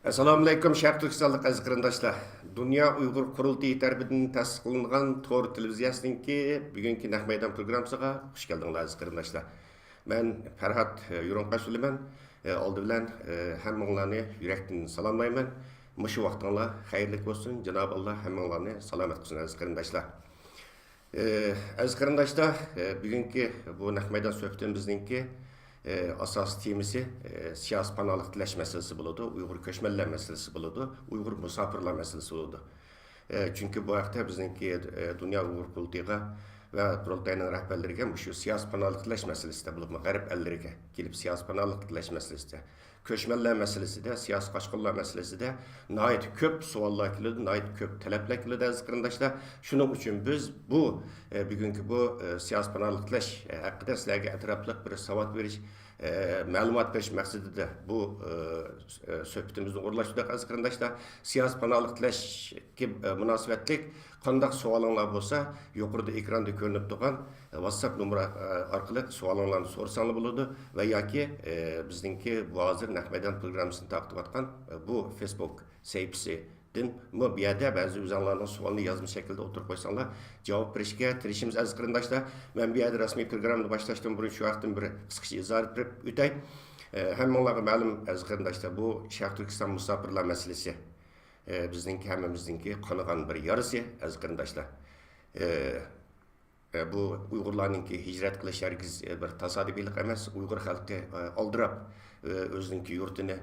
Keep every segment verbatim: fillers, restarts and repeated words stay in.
ئەسسالامۇئەلەيكۇم، شەرقىي تۈركىستانلىق ئەزىز قېرىنداشلار! دۇنيا ئۇيغۇر قۇرۇلتىيى تەرىپىدىن تەسىس قىلىنغان تور تېلېۋىزىيەسىنىڭكى بۈگۈنكى نەق مەيدان پروگراممىسىغا خۇش كەلدىڭلار، ئەزىز قېرىنداشلار! مەن پەرھات، ئە، يۇرۇڭقاش سۈلەيمان. ئە، ئالدى بىلەن، ئە، ھەممىڭلارنى يۈرەكتىن سالاملايمەن. مۇشۇ ۋاقتىڭلار خەيرلىك بولسۇن، جانابى ئاللا ھەممىڭلارنى سالامەت قىلسۇن، ئەزىز قېرىنداشلار. ئە، ئەزىز قېرىنداشلار، ئە، بۈگۈنكى بۇ نەق مەيدان سۆھبىتىمىزنىڭكى، ئە، ئاساسىي تېمىسى، ئە، سىياسىي پاناھلىق تىلەش مەسىلىسى بولىدۇ، ئۇيغۇر كۆچمەنلەر مەسىلىسى بولىدۇ، ئۇيغۇر مۇساپىرلار مەسىلىسى بولىدۇ. ئە، چۈنكى بۇ ھەقتە بىزنىڭكى، ئە، دۇنيا ئۇيغۇر قۇرۇلتىيىغا ۋە قۇرۇلتاينىڭ رەھبەرلىرىگە مۇشۇ سىياسىي پاناھلىق تىلەش مەسىلىسىدە، بولۇپمۇ غەرب ئەللىرىگە كېلىپ سىياسىي پاناھلىق تىلەش مەسىلىسىدە، كۆچمەنلەر مەسىلىسىدە، سىياسىي قاچقۇنلار مەسىلىسىدە ناھايىتى كۆپ سوئاللار كېلىدۇ، ناھايىتى كۆپ تەلەپلەر كېلىدۇ، ئەزىز قېرىنداشلار. شۇنىڭ ئۈچۈن بىز بۇ، ئە، بۈگۈنكى بۇ، ئە، سىياسىي پاناھلىق تىلەش، ئە، ھەققىدە سىلەرگە ئەتراپلىق بىر ساۋات بېرىش، ئە، مەلۇمات بېرىش مەقسىتىدە بۇ، ئە، س-، ئە، سۆھبىتىمىزنى ئورۇنلاشتۇردۇق، ئەزىز قېرىنداشلار. سىياسىي پاناھلىق تىلەشكە، ئە، مۇناسىۋەتلىك قانداق سوئالىڭلار بولسا، يۇقىرىدا ئېكراندا كۆرۈنۈپ تۇرغان، ئە، ۋاتساپ نومۇرى، ئە، ئارقىلىق سوئالىڭلارنى سورىساڭلار بولىدۇ ۋە ياكى، ئە، بىزنىڭكى بۇ ھازىر نەق مەيدان پروگراممىسىنى تارقىتىۋاتقان، ئە، بۇ فېيسبۇك سەھىپىسىدىنمۇ بۇ يەردە بەزى ئۆزۈڭلارنىڭ سوئالنى يازما شەكىلدە ئوتتۇرىغا قويساڭلار، جاۋاب بېرىشكە تىرىشىمىز، ئەزىز قېرىنداشلار. مەن بۇ يەردە رەسمىي پروگراممىنى باشلاشتىن بۇرۇن شۇ ھەقتىن بىر قىسقىچە ئىزاھ بېرىپ ئۆتەي. ئە، ھەممىڭلارغا مەلۇم، ئەزىز قېرىنداشلار، بۇ شەرقىي تۈركىستان مۇساپىرلار مەسىلىسى. ئە، بىزنىڭكى، ھەممىمىزنىڭكى قانىغان بىر يارىسى، ئەزىز قېرىنداشلار. ئە، ئە، بۇ ئۇيغۇرلارنىڭكى ھىجرەت قىلىش ھەرگىز، ئە، بىر تاسادىپىيلىق ئەمەس. ئۇيغۇر خەلقى، ئە، ئالدىراپ، ئە، ئۆزىنىڭكى يۇرتىنى،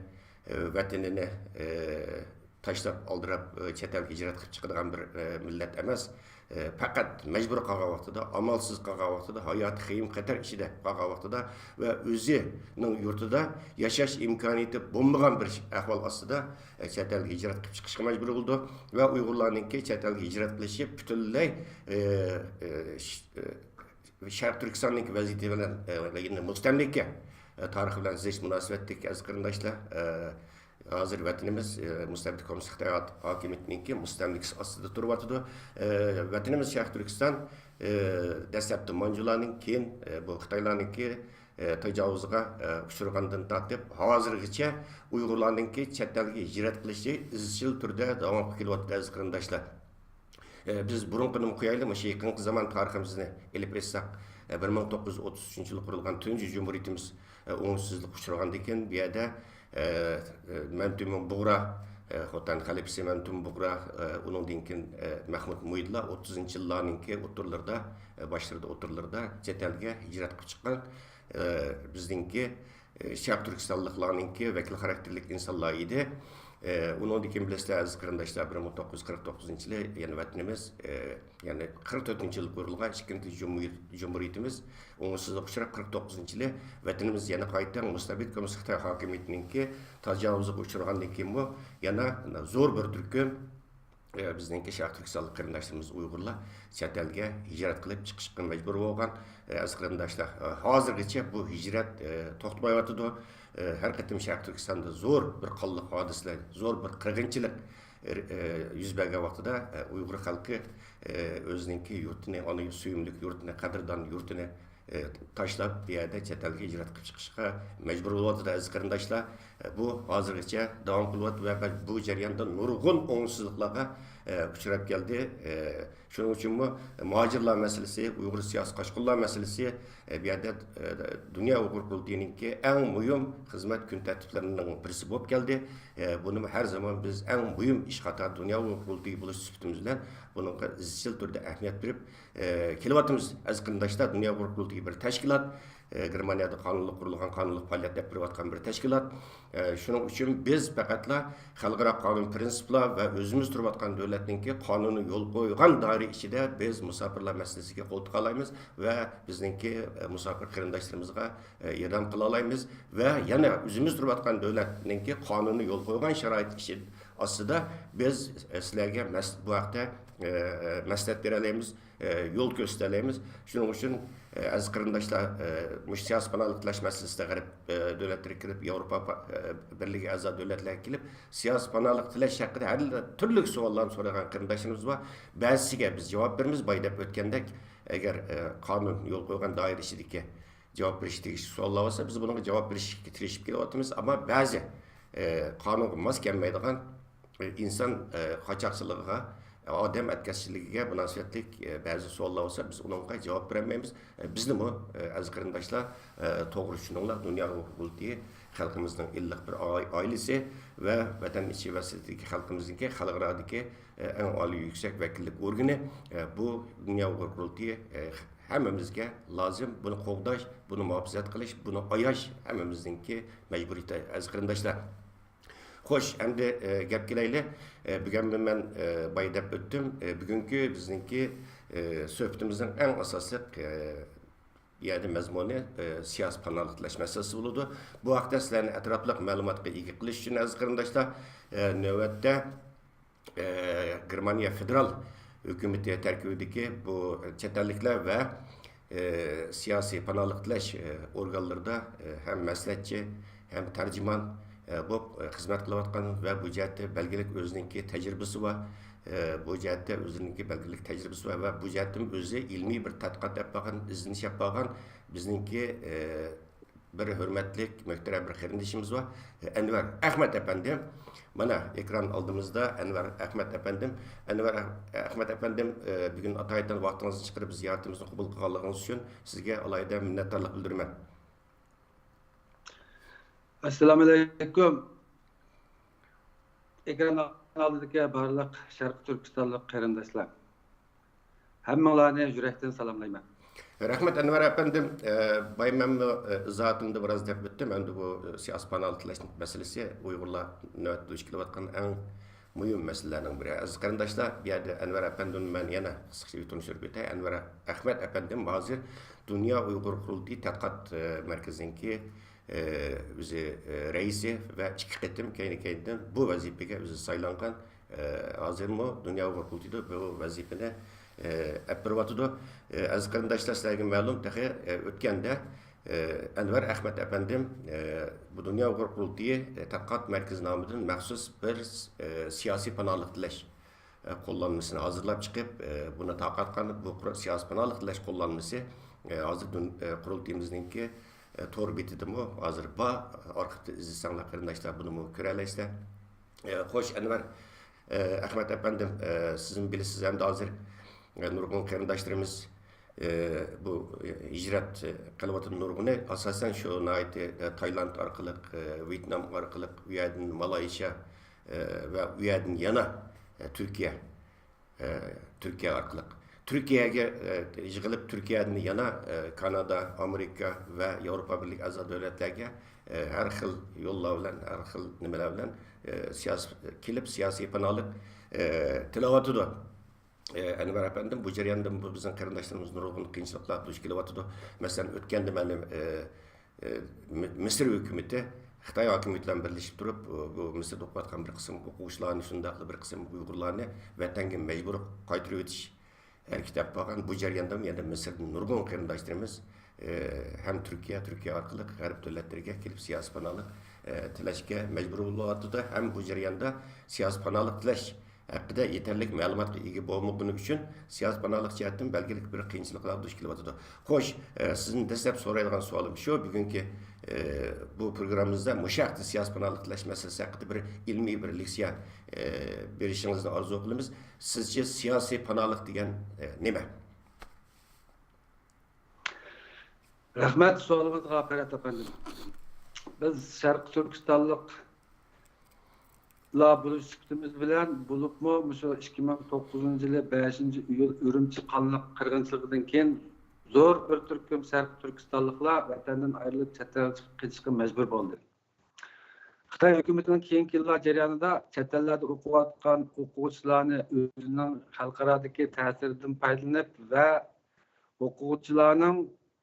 ئە، ۋەتىنىنى، ئە، تاشلاپ، ئالدىراپ، ئە، چەت ئەلگە ھىجرەت قىلىپ چىقىدىغان بىر، ئە، مىللەت ئەمەس. ئە، پەقەت مەجبۇر قالغان ۋاقتىدا، ئامالسىز قالغان ۋاقتىدا، ھاياتىي خېيىم خەتەر ئىچىدە قالغان ۋاقتىدا ۋە ئۆزىنىڭ يۇرتىدا ياشاش ئىمكانىيىتى بولمىغان بىر ئەھۋال ئاستىدا، ئە، چەت ئەلگە ھىجرەت قىلىپ چىقىشقا مەجبۇر بولىدۇ ۋە ئۇيغۇرلارنىڭكى چەت ئەلگە ھىجرەت قىلىشى پۈتۈنلەي، ئە، ئە، ش-، ئە، شەرقىي تۈركىستاننىڭكى ۋەزىيىتى بىلەن، ئە، يەنى مۇستەملىكە، ئە، تارىخى بىلەن زىچ مۇناسىۋەتلىك، ئەزىز قېرىنداشلار. ئە، ھازىر ۋەتىنىمىز، ئە، مۇستەبىت كوممۇنىست خىتاي ھاكىمىيىتىنىڭكى مۇستەملىكىسى ئاستىدا تۇرۇۋاتىدۇ. ئە، ۋەتىنىمىز شەرقىي تۈركىستان، ئە، دەسلەپتە مانجۇلارنىڭ، كېيىن، ئە، بۇ خىتايلارنىڭكى، ئە، تاجاۋۇزىغا، ئە، ئۇچرىغاندىن تارتىپ، ھازىرغىچە ئۇيغۇرلارنىڭكى چەت ئەلگە ھىجرەت قىلىشى ئىزچىل تۈردە داۋام قىلىپ كېلىۋاتىدۇ، ئەزىز قېرىنداشلار. ئە، بىز بۇرۇنقىدىن قويايلى، مۇشۇ يېقىنقى زامان تارىخىمىزنى ئېلىپ ئېيتساق، ئە، بىر مىڭ توققۇز يۈز ئوتتۇز ئۈچىنچى يىلى قۇرۇلغان تۇنجى جۇمھۇرىيىتىمىز، ئە، ئوڭۇشسىزلىققا ئۇچرىغاندىن كېيىن، بۇ يەردە، ئە، ئە، مەمتىمىن بۇغرا، ئە، خوتەن خەلىپىسى مەمتىمىن بۇغرا، ئە، ئۇنىڭدىن كېيىن، ئە، مەھمۇد مۇھىدلا ئوتتۇزىنچى يىللارنىڭكى ئوتتۇرىلىرىدا، ئە، باشلىرىدا، ئوتتۇرىلىرىدا چەت ئەلگە ھىجرەت قىلىپ چىققان، ئە، بىزنىڭكى، ئە، شەرقىي تۈركىستانلىقلارنىڭكى ۋەكىل خاراكتېرلىك ئىنسانلار ئىدى. ئە، ئۇنىڭدىن كېيىن بىلەسىلەر، ئەزىز قېرىنداشلار، بىر مىڭ توققۇز يۈز قىرىق توققۇزىنچى يىلى يەنە ۋەتىنىمىز، ئە، يەنى قىرىق تۆتىنچى يىلى قۇرۇلغان ئىككىنچى جۇمھۇرىيەت، جۇمھۇرىيىتىمىز ئوڭۇشسىزلىققا ئۇچراپ، قىرىق توققۇزىنچى يىلى ۋەتىنىمىز يەنە قايتا مۇستەبىت كوممۇنىست خىتاي ھاكىمىيىتىنىڭكى تاجاۋۇزىغا ئۇچرىغاندىن كېيىنمۇ يەنە زور بىر تۈركۈم، ئە، بىزنىڭكى شەرقىي تۈركىستانلىق قېرىنداشلىرىمىز ئۇيغۇرلار چەت ئەلگە ھىجرەت قىلىپ چىقىشقا مەجبۇر بولغان. ئە، ئەزىز قېرىنداشلار، ئە، ھازىرغىچە بۇ ھىجرەت، ئە، توختىمايۋاتىدۇ. ئە، ھەر قېتىم شەرقىي تۈركىستاندا زور بىر قانلىق ھادىسىلەر، زور بىر قىرغىنچىلىق، ئە، ئە، يۈز بەرگەن ۋاقتىدا، ئە، ئۇيغۇر خەلقى، ئە، ئۆزىنىڭكى يۇرتىنى، ئانا سۆيۈملۈك يۇرتىنى، قەدىردان يۇرتىنى، ئە، تاشلاپ، بۇ يەردە چەت ئەلگە ھىجرەت قىلىپ چىقىشقا مەجبۇر بولۇۋاتىدۇ، ئەزىز قېرىنداشلار. ئە، بۇ ھازىرغىچە داۋام قىلىۋاتىدۇ ۋە بۇ جەرياندا نۇرغۇن ئوڭۇشسىزلىقلارغا، ئە، ئۇچراپ كەلدى. ئە، شۇنىڭ ئۈچۈنمۇ مۇھاجىرلار مەسىلىسى، ئۇيغۇر سىياسىي قاچقۇنلار مەسىلىسى، ئە، بۇ يەردە، ئە، دۇنيا ئۇيغۇر قۇرۇلتىيىنىڭكى ئەڭ مۇھىم خىزمەت كۈن تەرتىپلىرىنىڭ بىرسى بولۇپ كەلدى. ئە، بۇنىمۇ ھەر زامان بىز ئەڭ مۇھىم ئىش قاتارىدا دۇنيا ئۇيغۇر قۇرۇلتىيى بولۇش سۈپىتىمىز بىلەن بۇنىڭغا ئىزچىل تۈردە ئەھمىيەت بېرىپ، ئە، كېلىۋاتىمىز، ئەزىز قېرىنداشلار. دۇنيا ئۇيغۇر قۇرۇلتىيى بىر تەشكىلات، ئە، گېرمانىيەدە قانۇنلۇق قۇرۇلغان، قانۇنلۇق پائالىيەت ئېلىپ بېرىۋاتقان بىر تەشكىلات. ئە، شۇنىڭ ئۈچۈن بىز پەقەتلا خەلقئارا قانۇن پىرىنسىپلار ۋە ئۆزىمىز تۇرۇۋاتقان دۆلەتنىڭكى قانۇنى يول قويغان دائىرە ئىچىدە بىز مۇساپىرلار مەسىلىسىگە قول تىقالايمىز ۋە بىزنىڭكى، ئە، مۇساپىر قېرىنداشلىرىمىزغا، ئە، ياردەم قىلالايمىز ۋە يەنە ئۆزىمىز تۇرۇۋاتقان دۆلەتنىڭكى قانۇنى يول قويغان شارائىت ئىچىدە، ئاستىدا بىز، ئە، سىلەرگە مەس-، بۇ ھەقتە، ئە، مەسلىھەت بېرەلەيمىز. ئە، يول كۆرسىتەلەيمىز. شۇنىڭ ئۈچۈن، ئە، ئەزىز قېرىنداشلار، ئە، مۇشۇ سىياسىي پاناھلىق تىلەش مەسىلىسىدە غەرب، ئە، دۆلەتلىرىگە كېلىپ، ياۋروپا پا-، ئە، بىرلىكى ئەزا دۆلەتلەرگە كېلىپ، سىياسىي پاناھلىق تىلەش ھەققىدە ھەر تۈرلۈك سوئاللارنى سورىغان قېرىنداشلىرىمىز بار. بەزىسىگە بىز جاۋاب بېرىمىز، بايا دەپ ئۆتكەندەك، ئەگەر، ئە، قانۇن يول قويغان دائىرە ئىچىدىكى جاۋاب بېرىشكە تېگىشلىك سوئاللار بولسا، بىز بۇنىڭغا جاۋاب بېرىشكە تىرىشىپ كېلىۋاتىمىز. ئەمما بەزى ئە، قانۇنغا ماس كەلمەيدىغان، ئە، ئىنسان، ئە، قاچاقچىلىقىغا، ئادەم ئەتكەسچىلىكىگە مۇناسىۋەتلىك، ئە، بەزى سوئاللار بولسا، بىز ئۇنىڭغا جاۋاب بېرەلمەيمىز. ئە، بىزنىمۇ، ئە، ئەزىز قېرىنداشلار، ئە، توغرا چۈشىنىڭلار، دۇنيا ئۇيغۇر قۇرۇلتىيى خەلقىمىزنىڭ ئىللىق بىر ئائ-، ئائىلىسى ۋە ۋەتەن ئىچى ۋە سىرتىدىكى خەلقىمىزنىڭكى، خەلقئارادىكى، ئە، ئەڭ ئالىي يۈكسەك ۋەكىللىك ئورگىنى. ئە، بۇ دۇنيا ئۇيغۇر قۇرۇلتىيى، ئە، ھەممىمىزگە لازىم، بۇنى قوغداش، بۇنى مۇھاپىزەت قىلىش، بۇنى ئاياش ھەممىمىزنىڭكى مەجبۇرىيىتى، ئەزىز قېرىنداشلار. خوش، ئەمدى، ئە، گەپ كېلەيلى. ئە، بۈگۈن مەن، ئە، بايا دەپ ئۆتتۈم. ئە، بۈگۈنكى بىزنىڭكى، ئە، سۆھبىتىمىزنىڭ ئەڭ ئاساسلىق، ئە، يەنى مەزمۇنى، ئە، سىياسىي پاناھلىق تىلەش مەسىلىسى بولىدۇ. بۇ ھەقتە سىلەرنى ئەتراپلىق مەلۇماتقا ئىگە قىلىش ئۈچۈن، ئەزىز قېرىنداشلار، ئە، نۆۋەتتە، ئە، گېرمانىيە فېدېرال ھۆكۈمىتى تەركىبىدىكى بۇ چەت ئەللىكلەر ۋە، ئە، سىياسىي پاناھلىق تىلەش، ئە، ئورگانلىرىدا، ئە، ھەم مەسلىھەتچى، ھەم تەرجىمان، ئە، بولۇپ، ئە، خىزمەت قىلىۋاتقان ۋە بۇ جەھەتتە بەلگىلىك ئۆزىنىڭكى تەجرىبىسى بار. ئە، بۇ جەھەتتە ئۆزىنىڭكى بەلگىلىك تەجرىبىسى بار ۋە بۇ جەھەتتىمۇ ئۆزى ئىلمىي بىر تەتقىقات ئېلىپ بارغان، ئىزدىنىش ئېلىپ بارغان بىزنىڭكى، ئە، بىر ھۆرمەتلىك، مۆھتەرەم بىر قېرىندىشىمىز بار، ئەنۋەر ئەخمەت ئەپەندىم. مانا، ئېكران ئالدىمىزدا ئەنۋەر ئەخمەت ئەپەندىم. ئەنۋەر ئەخ-، ئەخمەت ئەپەندىم، ئە، بۈگۈن ئاتايىتەن ۋاقتىڭىزنى چىقىرىپ زىيارىتىمىزنى قوبۇل قىلغانلىقىڭىز ئۈچۈن سىزگە ئالاھىدە مىننەتدارلىق بىلدۈرىمەن. ئەسسالامۇئەلەيكۇم. ئېكران ئالدىدىكى بارلىق شەرقىي تۈركىستانلىق قېرىنداشلار، ھەممىڭلارنى يۈرەكتىن سالاملايمەن. رەھمەت، ئەنۋەر ئەپەندىم. ئە، بايا مەنمۇ، ئە، ئىزاھاتىمدا بىراز دەپ ئۆتتۈم. ئەمدى بۇ، ئە، سىياسىي پاناھلىق تىلەش مەسىلىسى ئۇيغۇرلار نۆۋەتتە دۇچ كېلىۋاتقان ئەڭ مۇھىم مەسىلىلەرنىڭ بىرى. ئەزىز قېرىنداشلار، بۇ يەردە ئەنۋەر ئەپەندىمنى مەن يەنە قىسقىچە تونۇشتۇرۇپ ئۆتەي. ئەنۋەر ئەخمەت ئەپەندىم ھازىر دۇنيا ئۇيغۇر قۇرۇلتىيى تەتقىقات، ئە، مەركىزىنىڭكى، ئە، ئۆزى، ئە، رەئىسى ۋە ئىككى قېتىم كەينى-كەينىدىن بۇ ۋەزىپىگە ئۆزى سايلانغان. ئە، ھازىرمۇ دۇنيا ئۇيغۇر قۇرۇلتىيىدا بۇ ۋەزىپىنى، ئە، ئەپ بېرىۋاتىدۇ. ئە، ئەزىز قېرىنداشلار، سىلەرگە مەلۇم، تېخى، ئە، ئۆتكەندە، ئە، ئەنۋەر ئەخمەت ئەپەندىم، ئە، بۇ دۇنيا ئۇيغۇر قۇرۇلتىيى، ئە، تەتقىقات مەركىزى نامىدىن مەخسۇس بىر، ئە، سىياسىي پاناھلىق تىلەش، ئە، قوللانمىسىنى ھازىرلاپ چىقىپ، ئە، بۇنى تارقاتقان. بۇ قۇر-، سىياسىي پاناھلىق تىلەش قوللانمىسى، ئە، ھازىر دۇن-، ئە، قۇرۇلتىيىمىزنىڭكى، ئە، تور بېتىدىمۇ ھازىر بار. ئارخىپتا ئىزدىسەڭلار قېرىنداشلار، بۇنىمۇ كۆرەلەيسىلەر. ئە، خوش، ئەنۋەر، ئە، ئەخمەت ئەپەندىم، ئە، سىزمۇ بىلىسىز ئەمدى ھازىر، ئە، نۇرغۇن قېرىنداشلىرىمىز، ئە، بۇ، ئە، ھىجرەت، ئە، قىلىۋاتىدۇ نۇرغۇنى. ئاساسەن شۇ ناھايىتى، ئە، تايلاند ئارقىلىق، ئە، ۋيېتنام ئارقىلىق، ئۇ يەردىن مالايشىيا، ئە، ۋە ئۇ يەردىن يەنە، ئە، تۈركىيە، ئە، تۈركىيە ئارقىلىق. تۈركىيەگە، ئە، يىغىلىپ، تۈركىيەدىن يەنە، ئە، كانادا، ئامېرىكا ۋە ياۋروپا بىرلىكى ئەزا دۆلەتلەرگە، ئە، ھەر خىل يوللار بىلەن، ھەر خىل نېمىلەر بىلەن، ئە، سىياس-، كېلىپ سىياسىي پاناھلىق، ئە، تىلەۋاتىدۇ. ئە، ئەنۋەر ئەپەندىم، بۇ جەرياندا بۇ بىزنىڭ قېرىنداشلىرىمىز نۇرغۇن قىيىنچىلىقلارغا دۇچ كېلىۋاتىدۇ. مەسىلەن، ئۆتكەندە مەلۇم، ئە، ئە، مى-، مىسىر ھۆكۈمىتى خىتاي ھاكىمىيىتى بىلەن بىرلىشىپ تۇرۇپ، بۇ، بۇ مىسىردا ئوقۇۋاتقان بىر قىسىم ئوقۇغۇچىلارنى، شۇنداقلا بىر قىسىم ئۇيغۇرلارنى ۋەتەنگە مەجبۇرىي قايتۇرۇۋېتىش ھەرىكىتى ئېلىپ بارغان. بۇ جەرياندا يەنە مىسىردىن نۇرغۇن قېرىنداشلىرىمىز، ئە، ھەم تۈركىيە، تۈركىيە ئارقىلىق غەرب دۆلەتلىرىگە كېلىپ سىياسىي پاناھلىق، ئە، تىلەشكە مەجبۇر بولۇۋاتىدۇ. ھەم بۇ جەرياندا سىياسىي پاناھلىق تىلەش ھەققىدە يېتەرلىك مەلۇماتقا ئىگە بولمىغىنى ئۈچۈن سىياسىي پاناھلىق جەھەتتىن بەلگىلىك بىر قىيىنچىلىقلارغا دۇچ كېلىۋاتىدۇ. خوش، ئە، سىزدىن دەسلەپ سورايدىغان سوئالىم شۇ، بۈگۈنكى، ئە، بۇ پروگراممىمىزدا مۇشۇ ھەقتە سىياسىي پاناھلىق تىلەش مەسىلىسى ھەققىدە بىر ئىلمىي بىر لېكسىيە، ئە، بېرىشىڭىزنى ئارزۇ قىلىمىز. سىزچە سىياسىي پاناھلىق دېگەن، ئە، نېمە؟ رەھمەت سوئالىڭىزغا، پەرھات ئەپەندىم. بىز شەرقىي تۈركىستانلىقلار بولۇش سۈپىتىمىز بىلەن، بولۇپمۇ مۇشۇ ئىككى مىڭ توققۇزىنچى يىلى بەشىنچى ئىيۇل ئۈرۈمچى قانلىق قىرغىنچىلىقىدىن كېيىن زور بىر تۈركۈم شەرقىي تۈركىستانلىقلار ۋەتەندىن ئايرىلىپ، چەت ئەلگە چىقىپ قېچىشقا مەجبۇر بولدى. خىتاي ھۆكۈمىتىنىڭ كېيىنكى يىللار جەريانىدا چەت ئەللەردە ئوقۇۋاتقان ئوقۇغۇچىلارنى ئۆزىنىڭ خەلقئارادىكى تەسىرىدىن پايدىلىنىپ ۋە ئوقۇغۇچىلارنىڭ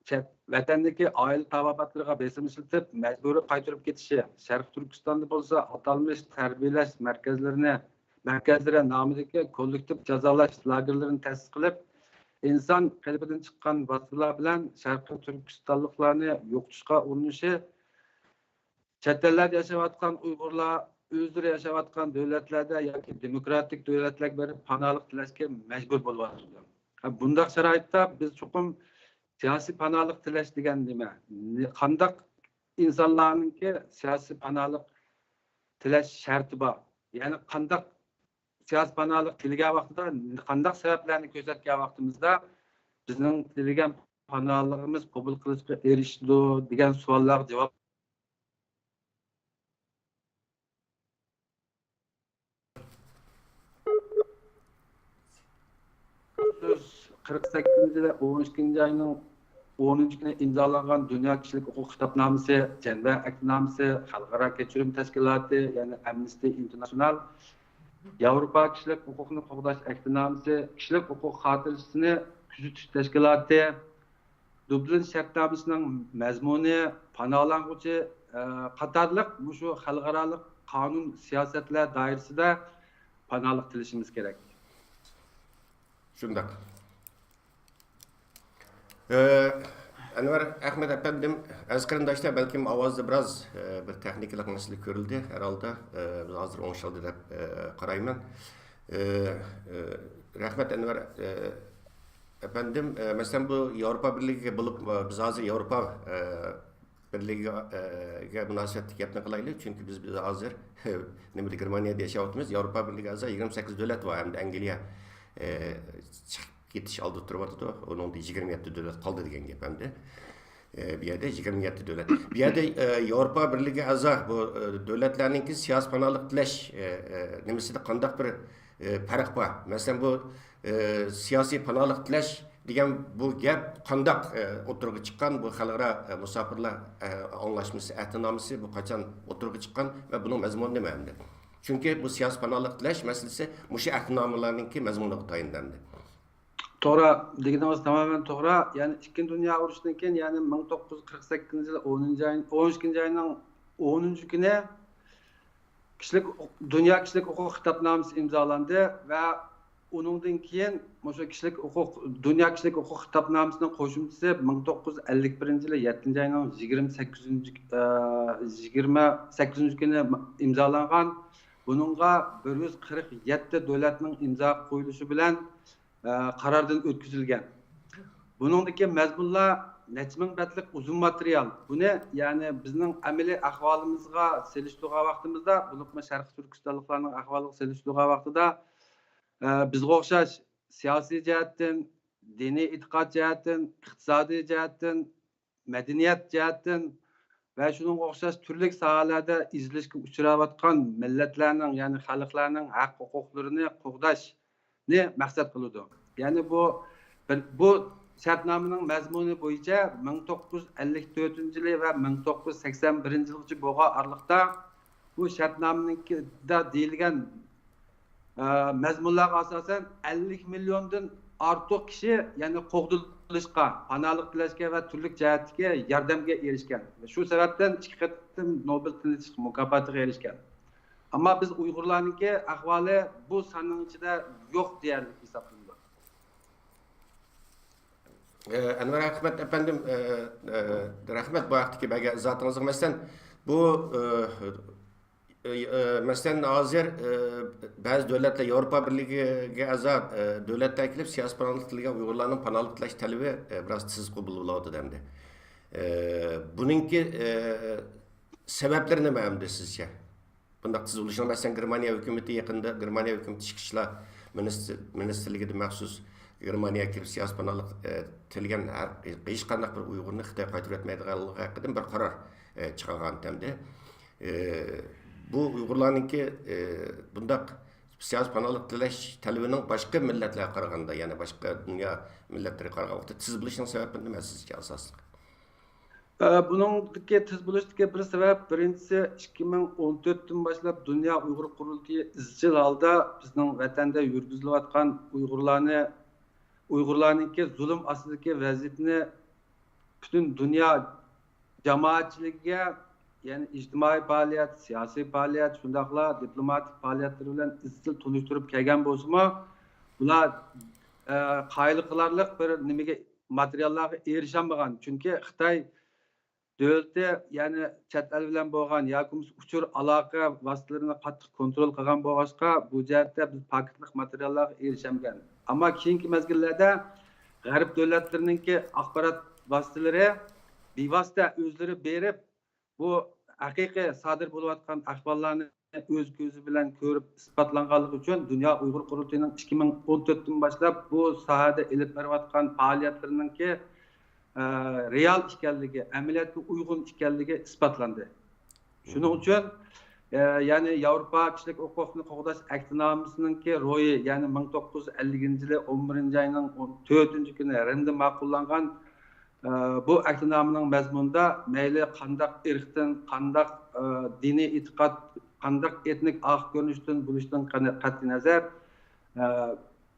چەت، ۋەتەندىكى ئائىلە تاۋابىئاتلىرىغا بېسىم ئىشلىتىپ، مەجبۇرىي قايتۇرۇپ كېتىشى، شەرقىي تۈركىستاندا بولسا ئاتالمىش تەربىيەلەش مەركەزلىرىنى، مەركەزلىرى نامىدىكى كوللېكتىپ جازالاش لاگېرلىرىنى تەسىس قىلىپ، ئىنسان قېلىپىدىن چىققان ۋاسىتىلەر بىلەن شەرقىي تۈركىستانلىقلارنى يوقىتىشقا ئۇرۇنۇشى، چەت ئەللەردە ياشاۋاتقان ئۇيغۇرلار ئۆزلىرى ياشاۋاتقان دۆلەتلەردە ياكى دېموكراتىك دۆلەتلەرگە بېرىپ پاناھلىق تىلەشكە مەجبۇر بولۇۋاتىدۇ. ھە، بۇنداق شارائىتتا بىز چوقۇم سىياسىي پاناھلىق تىلەش دېگەن نېمە؟ نې-، قانداق ئىنسانلارنىڭكى سىياسىي پاناھلىق تىلەش شەرتى بار. يەنى قانداق سىياسىي پاناھلىق تىلىگەن ۋاقتىدا، قانداق سەۋەبلەرنى كۆرسەتكەن ۋاقتىمىزدا بىزنىڭ تىلىگەن پاناھلىقىمىز قوبۇل قىلىشقا ئېرىشىدۇ دېگەن سوئاللارغا جاۋاب. قىرىق سەككىزىنچى يىلى ئون ئىككىنچى ئاينىڭ ئونىنچى كۈنى ئىمزالانغان دۇنيا كىشىلىك ھوقۇق خىتابنامىسى، جەنۋە ئەھدىنامىسى، خەلقئارا كەچۈرۈم تەشكىلاتى، يەنى ئەمنىستى ئىنتېرناتسىونال، ياۋروپا كىشىلىك ھوقۇقنى قوغداش ئەھدىنامىسى، كىشىلىك ھوقۇق خاتىرىسىنى كۆزىتىش تەشكىلاتى، دۇبلىن شەرتنامىسىنىڭ مەزمۇنى، پاناھلانغۇچى، ئە، قاتارلىق مۇشۇ خەلقئارالىق قانۇن سىياسەتلەر دائىرىسىدە پاناھلىق تىلىشىمىز كېرەك. شۇنداق. ئە، ئەنۋەر ئەخمەت ئەپەندىم، ئەزىز قېرىنداشلار، بەلكىم ئاۋازدا بىراز، ئە، بىر تېخنىكىلىق مەسىلە كۆرۈلدى ھەر ھالدا. ئە، بىز ھازىر ئوڭشالدى دەپ، ئە، قارايمەن. ئە، ئە، رەھمەت، ئەنۋەر، ئە، ئەپەندىم. ئە، مەسىلەن، بۇ ياۋروپا بىرلىكى بولۇپ، ئە، بىز ھازىر ياۋروپا، ئە، بىرلىكىگە، ئە، مۇناسىۋەتلىك گەپنى قىلايلى. چۈنكى بىز، بىز ھازىر نېمىدە، گېرمانىيەدە ياشاۋاتىمىز. ياۋروپا بىرلىكى ئەزا يىگىرمە سەككىز دۆلەت بار ھەمدە ئەنگلىيە، ئە، چىقىپ كېتىش ئالدىدا تۇرۇۋاتىدۇ. ئۇنىڭدا يىگىرمە يەتتە دۆلەت قالدى دېگەن گەپ ئەمدى. ئە، بۇ يەردە يىگىرمە يەتتە دۆلەت. بۇ يەردە، ئە، ياۋروپا بىرلىكىگە ئەزا بۇ، ئە، دۆلەتلەرنىڭكى سىياسىي پاناھلىق تىلەش، ئە، ئە، نېمىسىدە قانداق بىر، ئە، پەرق بار؟ مەسىلەن، بۇ، ئە، سىياسىي پاناھلىق تىلەش دېگەن بۇ گەپ قانداق، ئە، ئوتتۇرىغا چىققان؟ بۇ خەلقئارا، ئە، مۇساپىرلار، ئە، ئاڭلاشمىسى، ئەھدىنامىسى بۇ قاچان ئوتتۇرىغا چىققان ۋە بۇنىڭ مەزمۇنى نېمە ئەمدى؟ چۈنكى بۇ سىياسىي پاناھلىق تىلەش مەسىلىسى مۇشۇ ئەھدىنامىلەرنىڭكى مەزمۇنىغا تايىنىدۇ ئەمدى. توغرا، دېگىنىڭىز تامامەن توغرا. يەنى ئىككىنچى دۇنيا ئۇرۇشىدىن كېيىن، يەنى مىڭ توققۇز يۈز قىرىق سەككىزىنچى يىل ئونىنچى ئاي، ئون ئىككىنچى ئاينىڭ ئونىنچى كۈنى كىشىلىك، دۇنيا كىشىلىك ھوقۇق خىتابنامىسى ئىمزالاندى ۋە ئۇنىڭدىن كېيىن مۇشۇ كىشىلىك ھوقۇق، دۇنيا كىشىلىك ھوقۇق خىتابنامىسىنىڭ قوشۇمچىسى مىڭ توققۇز يۈز ئەللىك بىرىنچى يىلى يەتتىنچى ئاينىڭ يىگىرمە سەككىزىنچى، ئە، يىگىرمە سەككىزىنچى كۈنى ئىمزالانغان. بۇنىڭغا بىر يۈز قىرىق يەتتە دۆلەتنىڭ ئىمزا قويۇلۇشى بىلەن، ئە، قاراردىن ئۆتكۈزۈلگەن. بۇنىڭدىكى مەزمۇنلار نەچچە مىڭ بەتلىك ئۇزۇن ماتېرىيال. بۇنى، يەنى بىزنىڭ ئەمەلىي ئەھۋالىمىزغا سېلىشتۇرغان ۋاقتىمىزدا، بولۇپمۇ شەرقىي تۈركىستانلىقلارنىڭ ئەھۋالىغا سېلىشتۇرغان ۋاقتىدا، ئە، بىزگە ئوخشاش سىياسىي جەھەتتىن، دىنىي ئېتىقاد جەھەتتىن، ئىقتىسادىي جەھەتتىن، مەدەنىيەت جەھەتتىن ۋە شۇنىڭغا ئوخشاش تۈرلۈك ساھەلەردە ئېزىلىشكە ئۇچراۋاتقان مىللەتلەرنىڭ، يەنى خەلقلەرنىڭ ھەق ھوقۇقلىرىنى قوغداشنى مەقسەت قىلىدۇ. يەنى بۇ بىر، بۇ شەرتنامىنىڭ مەزمۇنى بويىچە مىڭ توققۇز يۈز ئەللىك تۆتىنچى يىلى ۋە مىڭ توققۇز يۈز سەكسەن بىرىنچى يىلغىچە بولغان ئارىلىقتا بۇ شەرتنامىدە دېيىلگەن، ئە، مەزمۇنلارغا ئاساسەن، ئەللىك مىليوندىن ئارتۇق كىشى، يەنى قوغدىلىشقا، پاناھلىق تىلەشكە ۋە تۈرلۈك جەھەتتىكى ياردەمگە ئېرىشكەن. شۇ سەۋەبتىن ئىككى قېتىم نوبېل تىنچلىق مۇكاپاتىغا ئېرىشكەن. ئەمما بىز ئۇيغۇرلارنىڭكى ئەھۋالى بۇ ساننىڭ ئىچىدە يوق دېيەرلىك ھېسابلىنىدۇ. ئە، ئەنۋەر ئەخمەت ئەپەندىم، ئە، ئە، رەھمەت بۇ ھەقتىكى بەرگەن ئىزاھاتىڭىزغا. مەسىلەن، بۇ، ئە، ئە، ئە، مەسىلەن، ھازىر، ئە، بەزى دۆلەتلەر، ياۋروپا بىرلىكىگە ئەزا، ئە، دۆلەتلەر كېلىپ سىياسىي پاناھلىق تىلىگەن ئۇيغۇرلارنىڭ پاناھلىق تىلەش تەلىپى، ئە، بىراز تېز قوبۇل بولۇۋاتىدۇ ئەمدى. ئە، بۇنىڭكى، ئە، سەۋەبلىرى نېمە ئەمدى سىزچە؟ بۇنداق تېز بولۇشىنىڭ، مەسىلەن، گېرمانىيە ھۆكۈمىتى يېقىندا، گېرمانىيە ھۆكۈمىتى ئىچكى ئىشلار مىنىستىر-، مىنىستىرلىكىدە مەخسۇس گېرمانىيەگە كىرىپ سىياسىي پاناھلىق، ئە، تىلىگەن ھەر، ھېچقانداق بىر ئۇيغۇرنى خىتاي قايتۇرۇۋەتمەيدىغانلىقى ھەققىدە بىر قارار، ئە، چىقارغان ئەمدى. ئە، بۇ ئۇيغۇرلارنىڭكى، ئە، بۇنداق سىياسىي پاناھلىق تىلەش تەلىپىنىڭ باشقا مىللەتلەرگە قارىغاندا، يەنى باشقا دۇنيا مىللەتلىرىگە قارىغان ۋاقىتتا تېز بولۇشىنىڭ سەۋەبى نېمە سىزچە ئاساسلىق؟ ئە، بۇنىڭدىكى تېز بولۇشتىكى بىر سەۋەب، بىرىنچىسى، ئىككى مىڭ ئون تۆتتىن باشلاپ دۇنيا ئۇيغۇر قۇرۇلتىيى ئىزچىل ھالدا بىزنىڭ ۋەتەندە يۈرگۈزۈلۈۋاتقان ئۇيغۇرلارنى، ئۇيغۇرلارنىڭكى زۇلۇم ئاستىدىكى ۋەزىيىتىنى پۈتۈن دۇنيا جامائەتچىلىكىگە، يەنى ئىجتىمائىي پائالىيەت، سىياسىي پائالىيەت، شۇنداقلا دىپلوماتىك پائالىيەتلىرى بىلەن ئىزچىل تونۇشتۇرۇپ كەلگەن بولسىمۇ، بۇلار، ئە، قايىل قىلارلىق بىر نېمىگە، ماتېرىياللارغا ئېرىشەلمىگەن. چۈنكى خىتاي دۆلىتى، يەنى چەت ئەل بىلەن بولغان ياكى بولمىسا ئۇچۇر ئالاقە ۋاسىتىلىرىنى قاتتىق كونترول قىلغان بولغاچقا، بۇ جەھەتتە بىز پاكىتلىق ماتېرىياللارغا ئېرىشەلمىگەن. ئەمما كېيىنكى مەزگىللەردە غەرب دۆلەتلىرىنىڭكى ئاخبارات ۋاسىتىلىرى بىۋاسىتە ئۆزلىرى بېرىپ، بۇ ھەقىقىي سادىر بولۇۋاتقان ئەھۋاللارنى ئۆز كۆزى بىلەن كۆرۈپ ئىسپاتلانغانلىقى ئۈچۈن دۇنيا ئۇيغۇر قۇرۇلتىيىنىڭ ئىككى مىڭ ئون تۆتتىن باشلاپ بۇ ساھەدە ئېلىپ بېرىۋاتقان پائالىيەتلىرىنىڭكى، ئە، رېئال ئىكەنلىكى، ئەمەلىيەتكە ئۇيغۇن ئىكەنلىكى ئىسپاتلاندى. شۇنىڭ ئۈچۈن، ئە، يەنى ياۋروپا كىشىلىك ھوقۇقنى قوغداش ئەھدىنامىسىنىڭكى روھى، يەنى مىڭ توققۇز يۈز ئەللىكىنچى يىلى ئون بىرىنچى ئاينىڭ ئون تۆتىنچى كۈنى رىمدا ماقۇللانغان، ئە، بۇ ئەھدىنامىنىڭ مەزمۇنىدا مەيلى قانداق ئىرقتىن، قانداق، ئە، دىنىي ئېتىقاد، قانداق ئېتنىك ئاق كۆرۈنۈشتىن بولۇشتىن قەنە-، قەتئىينەزەر، ئە،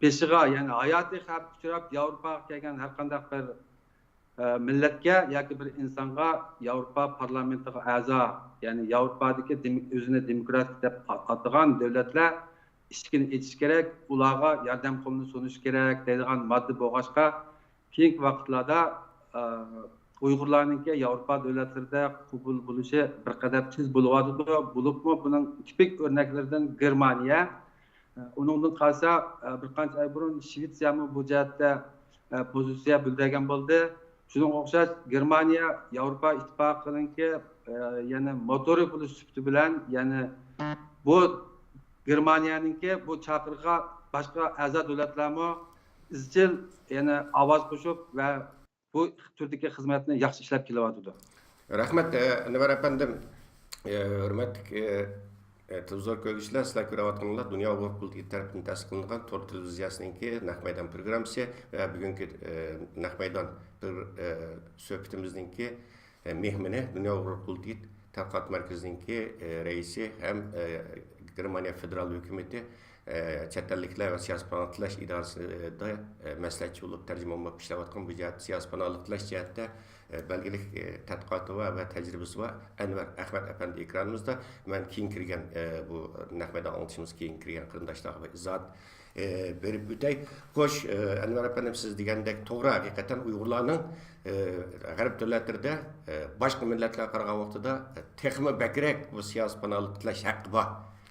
بېشىغا، يەنى ھاياتىي خەۋپكە ئۇچراپ، ياۋروپاغا كەلگەن ھەر قانداق بىر، ئە، مىللەتكە ياكى بىر ئىنسانغا ياۋروپا پارلامېنتىغا ئەزا، يەنى ياۋروپادىكى دېم-، ئۆزىنى دېموكراتىك دەپ ئا-، ئاتىغان دۆلەتلەر ئىشىكىنى ئېچىش كېرەك، ئۇلارغا ياردەم قولىنى سۇنۇش كېرەك دەيدىغان ماددا بولغاچقا، كېيىنكى ۋاقىتلاردا، ئە، ئۇيغۇرلارنىڭكى ياۋروپا دۆلەتلىرىدە قوبۇل بولۇشى بىر قەدەر تېز بولۇۋاتىدۇ. بولۇپمۇ بۇنىڭ تىپىك ئۆرنەكلىرىدىن گېرمانىيە. ئۇنىڭدىن قالسا، بىر قانچە ئاي بۇرۇن شىۋېتسىيەمۇ بۇ جەھەتتە پوزىتسىيە بىلدۈرگەن بولدى. شۇنىڭغا ئوخشاش گېرمانىيە ياۋروپا ئىتتىپاقىنىڭكى، يەنى موتورى بولۇش سۈپىتى بىلەن، يەنى بۇ گېرمانىيەنىڭكى بۇ چاقىرىقىغا باشقا ئەزا دۆلەتلەرمۇ ئىزچىل، يەنى ئاۋاز قوشۇپ ۋە بۇ تۈردىكى خىزمەتنى ياخشى ئىشلەپ كېلىۋاتىدۇ. رەھمەت، ئە، ئەنۋەر ئەپەندىم. ئە، ھۆرمەتلىك، ئە، ئە، تېلېۋىزور كۆرگۈچىلەر، سىلەر كۆرۈۋاتقىنىڭلار دۇنيا ئۇيغۇر قۇرۇلتىيى تەرىپىدىن تەسىس قىلىنغان تور تېلېۋىزىيەسىنىڭكى نەق مەيدان پروگراممىسى ۋە بۈگۈنكى، ئە، نەق مەيدان بىر، ئە، سۆھبىتىمىزنىڭكى، ئە، مېھمىنى دۇنيا ئۇيغۇر قۇرۇلتىيى تەتقىقات مەركىزىنىڭكى، ئە، رەئىسى ھەم، ئە، گېرمانىيە فېدېرال ھۆكۈمىتى ئە، چەت ئەللىكلەر ۋە سىياسىي پاناھلىق تىلەش ئىدارىسىدا، ئە، مەسلىھەتچى بولۇپ تەرجىمە بولۇپ ئىشلەۋاتقان، بۇ جەھەتتە سىياسىي پاناھلىق تىلەش جەھەتتە، ئە، بەلگىلىك، ئە، تەتقىقاتى بار ۋە تەجرىبىسى بار ئەنۋەر ئەخمەت ئەپەندى ئېكرانىمىزدا. مەن كېيىن كىرگەن، ئە، بۇ نەق مەيدان ئاڭلىتىشىمىز كېيىن كىرگەن قېرىنداشلارغا بىر ئىزاھات، ئە، بېرىپ ئۆتەي. خوش، ئە، ئەنۋەر ئەپەندىم، سىز دېگەندەك توغرا، ھەقىقەتەن ئۇيغۇرلارنىڭ، ئە، غەرب دۆلەتلىرىدە، ئە، باشقا مىللەتلەرگە قارىغان ۋاقتىدا، ئە، تېخىمۇ بەكرەك بۇ سىياسىي پاناھلىق تىلەش ھەققى بار.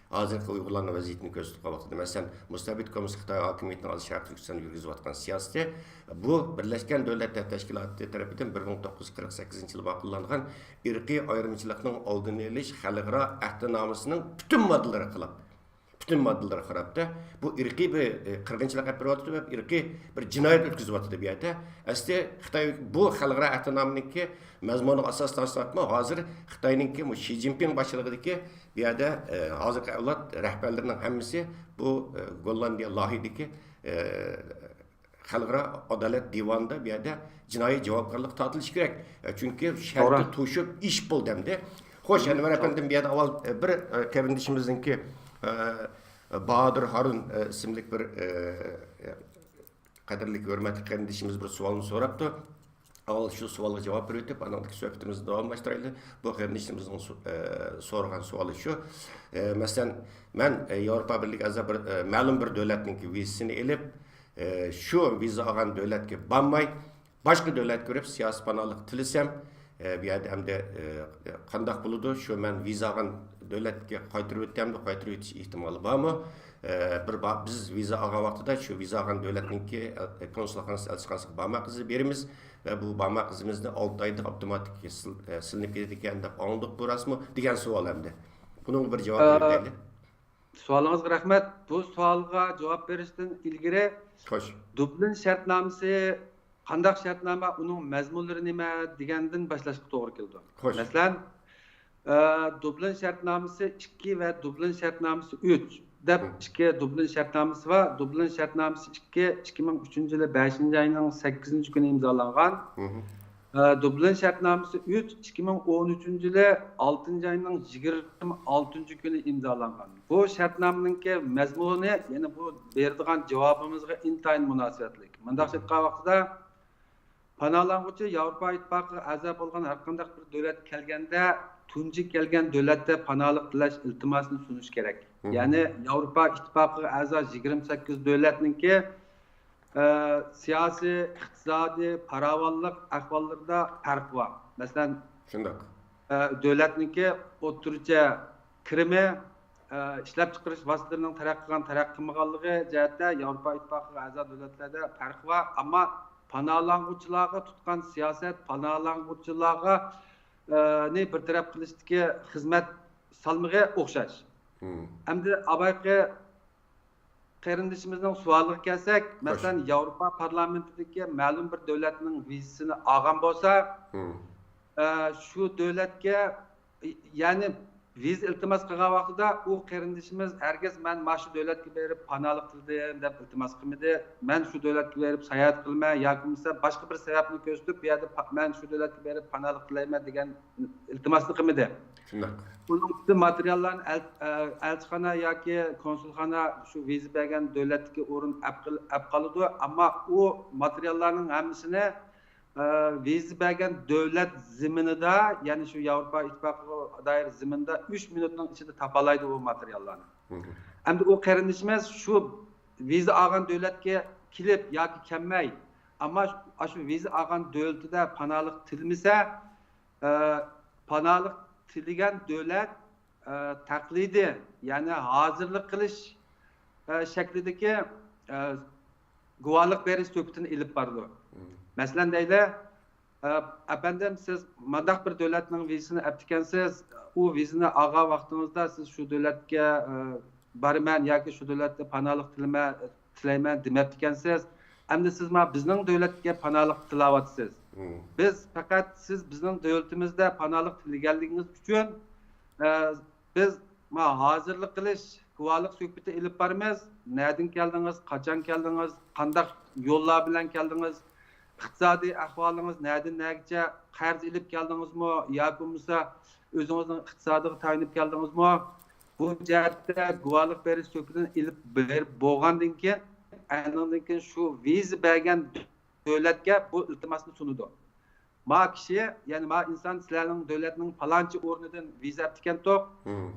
ھازىرقى ئۇيغۇرلارنىڭ ۋەزىيىتىنى كۆرسىتىپ قالغان ۋاقتىدا، مەسىلەن، مۇستەبىت كوممۇنىست خىتاي ھاكىمىيىتىنىڭ ھازىر شەرقىي تۈركىستاندا يۈرگۈزۈۋاتقان سىياسىتى، بۇ بىرلەشكەن دۆلەتلەر تەشكىلاتى تەرىپىدىن بىر مىڭ توققۇز يۈز قىرىق سەككىزىنچى يىلى ماقۇللانغان ئىرقىي ئايرىمچىلىقنىڭ ئالدىنى ئېلىش خەلقئارا ئەھدىنامىسىنىڭ پۈتۈن ماددىلىرىغا خىلاپ. پۈتۈن ماددىلىرىغا خىلاپتە. بۇ ئىرقىي بىر، ئە، قىرغىنچىلىق ئېلىپ بېرىۋاتىدۇ ۋە ئىرقىي بىر جىنايەت ئۆتكۈزۈۋاتىدۇ بۇ يەردە. ئەسلى خىتاي بۇ خەلقئارا ئەھدىنامىنىڭكى مەزمۇنىغا ئاساسلانساقمۇ، ھازىر خىتاينىڭكى مۇشۇ شى جىنپىڭ باشچىلىقىدىكى بۇ يەردە، ئە، ھازىرقى ئەۋلاد رەھبەرلىرىنىڭ ھەممىسى بۇ، ئە، گوللاندىيە لايىھىدىكى، ئە، خەلقئارا ئادالەت دىۋانىدا بۇ يەردە جىنايى جاۋابكارلىققا تارتىلىشى كېرەك. ئە، چۈنكى شەرتى توغرا. توشۇپ ئىش بولدى ئەمدى. خوش، ئەنۋەر ئەپەندىم، بۇ يەردە ئاۋۋال، ئە، بىر، ئە، قېرىندىشىمىزنىڭكى، ئە، باھادىر ھارۇن، ئە، ئىسىملىك بىر، ئە، قەدىرلىك، ھۆرمەتلىك قېرىندىشىمىز بىر سوئالنى سوراپتۇ. ئاۋۋال شۇ سوئالغا جاۋاب بېرىۋېتىپ، ئاندىن كېيىن سۆھبىتىمىزنى داۋاملاشتۇرايلى. بۇ قېرىندىشىمىزنىڭ سو-، ئە، سورىغان سوئالى شۇ. ئە، مەسىلەن، مەن، ئە، ياۋروپا بىرلىكى ئەزا بىر، ئە، مەلۇم بىر دۆلەتنىڭكى ۋىزىسىنى ئېلىپ، ئە، شۇ ۋىزا ئالغان دۆلەتكە بارماي، باشقا دۆلەتكە بېرىپ سىياسىي پاناھلىق تىلىسەم، ئە، بۇ يەردە ئەمدى، ئە، قانداق بولىدۇ؟ شۇ مەن ۋىزا ئالغان دۆلەتكە قايتۇرۇۋېتەمدۇ؟ قايتۇرۇۋېتىش ئېھتىمالى بارمۇ؟ ئە، بىر با-، بىز ۋىزا ئالغان ۋاقتىدا شۇ ۋىزا ئالغان دۆلەتنىڭكى، ئە، كونسۇلخانىسى، ئەلچىخانىسىغا بارماق ئىزنى بېرىمىز ۋە بۇ بارماق ئىزنىمىزنى ئالتە ئايدا ئاپتوماتىك سىل-، ئە، سىلىنىپ كېتىدىكەن دەپ ئاڭلىدۇق بۇ راستمۇ؟ دېگەن سوئال ئەمدى. بۇنىڭغا بىر جاۋاب ئە، بېرىپ بەرەيلى. سوئالىڭىزغا رەھمەت. بۇ سوئالغا جاۋاب بېرىشتىن ئىلگىرى، خوش. دۇبلىن شەرتنامىسى قانداق شەرتنامە، ئۇنىڭ مەزمۇنلىرى نېمە دېگەندىن باشلاشقا توغرا كېلىدۇ. خوش. مەسىلەن، ئە، دۇبلىن شەرتنامىسى ئىككى ۋە دۇبلىن شەرتنامىسى ئۈچ دەپ مم. ئىككى دۇبلىن شەرتنامىسى بار. دۇبلىن شەرتنامىسى ئىككى، ئىككى مىڭ ئۈچىنچى يىلى بەشىنچى ئاينىڭ سەككىزىنچى كۈنى ئىمزالانغان. مم. ئە، دۇبلىن شەرتنامىسى ئۈچ، ئىككى مىڭ ئون ئۈچىنچى يىلى ئالتىنچى ئاينىڭ يىگىرمە ئالتىنچى كۈنى ئىمزالانغان. بۇ شەرتنامىنىڭكى مەزمۇنى، يەنى بۇ بېرىدىغان جاۋابىمىزغا ئىنتايىن مۇناسىۋەتلىك. مۇنداقچە ئېيتقان ۋاقتىدا، پاناھلانغۇچى ياۋروپا ئىتتىپاقىغا ئەزا بولغان ھەر قانداق بىر دۆلەتكە كەلگەندە، تۇنجى كەلگەن دۆلەتتە پاناھلىق تىلەش ئىلتىماسىنى سۇنۇشى كېرەك. مم. يەنى ياۋروپا ئىتتىپاقىغا ئەزا يىگىرمە سەككىز دۆلەتنىڭكى، ئە، سىياسىي، ئىقتىسادىي، پاراۋانلىق ئەھۋاللىرىدا پەرق بار. مەسىلەن، شۇنداق. ئە، دۆلەتنىڭكى ئوتتۇرىچە كىرىمى، ئە، ئىشلەپچىقىرىش ۋاسىتىلىرىنىڭ تەرەققىي قىلغان، تەرەققىي قىلمىغانلىقى جەھەتتە ياۋروپا ئىتتىپاقىغا ئەزا دۆلەتلەردە پەرق بار. ئەمما پاناھلانغۇچىلارغا تۇتقان سىياسەت، پاناھلانغۇچىلارغا، ئە، نى بىر تەرەپ قىلىشتىكى خىزمەت سالمىقى ئوخشاش. ئەمدى ئاۋۋالقى قېرىندىشىمىزنىڭ سوئالىغا كەلسەك، مەسىلەن، ياۋروپا پارلامېنتىدىكى مەلۇم بىر دۆلەتنىڭ ۋىزىسىنى ئالغان بولسا، ئە، شۇ دۆلەتكە، يەنى ۋىزا ئىلتىماس قىلغان ۋاقتىدا ئۇ قېرىندىشىمىز ھەرگىز مەن مانا شۇ دۆلەتكە بېرىپ پاناھلىق تىلىدىم دەپ ئىلتىماس قىلمىدى. مەن شۇ دۆلەتكە بېرىپ ساياھەت قىلىمەن ياكى بولمىسا باشقا بىر سەۋەبنى كۆرسىتىپ بۇ يەردە پا-، مەن شۇ دۆلەتكە بېرىپ پاناھلىق تىلەيمەن دېگەن ئىلتىماسنى قىلمىدى. شۇنداق. ئۇنىڭ ئۈستىدىن ماتېرىياللارنى ئەل-، ئە، ئەلچىخانا ياكى كونسۇلخانا شۇ ۋىزا بەرگەن دۆلەتتىكى ئورۇن ئەپ قىل-، ئەپ قالىدۇ. ئەمما ئۇ ماتېرىياللارنىڭ ھەممىسىنى، ئە، ۋىزا بەرگەن دۆلەت زېمىنىدا، يەنى شۇ ياۋروپا ئىتتىپاقىغا دائىر زېمىندا ئۈچ مىنۇتنىڭ ئىچىدە تاپالايدۇ ئۇ ماتېرىياللارنى. ئەمدى ئۇ قېرىندىشىمىز شۇ ۋىزا ئالغان دۆلەتكە كېلىپ ياكى كەلمەي، ئەمما ئاشۇ ۋىزا ئالغان دۆلىتىدە پاناھلىق تىلىمىسە، ئە، پاناھلىق تىلىگەن دۆلەت، ئە، تەقلىدىي، يەنى ھازىرلىق قىلىش، ئە، شەكلىدىكى، ئە، گۇۋاھلىق بېرىش سۆھبىتىنى ئېلىپ بارىدۇ. مەسىلەن، دەيلى، ئە، ئەپەندىم، سىز مانداق بىر دۆلەتنىڭ ۋىزىسىنى ئەپتىكەنسىز، ئۇ ۋىزىنى ئالغان ۋاقتىڭىزدا سىز شۇ دۆلەتكە، ئە، بارىمەن ياكى شۇ دۆلەتتە پاناھلىق تىلىمە-، تىلەيمەن دېمەپتىكەنسىز. ئەمدى سىز مانا بىزنىڭ دۆلەتكە پاناھلىق تىلەۋاتىسىز. بىز پەقەت سىز بىزنىڭ دۆلىتىمىزدە پاناھلىق تىلىگەنلىكىڭىز ئۈچۈن، ئە، بىز مانا ھازىرلىق قىلىش، گۇۋاھلىق سۆھبىتى ئېلىپ بارىمىز. نەدىن كەلدىڭىز، قاچان كەلدىڭىز، قانداق يوللار بىلەن كەلدىڭىز، ئىقتىسادىي ئەھۋالىڭىز نەدىن نەگىچە، قەرز ئېلىپ كەلدىڭىزمۇ ياكى بولمىسا ئۆزىڭىزنىڭ ئىقتىسادىغا تايىنىپ كەلدىڭىزمۇ؟ بۇ جەھەتتە گۇۋاھلىق بېرىش سۆھبىتىنى ئېلىپ بېرىپ بولغاندىن كېيىن، ئاندىن كېيىن شۇ ۋىزا بەرگەن دۆلەتكە بۇ ئىلتىماسنى سۇنىدۇ. ما كىشى، يەنى ما ئىنسان سىلەرنىڭ دۆلەتنىڭ پالانچى ئورنىدىن ۋىزا ئەپتىكەنتۇق،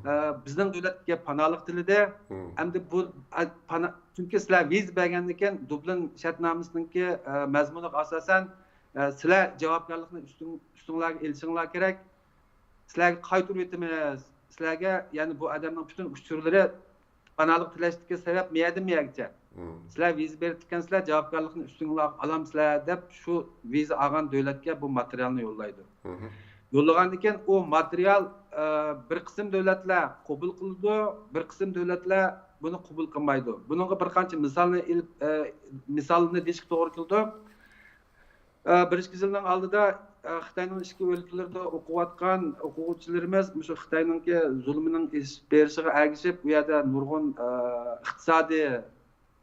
ئە، بىزنىڭ دۆلەتكە پاناھلىق تىلىدى. ئەمدى بۇ، ئە، پانا-، چۈنكى سىلەر ۋىزا بەرگەندىن كېيىن دۇبلىن شەرتنامىسىنىڭكى، ئە، مەزمۇنىغا ئاساسەن، ئە، سىلەر جاۋابكارلىقنى ئۈستۈڭ-، ئۈستۈڭلارغا ئېلىشىڭلار كېرەك. سىلەرگە قايتۇرۇۋېتىمىز. سىلەرگە، يەنى بۇ ئادەمنىڭ پۈتۈن ئۇچۇرلىرى پاناھلىق تىلەشتىكى سەۋەب مەيەردىن مەيەرگىچە. سىلەر ۋىزا بېرىپتىكەنسىلەر، جاۋابكارلىقنى ئۈستۈڭلارغا ئالامسىلەر دەپ شۇ ۋىزا ئالغان دۆلەتكە بۇ ماتېرىيالنى يوللايدۇ. يوللىغاندىن كېيىن ئۇ ماتېرىيال، ئە، بىر قىسىم دۆلەتلەر قوبۇل قىلىدۇ، بىر قىسىم دۆلەتلەر بۇنى قوبۇل قىلمايدۇ. بۇنىڭغا بىر قانچە مىسالنى ئېلىپ، ئە، مىسالنى دېيىشكە توغرا كېلىدۇ. ئە، بىر ئىككى يىلنىڭ ئالدىدا، ئە، خىتاينىڭ ئىچكى ئۆلكىلىرىدە ئوقۇۋاتقان ئوقۇغۇچىلىرىمىز مۇشۇ خىتاينىڭكى زۇلۇمىنىڭ ئېشىپ بېرىشىغا ئەگىشىپ، ئۇ يەردە نۇرغۇن، ئە، ئىقتىسادىي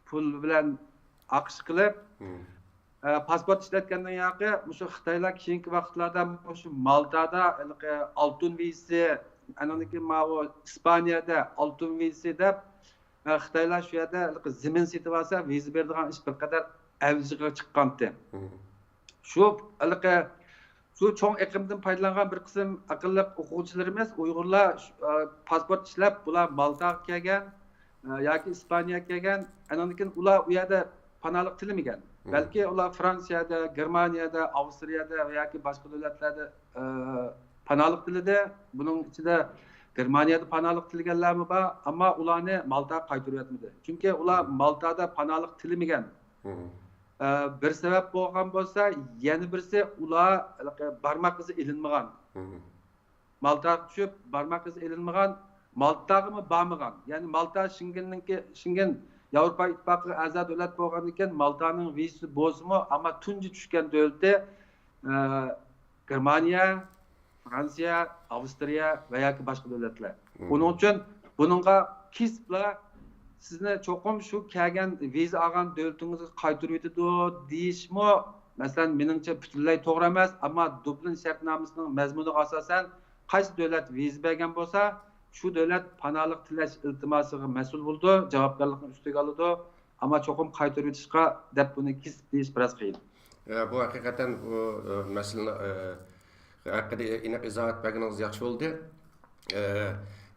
پۇل بىلەن ئاقىش قىلىپ، ئە، پاسپورت ئىشلەتكەندىن ياقى مۇشۇ خىتايلار كېيىنكى ۋاقىتلاردا مۇشۇ مالتادا ھېلىقى ئالتۇن ۋىزىسى، ئاندىن كېيىن ماۋۇ ئىسپانىيەدە ئالتۇن ۋىزىسى دەپ، ئە، خىتايلار شۇ يەردە ھېلىقى زېمىن سېتىۋالسا، ۋىزا بېرىدىغان ئىش بىر قەدەر ئەۋجىگە چىققانتى. شۇ ھېلىقى، شۇ چوڭ ئېقىمدىن پايدىلانغان بىر قىسىم ئەقىللىق ئوقۇغۇچىلىرىمىز، ئۇيغۇرلار، ئە، پاسپورت ئىشلەپ، بۇلار مالتاغا كەلگەن، ئە، ياكى ئىسپانىيەگە كەلگەن، ئاندىن كېيىن ئۇلار ئۇ يەردە پاناھلىق تىلىمىگەن. بەلكى ئۇلار فرانسىيەدە، گېرمانىيەدە، ئاۋسترىيەدە ۋە ياكى باشقا دۆلەتلەردە، ئە، پاناھلىق تىلىدى. بۇنىڭ ئىچىدە گېرمانىيەدە پاناھلىق تىلىگەنلەرمۇ بار، ئەمما ئۇلارنى مالتاغا قايتۇرۇۋەتمىدى. چۈنكى ئۇلار مالتادا پاناھلىق تىلىمىگەن. ئە، بىر سەۋەب بولغان بولسا، يەنە بىرسى ئۇلار ھېلىقى بارماق ئىزى ئېلىنمىغان. مالتاغا چۈشۈپ، بارماق ئىزى ئېلىنمىغان، مالتاغىمۇ بارمىغان. يەنى مالتا شېنگېننىڭكى، شېنگېن ياۋروپا ئىتتىپاقىغا ئەزا دۆلەت بولغاندىن كېيىن مالتانىڭ ۋىزىسى بولسىمۇ، ئەمما تۇنجى چۈشكەن دۆلىتى، ئە، گېرمانىيە، فرانسىيە، ئاۋسترىيە ۋە ياكى باشقا دۆلەتلەر. ئۇنىڭ ئۈچۈن بۇنىڭغا كېسىپلا سىزنى چوقۇم شۇ كەلگەن ۋىزا ئالغان دۆلىتىڭىزگە قايتۇرۇۋېتىدۇ دېيىشمۇ، مەسىلەن، مېنىڭچە پۈتۈنلەي توغرا ئەمەس، ئەمما دۇبلىن شەرتنامىسىنىڭ مەزمۇنىغا ئاساسەن، قايسى دۆلەت ۋىزا بەرگەن بولسا، شۇ دۆلەت پاناھلىق تىلەش ئىلتىماسىغا مەسئۇل بولىدۇ، جاۋابكارلىقنى ئۈستىگە ئالىدۇ. ئەمما چوقۇم قايتۇرۇۋېتىشقا دەپ بۇنى كېسىپ دېيىش بىراز قىيىن. ئە، بۇ ھەقىقەتەن بۇ، ئە، مەسىلىنى، ئە، ھەققىدە ئېنىق ئىزاھات بەرگىنىڭىز ياخشى بولدى. ئە،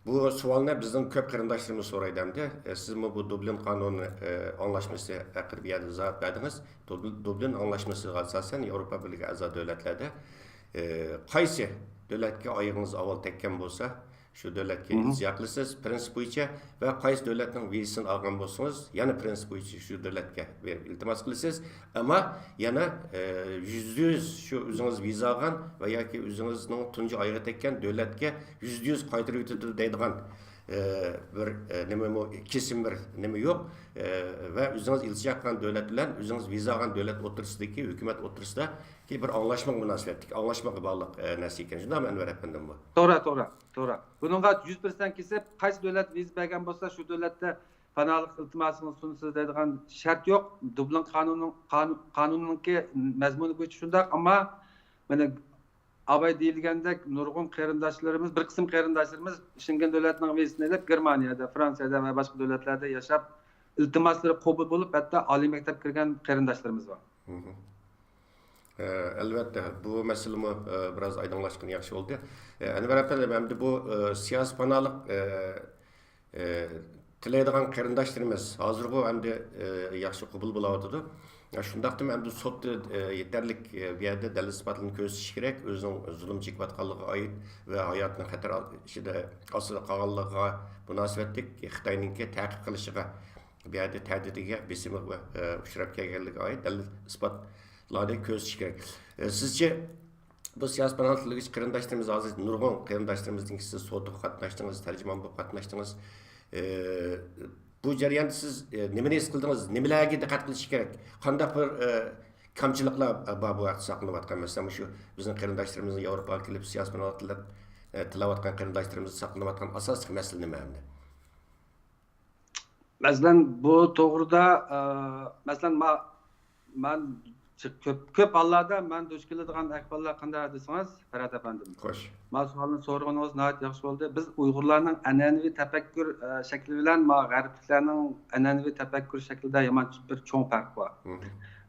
بۇ سوئالنى بىزنىڭ كۆپ قېرىنداشلىرىمىز سورايدۇ ئەمدى. ئە، سىزمۇ بۇ دۇبلىن قانۇنى، ئە، ئاڭلاشمىسى ھەققىدە بۇ يەردە ئىزاھات بەردىڭىز. دۇبلىن، دۇبلىن ئاڭلاشمىسىغا ئاساسەن ياۋروپا بىرلىكى ئەزا دۆلەتلەردە، ئە، قايسى دۆلەتكە ئايىغىڭىز ئاۋۋال تەگكەن بولسا، شۇ دۆلەتكە ئىلتىجا قىلىسىز، پرىنسىپ بويىچە، ۋە قايسى دۆلەتنىڭ ۋىزىسىنى ئالغان بولسىڭىز، يەنە پرىنسىپ بويىچە شۇ دۆلەتكە بېرىپ ئىلتىماس قىلىسىز. ئەمما يەنە، ئە، يۈزدە يۈز شۇ ئۆزىڭىز ۋىزا ئالغان ۋە ياكى ئۆزىڭىزنىڭ تۇنجى ئايىغى تەگكەن دۆلەتكە يۈزدە يۈز قايتۇرۇۋېتىدۇ دەيدىغان، ئە، بىر، ئە، نېمىمۇ، كېسىم بىر نېمە يوق. ئە، ۋە ئۆزىڭىز ئىلچى ياققان دۆلەت بىلەن ئۆزىڭىز ۋىزا ئالغان دۆلەت ئوتتۇرىسىدىكى، ھۆكۈمەت ئوتتۇرىسىدىكى بىر ئاڭلاشمىغا مۇناسىۋەتلىك، ئاڭلاشمىغا باغلىق، ئە، نەرسە ئىكەن. شۇنداقمۇ، ئەنۋەر ئەپەندىم، بۇ؟ توغرا، توغرا، توغرا. بۇنىڭغا يۈز پىرسەنت كېسىپ، قايسى دۆلەت ۋىزا بەرگەن بولسا، شۇ دۆلەتتە پاناھلىق ئىلتىماسىڭىز سۇنسىز دەيدىغان شەرت يوق. دۇبلىن قانۇنىنىڭ، قانۇن، قانۇننىڭكى مەزمۇنى بويىچە شۇنداق، ئەمما مانا ئاباي دېيىلگەندەك نۇرغۇن قېرىنداشلىرىمىز، بىر قىسىم قېرىنداشلىرىمىز شېنگېن دۆلەتنىڭ ۋىزىسىنى ئېلىپ، گېرمانىيەدە، فرانسىيەدە ۋە باشقا دۆلەتلەردە ياشاپ، ئىلتىماسلىرى قوبۇل بولۇپ، ھەتتا ئالىي مەكتەپكە كىرگەن قېرىنداشلىرىمىز بار. مھم. ئە، ئەلۋەتتە، بۇ مەسىلىمۇ، ئە، بىراز ئايدىڭلاشقىنى ياخشى بولدى. ئە، ئەنۋەر ئەپەندىم، ئەمدى بۇ، ئە، سىياسىي پاناھلىق، ئە، ئە، تىلەيدىغان قېرىنداشلىرىمىز ھازىرغۇ ئەمدى، ئە، ياخشى قوبۇل بولاۋاتىدۇ. ئە، شۇنداقتىمۇ ئەمدى سوتتا، ئە، يېتەرلىك، ئە، بۇ يەردە دەلىل ئىسپاتلىرىنى كۆرسىتىشى كېرەك، ئۆزىنىڭ زۇلۇم چېكىۋاتقانلىقىغا ئائىت ۋە ھاياتىنىڭ خەتەر ئىچىدە، ئاستىدا قالغانلىقىغا مۇناسىۋەتلىك خىتاينىڭكى تەقىب قىلىشىغا، بۇ يەردە تەھدىتىگە، بېسىمىغا، ئە، ئۇچراپ كەلگەنلىكىگە ئائىت دەلىل ئىسپاتلارنى كۆرسىتىشى كېرەك. ئە، سىزچە، بۇ سىياسىي پاناھلىق تىلىگۈچى قېرىنداشلىرىمىز، ھازىر نۇرغۇن قېرىنداشلىرىمىزنىڭكى، سىز سوتىغا قاتناشتىڭىز، تەرجىمان بولۇپ قاتناشتىڭىز. ئە، بۇ جەرياندا سىز، ئە، نېمىنى ھېس قىلدىڭىز؟ نېمىلەرگە دىققەت قىلىش كېرەك؟ قانداق بىر، ئە، كەمچىلىكلەر بار بۇ ھەقتە ساقلىنىۋاتقان؟ مەسىلەن، مۇشۇ بىزنىڭ قېرىنداشلىرىمىزنىڭ ياۋروپاغا كېلىپ سىياسىي پاناھلىق تىلەپ، ئە، تىلەۋاتقان قېرىنداشلىرىمىزدا ساقلىنىۋاتقان ئاساسلىق مەسىلە نېمە ئەمدى؟ مەسىلەن، بۇ توغرىدا، ئە، مەسىلەن، ما-، مەن كۆپ، كۆپ ھاللاردا مەن دۇچ كېلىدىغان ئەھۋاللار قانداق دېسىڭىز، پەرھات ئەپەندىم. خوش. ما سوئالنى سورىغىنىڭىز ناھايىتى ياخشى بولدى. بىز ئۇيغۇرلارنىڭ ئەنئەنىۋى تەپەككۇر، ئە، شەكلى بىلەن ما غەربلىكلەرنىڭ ئەنئەنىۋى تەپەككۇر شەكلىدە يامان بىر چوڭ پەرق بار. مھم.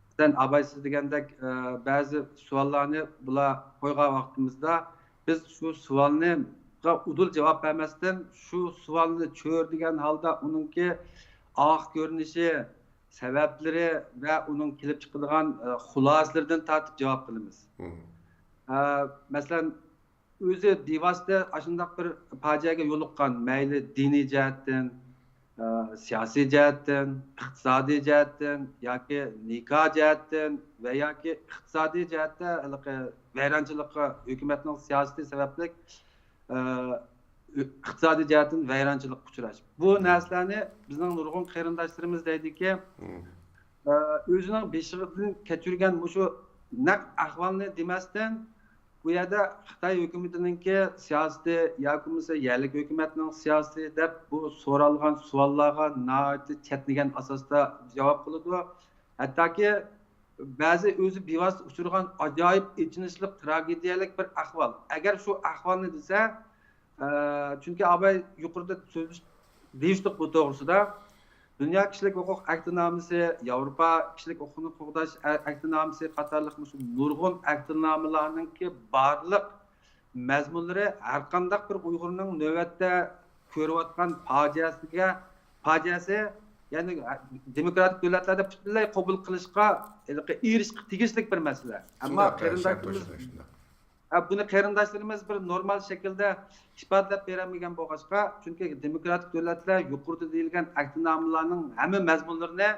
مەسىلەن، ئاباي سىز دېگەندەك، ئە، بەزى سوئاللارنى بۇلار قويغان ۋاقتىمىزدا، بىز شۇ سوئالنىغا ئۇدۇل جاۋاب بەرمەستىن، شۇ سوئالنى چۆرىدىگەن ھالدا ئۇنىڭكى ئارقا كۆرۈنۈشى، سەۋەبلىرى ۋە ئۇنىڭ كېلىپ چىقىدىغان، ئە، خۇلاسىلىرىدىن تارتىپ جاۋاب قىلىمىز. مھم. ئە، مەسىلەن، ئۆزى بىۋاسىتە ئاشۇنداق بىر پاجىئەگە يولۇققان، مەيلى دىنىي جەھەتتىن، ئە، سىياسىي جەھەتتىن، ئىقتىسادىي جەھەتتىن ياكى نىكاھ جەھەتتىن ۋە ياكى ئىقتىسادىي جەھەتتە ھېلىقى ۋەيرانچىلىققا، ھۆكۈمەتنىڭ سىياسىتى سەۋەبلىك، ئە، ئىقتىسادىي جەھەتتىن ۋەيرانچىلىققا ئۇچراش. بۇ نەرسىلەرنى بىزنىڭ نۇرغۇن قېرىنداشلىرىمىز دەيدىكى، ئە، ئۆزىنىڭ بېشىدىن كەچۈرگەن مۇشۇ نەق ئەھۋالنى دېمەستىن، بۇ يەردە خىتاي ھۆكۈمىتىنىڭكى سىياسىتى ياكى بولمىسا يەرلىك ھۆكۈمەتنىڭ سىياسىتى دەپ بۇ سورالغان سوئاللارغا ناھايىتى چەتنىگەن ئاساستا جاۋاب قىلىدۇ. ھەتتاكى بەزى ئۆزى بىۋاسىتە ئۇچرىغان ئاجايىپ ئېچىنىشلىق، تراگېدىيەلىك بىر ئەھۋال. ئەگەر شۇ ئەھۋالنى دېسە، ئە، چۈنكى ئاباي يۇقىرىدا سۆزلىش-، دېيىشلىق بۇ توغرىسىدا، دۇنيا كىشىلىك ھوقۇق ئەھدىنامىسى، ياۋروپا كىشىلىك ھوقۇقنى قوغداش ئە-، ئەھدىنامىسى قاتارلىق مۇشۇ نۇرغۇن ئەھدىنامىلەرنىڭكى بارلىق مەزمۇنلىرى ھەرقانداق بىر ئۇيغۇرنىڭ نۆۋەتتە كۆرۈۋاتقان پاجىئەسىگە، پاجىئەسى، يەنى دېموكراتىك دۆلەتلەردە پۈتۈنلەي قوبۇل قىلىشقا، ھېلىقى ئېرىشىشقا تېگىشلىك بىر مەسىلە. ئەمما شۇنداق، شۇنداق، قېرىنداشلىرىمىز شۇنداق. ھە، بۇنى قېرىنداشلىرىمىز بىر نورمال شەكىلدە ئىپادىلەپ بېرەلمىگەن بولغاچقا، چۈنكى دېموكراتىك دۆلەتلەر يۇقىرىدا دېيىلگەن ئەھدىنامىلەرنىڭ ھەممە مەزمۇنلىرىنى،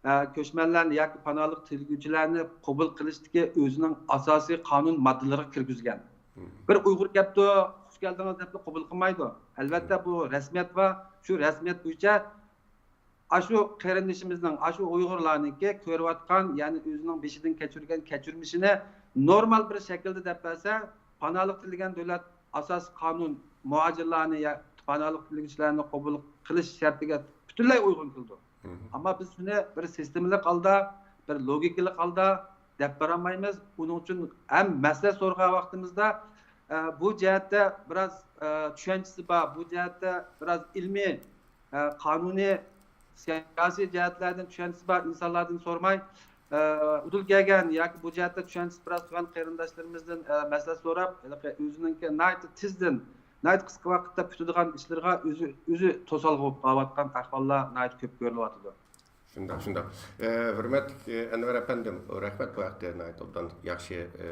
ئە، كۆچمەنلەرنى ياكى پاناھلىق تىلىگۈچىلەرنى قوبۇل قىلىشتىكى ئۆزىنىڭ ئاساسىي قانۇن ماددىلىرىغا كىرگۈزگەن. مم. بىر ئۇيغۇر كەپتۇ، خۇش كەلدىڭىز دەپلا قوبۇل قىلمايدۇ. ئەلۋەتتە، مم، بۇ رەسمىيەت بار، شۇ رەسمىيەت بويىچە ئاشۇ قېرىندىشىمىزنىڭ، ئاشۇ ئۇيغۇرلارنىڭكى كۆرۈۋاتقان، يەنى ئۆزىنىڭ بېشىدىن كەچۈرگەن كەچۈرمىشىنى نورمال بىر شەكىلدە دەپ بەرسە، پاناھلىق تىلىگەن دۆلەت ئاساسىي قانۇن مۇھاجىرلارنى يا پاناھلىق تىلىگۈچىلەرنى قوبۇل قىلىش شەرتىگە پۈتۈنلەي ئۇيغۇن كېلىدۇ. مم. ئەمما بىز شۇنى بىر سىستېمىلىق ھالدا، بىر لوگىكىلىق ھالدا دەپ بارالمايمىز. ئۇنىڭ ئۈچۈن ھەم مەسىلە سورىغان ۋاقتىمىزدا، ئە، بۇ جەھەتتە بىراز، ئە، چۈشەنچىسى بار، بۇ جەھەتتە بىراز ئىلمىي، ئە، قانۇنىي، سىياسىي جەھەتلەردىن چۈشەنچىسى بار ئىنسانلاردىن سورىماي، ئە، ئۇدۇل كەلگەن ياكى بۇ جەھەتتە چۈشەنچىسى بىراز تۆۋەن قېرىنداشلىرىمىزدىن، ئە، مەسلىھەت سوراپ، ھېلىقى ئۆزىنىڭكى ناھايىتى تېزدىن، ناھايىتى قىسقا ۋاقىتتا پۈتىدىغان ئىشلىرىغا ئۆزى، ئۆزى توسالغۇ بولۇپ قېلىۋاتقان ئەھۋاللار ناھايىتى كۆپ كۆرۈلۈۋاتىدۇ. شۇنداق، شۇنداق. ئە، ھۆرمەتلىك، ئە، ئەنۋەر ئەپەندىم، رەھمەت، بۇ ھەقتە ناھايىتى ئوبدان ياخشى، ئە،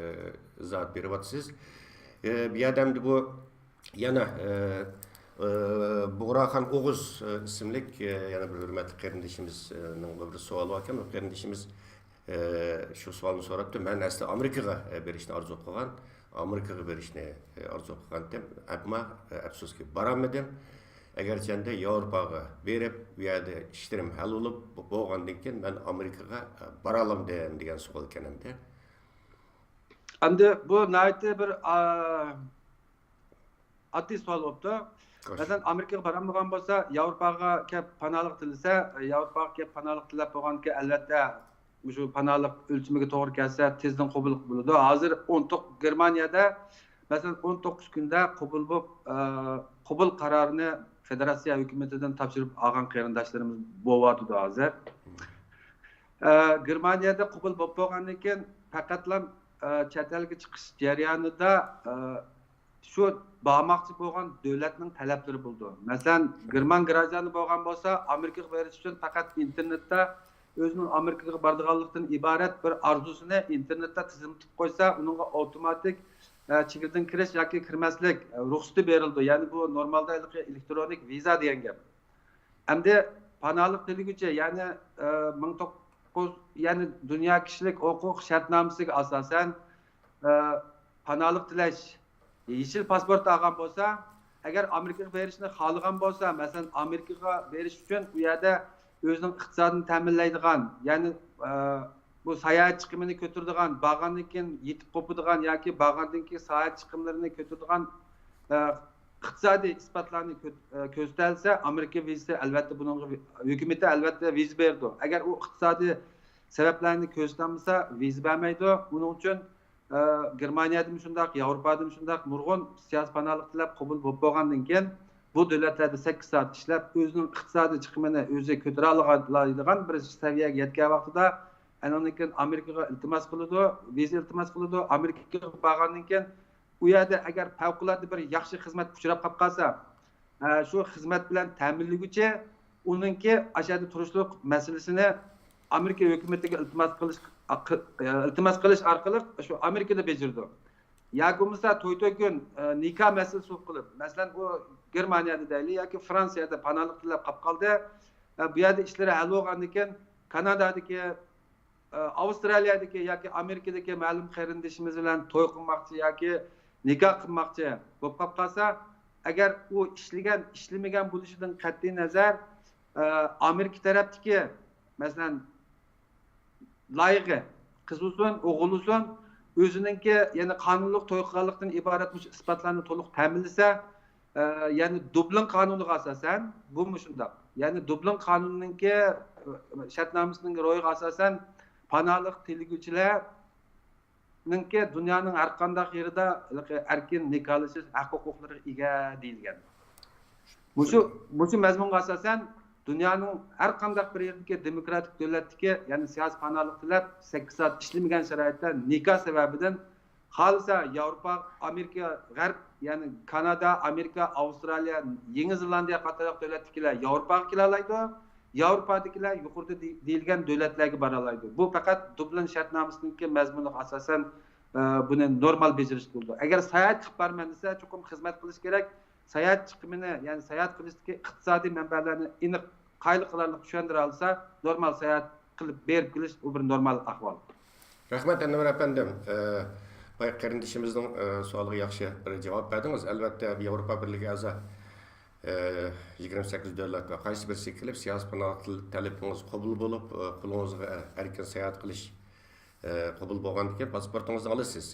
ئىزاھات بېرىۋاتىسىز. ئە، بۇ يەردە ئەمدى بۇ يەنە، ئە، ئە، بۇغراخان ئوغۇز، ئە، ئىسىملىك، ئە، يەنە بىر ھۆرمەتلىك قېرىندىشىمىزنىڭ بىر سوئالى باركەن. ئۇ قېرىندىشىمىز، ئە، شۇ سوئالنى سوراپتۇ. مەن ئەسلى ئامېرىكىغا، ئە، بېرىشنى ئارزۇ قىلغان، ئامېرىكىغا بېرىشنى، ئە، ئارزۇ قىلغانتىم. ئەمما، ئە، ئەپسۇسكى، بارالمىدىم. ئەگەرچەندە ياۋروپاغا بېرىپ، ئۇ يەردە ئىشلىرىم ھەل بولۇپ بولغاندىن كېيىن مەن ئامېرىكىغا بارالامدىم دېگەن سوئالكەن ئەمدى. ئەمدى بۇ ناھايىتى بىر ئا، ئاددىي سوئال بوپتۇ. مەسىلەن، ئامېرىكىغا بارالمىغان بولسا، ياۋروپاغا كەپ پاناھلىق تىلىسە، ياۋروپاغا كەپ پاناھلىق تىلەپ بولغاندىكىن، ئەلۋەتتە، مۇشۇ پاناھلىق ئۆلچىمىگە توغرا كەلسە، تېزدىن قوبۇل بولىدۇ. ھازىر ئون توققۇز، گېرمانىيەدە، مەسىلەن، ئون توققۇز كۈندە قوبۇل بولۇپ، ئە، قوبۇل قارارىنى فېدېراتسىيە ھۆكۈمىتىدىن تاپشۇرۇپ ئالغان قېرىنداشلىرىمىز بولۇۋاتىدۇ ھازىر. ئە، گېرمانىيەدە قوبۇل بولۇپ بولغاندىن كېيىن، پەقەتلا، ئە، چەت ئەلگە چىقىش جەريانىدا، ئە، شۇ بارماقچى بولغان دۆلەتنىڭ تەلەپلىرى بولىدۇ. مەسىلەن، گېرمان گراژدانى بولغان بولسا، ئامېرىكىغا بېرىش ئۈچۈن پەقەت ئىنتېرنېتتا ئۆزىنىڭ ئامېرىكىغا بارىدىغانلىقتىن ئىبارەت بىر ئارزۇسىنى ئىنتېرنېتتا تىزىملىتىپ قويسا، ئۇنىڭغا ئاپتوماتىك، ئە، چېگرىدىن كىرىش ياكى كىرمەسلىك، ئە، رۇخسىتى بېرىلىدۇ. يەنى بۇ نورمالدا ھېلىقى ئېلېكترونىك ۋىزا دېگەن گەپ. ئەمدى پاناھلىق تىلىگۈچى، يەنى، ئە، مىڭ توققۇز، يەنى دۇنيا كىشىلىك ھوقۇق شەرتنامىسىگە ئاساسەن، ئە، پاناھلىق تىلەش، يېشىل پاسپورت ئالغان بولسا، ئەگەر ئامېرىكىغا بېرىشنى خالىغان بولسا، مەسىلەن، ئامېرىكىغا بېرىش ئۈچۈن ئۇ يەردە ئۆزىنىڭ ئىقتىسادىنى تەمىنلەيدىغان، يەنى، ئە، بۇ ساياھەت چىقىمىنى كۆتۈرىدىغان، بارغاندىن كېيىن يېتىپ قوپىدىغان ياكى بارغاندىن كېيىن ساياھەت چىقىملىرىنى كۆتۈرىدىغان، ئە، ئىقتىسادىي ئىسپاتلارنى كۆت-، ئە، كۆرسىتەلىسە، ئامېرىكا ۋىزىسى ئەلۋەتتە بۇنىڭغا ۋى-، ھۆكۈمىتى ئەلۋەتتە ۋىزا بېرىدۇ. ئەگەر ئۇ ئىقتىسادىي سەۋەبلەرنى كۆرسىتەلمىسە، ۋىزا بەرمەيدۇ. ئۇنىڭ ئۈچۈن، ئە، گېرمانىيەدىمۇ شۇنداق، ياۋروپادىمۇ شۇنداق نۇرغۇن سىياسىي پاناھلىق تىلەپ قوبۇل بولۇپ بولغاندىن كېيىن، بۇ دۆلەتلەردە سەككىز سائەت ئىشلەپ، ئۆزىنىڭ ئىقتىسادىي چىقىمىنى ئۆزى كۆتۈرەلەيدىغان بىر سەۋىيەگە يەتكەن ۋاقتىدا، ئاندىن كېيىن ئامېرىكىغا ئىلتىماس قىلىدۇ، ۋىزا ئىلتىماس قىلىدۇ. ئامېرىكىغا بارغاندىن كېيىن، ئۇ يەردە ئەگەر پەۋقۇلئاددە بىر ياخشى خىزمەتكە ئۇچراپ قاپ قالسا، ئە، شۇ خىزمەت بىلەن تەمىنلىگۈچى ئۇنىڭكى ئاشۇ يەردە تۇرۇشلۇق مەسىلىسىنى ئامېرىكا ھۆكۈمىتىگە ئىلتىماس قىلىش، ئىلتىماس قىلىش ئارقىلىق شۇ ئامېرىكىدا بېجىرىدۇ. ياكى بولمىسا توي توي كۈن، ئە، نىكاھ مەسىلىسى بولۇپ قېلىپ، مەسىلەن، ئۇ گېرمانىيەدە دەيلى ياكى فرانسىيەدە پاناھلىق تىلەپ قاپ قالدى. ئە، بۇ يەردە ئىشلىرى ھەل بولغاندىن كېيىن كانادادىكى، ئە، ئاۋسترالىيەدىكى ياكى ئامېرىكىدىكى مەلۇم قېرىندىشىمىز بىلەن توي قىلماقچى ياكى نىكاھ قىلماقچى بولۇپ قاپ قالسا، ئەگەر ئۇ ئىشلىگەن، ئىشلىمىگەن بولۇشىدىن قەتئىي نەزەر، ئە، ئامېرىكا تەرەپتىكى، مەسىلەن، لايىقى، قىز بولسۇن، ئوغۇل بولسۇن، ئۆزىنىڭكى، يەنى قانۇنلۇق توي قىلغانلىقتىن ئىبارەت مۇشۇ ئىسپاتلارنى تولۇق تەمىنلىسە، ئە، يەنى دۇبلىن قانۇنىغا ئاساسەن، بۇمۇ شۇنداق. يەنى دۇبلىن قانۇنىنىڭكى، ئە، شەرتنامىسىنىڭ روھىغا ئاساسەن، پاناھلىق تىلىگۈچىلەرنىڭكى دۇنيانىڭ ھەر قانداق يېرىدا ھېلىقى ئەركىن نىكاھلىشىش ھەق ھوقۇقلىرىغا ئىگە دېيىلگەن. مۇشۇ، مۇشۇ مەزمۇنغا ئاساسەن، دۇنيانىڭ ھەر قانداق بىر يېرىدىكى دېموكراتىك دۆلەتتىكى، يەنى سىياسىي پاناھلىق تىلەپ، سەككىز سائەت ئىشلىمىگەن شارائىتتا نىكاھ سەۋەبىدىن خالىسا ياۋروپا، ئامېرىكا، غەرب، يەنى كانادا، ئامېرىكا، ئاۋسترالىيە، يېڭى زېلاندىيە قاتارلىق دۆلەتتىكىلەر ياۋروپاغا كېلەلەيدۇ. ياۋروپادىكىلەر يۇقىرىدا دېي-، دېيىلگەن دۆلەتلەرگە بارالايدۇ. بۇ پەقەت دۇبلىن شەرتنامىسىنىڭكى مەزمۇنىغا ئاساسەن، ئە، بۇنى نورمال بېجىرىشكە بولىدۇ. ئەگەر ساياھەت قىلىپ بارىمەن دېسە، چوقۇم خىزمەت قىلىش كېرەك. ساياھەت چىقىمىنى، يەنى ساياھەت قىلىشتىكى ئىقتىسادىي مەنبەلەرنى ئېنىق قايىل قىلارلىق چۈشەندۈرەلىسە، نورمال ساياھەت قىلىپ بېرىپ كېلىش، ئۇ بىر نورمال ئەھۋال. رەھمەت، ئەنۋەر ئەپەندىم. ئە، بايا قېرىندىشىمىزنىڭ، ئە، سوئالىغا ياخشى بىر جاۋاب بەردىڭىز. ئەلۋەتتە، ياۋروپا بىرلىكى ئەزا، ئە، يىگىرمە سەككىز دۆلەت ۋە قايسى بىرسىگە كېلىپ، سىياسىي پاناھلىق تەلىپىڭىز قوبۇل بولۇپ، ئە، قولىڭىزغا ئەركىن ساياھەت قىلىش، ئە، قوبۇل بولغاندىن كېيىن پاسپورتىڭىزنى ئالىسىز.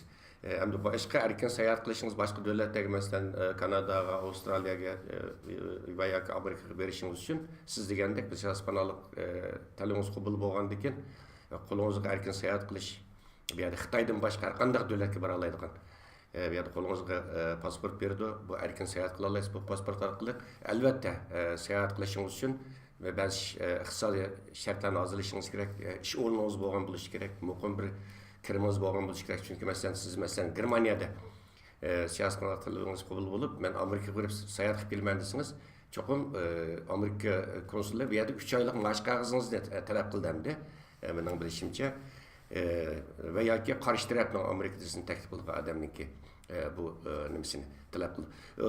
ئە، ئەمدى باشقا ئەركىن ساياھەت قىلىشىڭىز باشقا دۆلەتلەرگە، مەسىلەن، ئە، كاناداغا، ئاۋسترالىيەگە، ئە، ۋە ياكى ئامېرىكىغا بېرىشىڭىز ئۈچۈن سىز دېگەندەك بىر سىياسىي پاناھلىق، ئە، تەلىپىڭىز قوبۇل بولغاندىن كېيىن، ئە، قولىڭىزغا ئەركىن ساياھەت قىلىش، بۇ يەردە خىتايدىن باشقا ھەر قانداق دۆلەتكە بارالايدىغان، ئە، بۇ يەردە قولىڭىزغا، ئە، پاسپورت بېرىدۇ، بۇ ئەركىن ساياھەت قىلالايسىز بۇ پاسپورت ئارقىلىق. ئەلۋەتتە، ئە، ساياھەت قىلىشىڭىز ئۈچۈن بەزى، ئە، ئىقتىسادىي شەرتلەرنى ھازىرلىشىڭىز كېرەك، ئە، ئىش ئورنىڭىز بولغان بولۇشى كېرەك، مۇقىم بىر كىرىمىڭىز بولغان بولۇشى كېرەك. چۈنكى، مەسىلەن، سىز، مەسىلەن، گېرمانىيەدە، ئە، سىياسىي پاناھلىق تەلىپىڭىز قوبۇل بولۇپ، مەن ئامېرىكىغا بېرىپ ساياھەت قىلىپ كېلىمەن دېسىڭىز، چوقۇم، ئە، ئامېرىكا كونسۇلى بۇ يەردە ئۈچ ئايلىق مائاش قەغىزىڭىزنى، ئە، تەلەپ قىلىدۇ ئەمدى. ئە، مېنىڭ بىلىشىمچە، ئە، ۋە ياكى قارشى تەرەپنىڭ ئامېرىكىدىن تەكلىپ قىلغان ئادەمنىڭكى، ئە، بۇ، ئە، نېمىسىنى تەلەپ قىلىدۇ. ئە،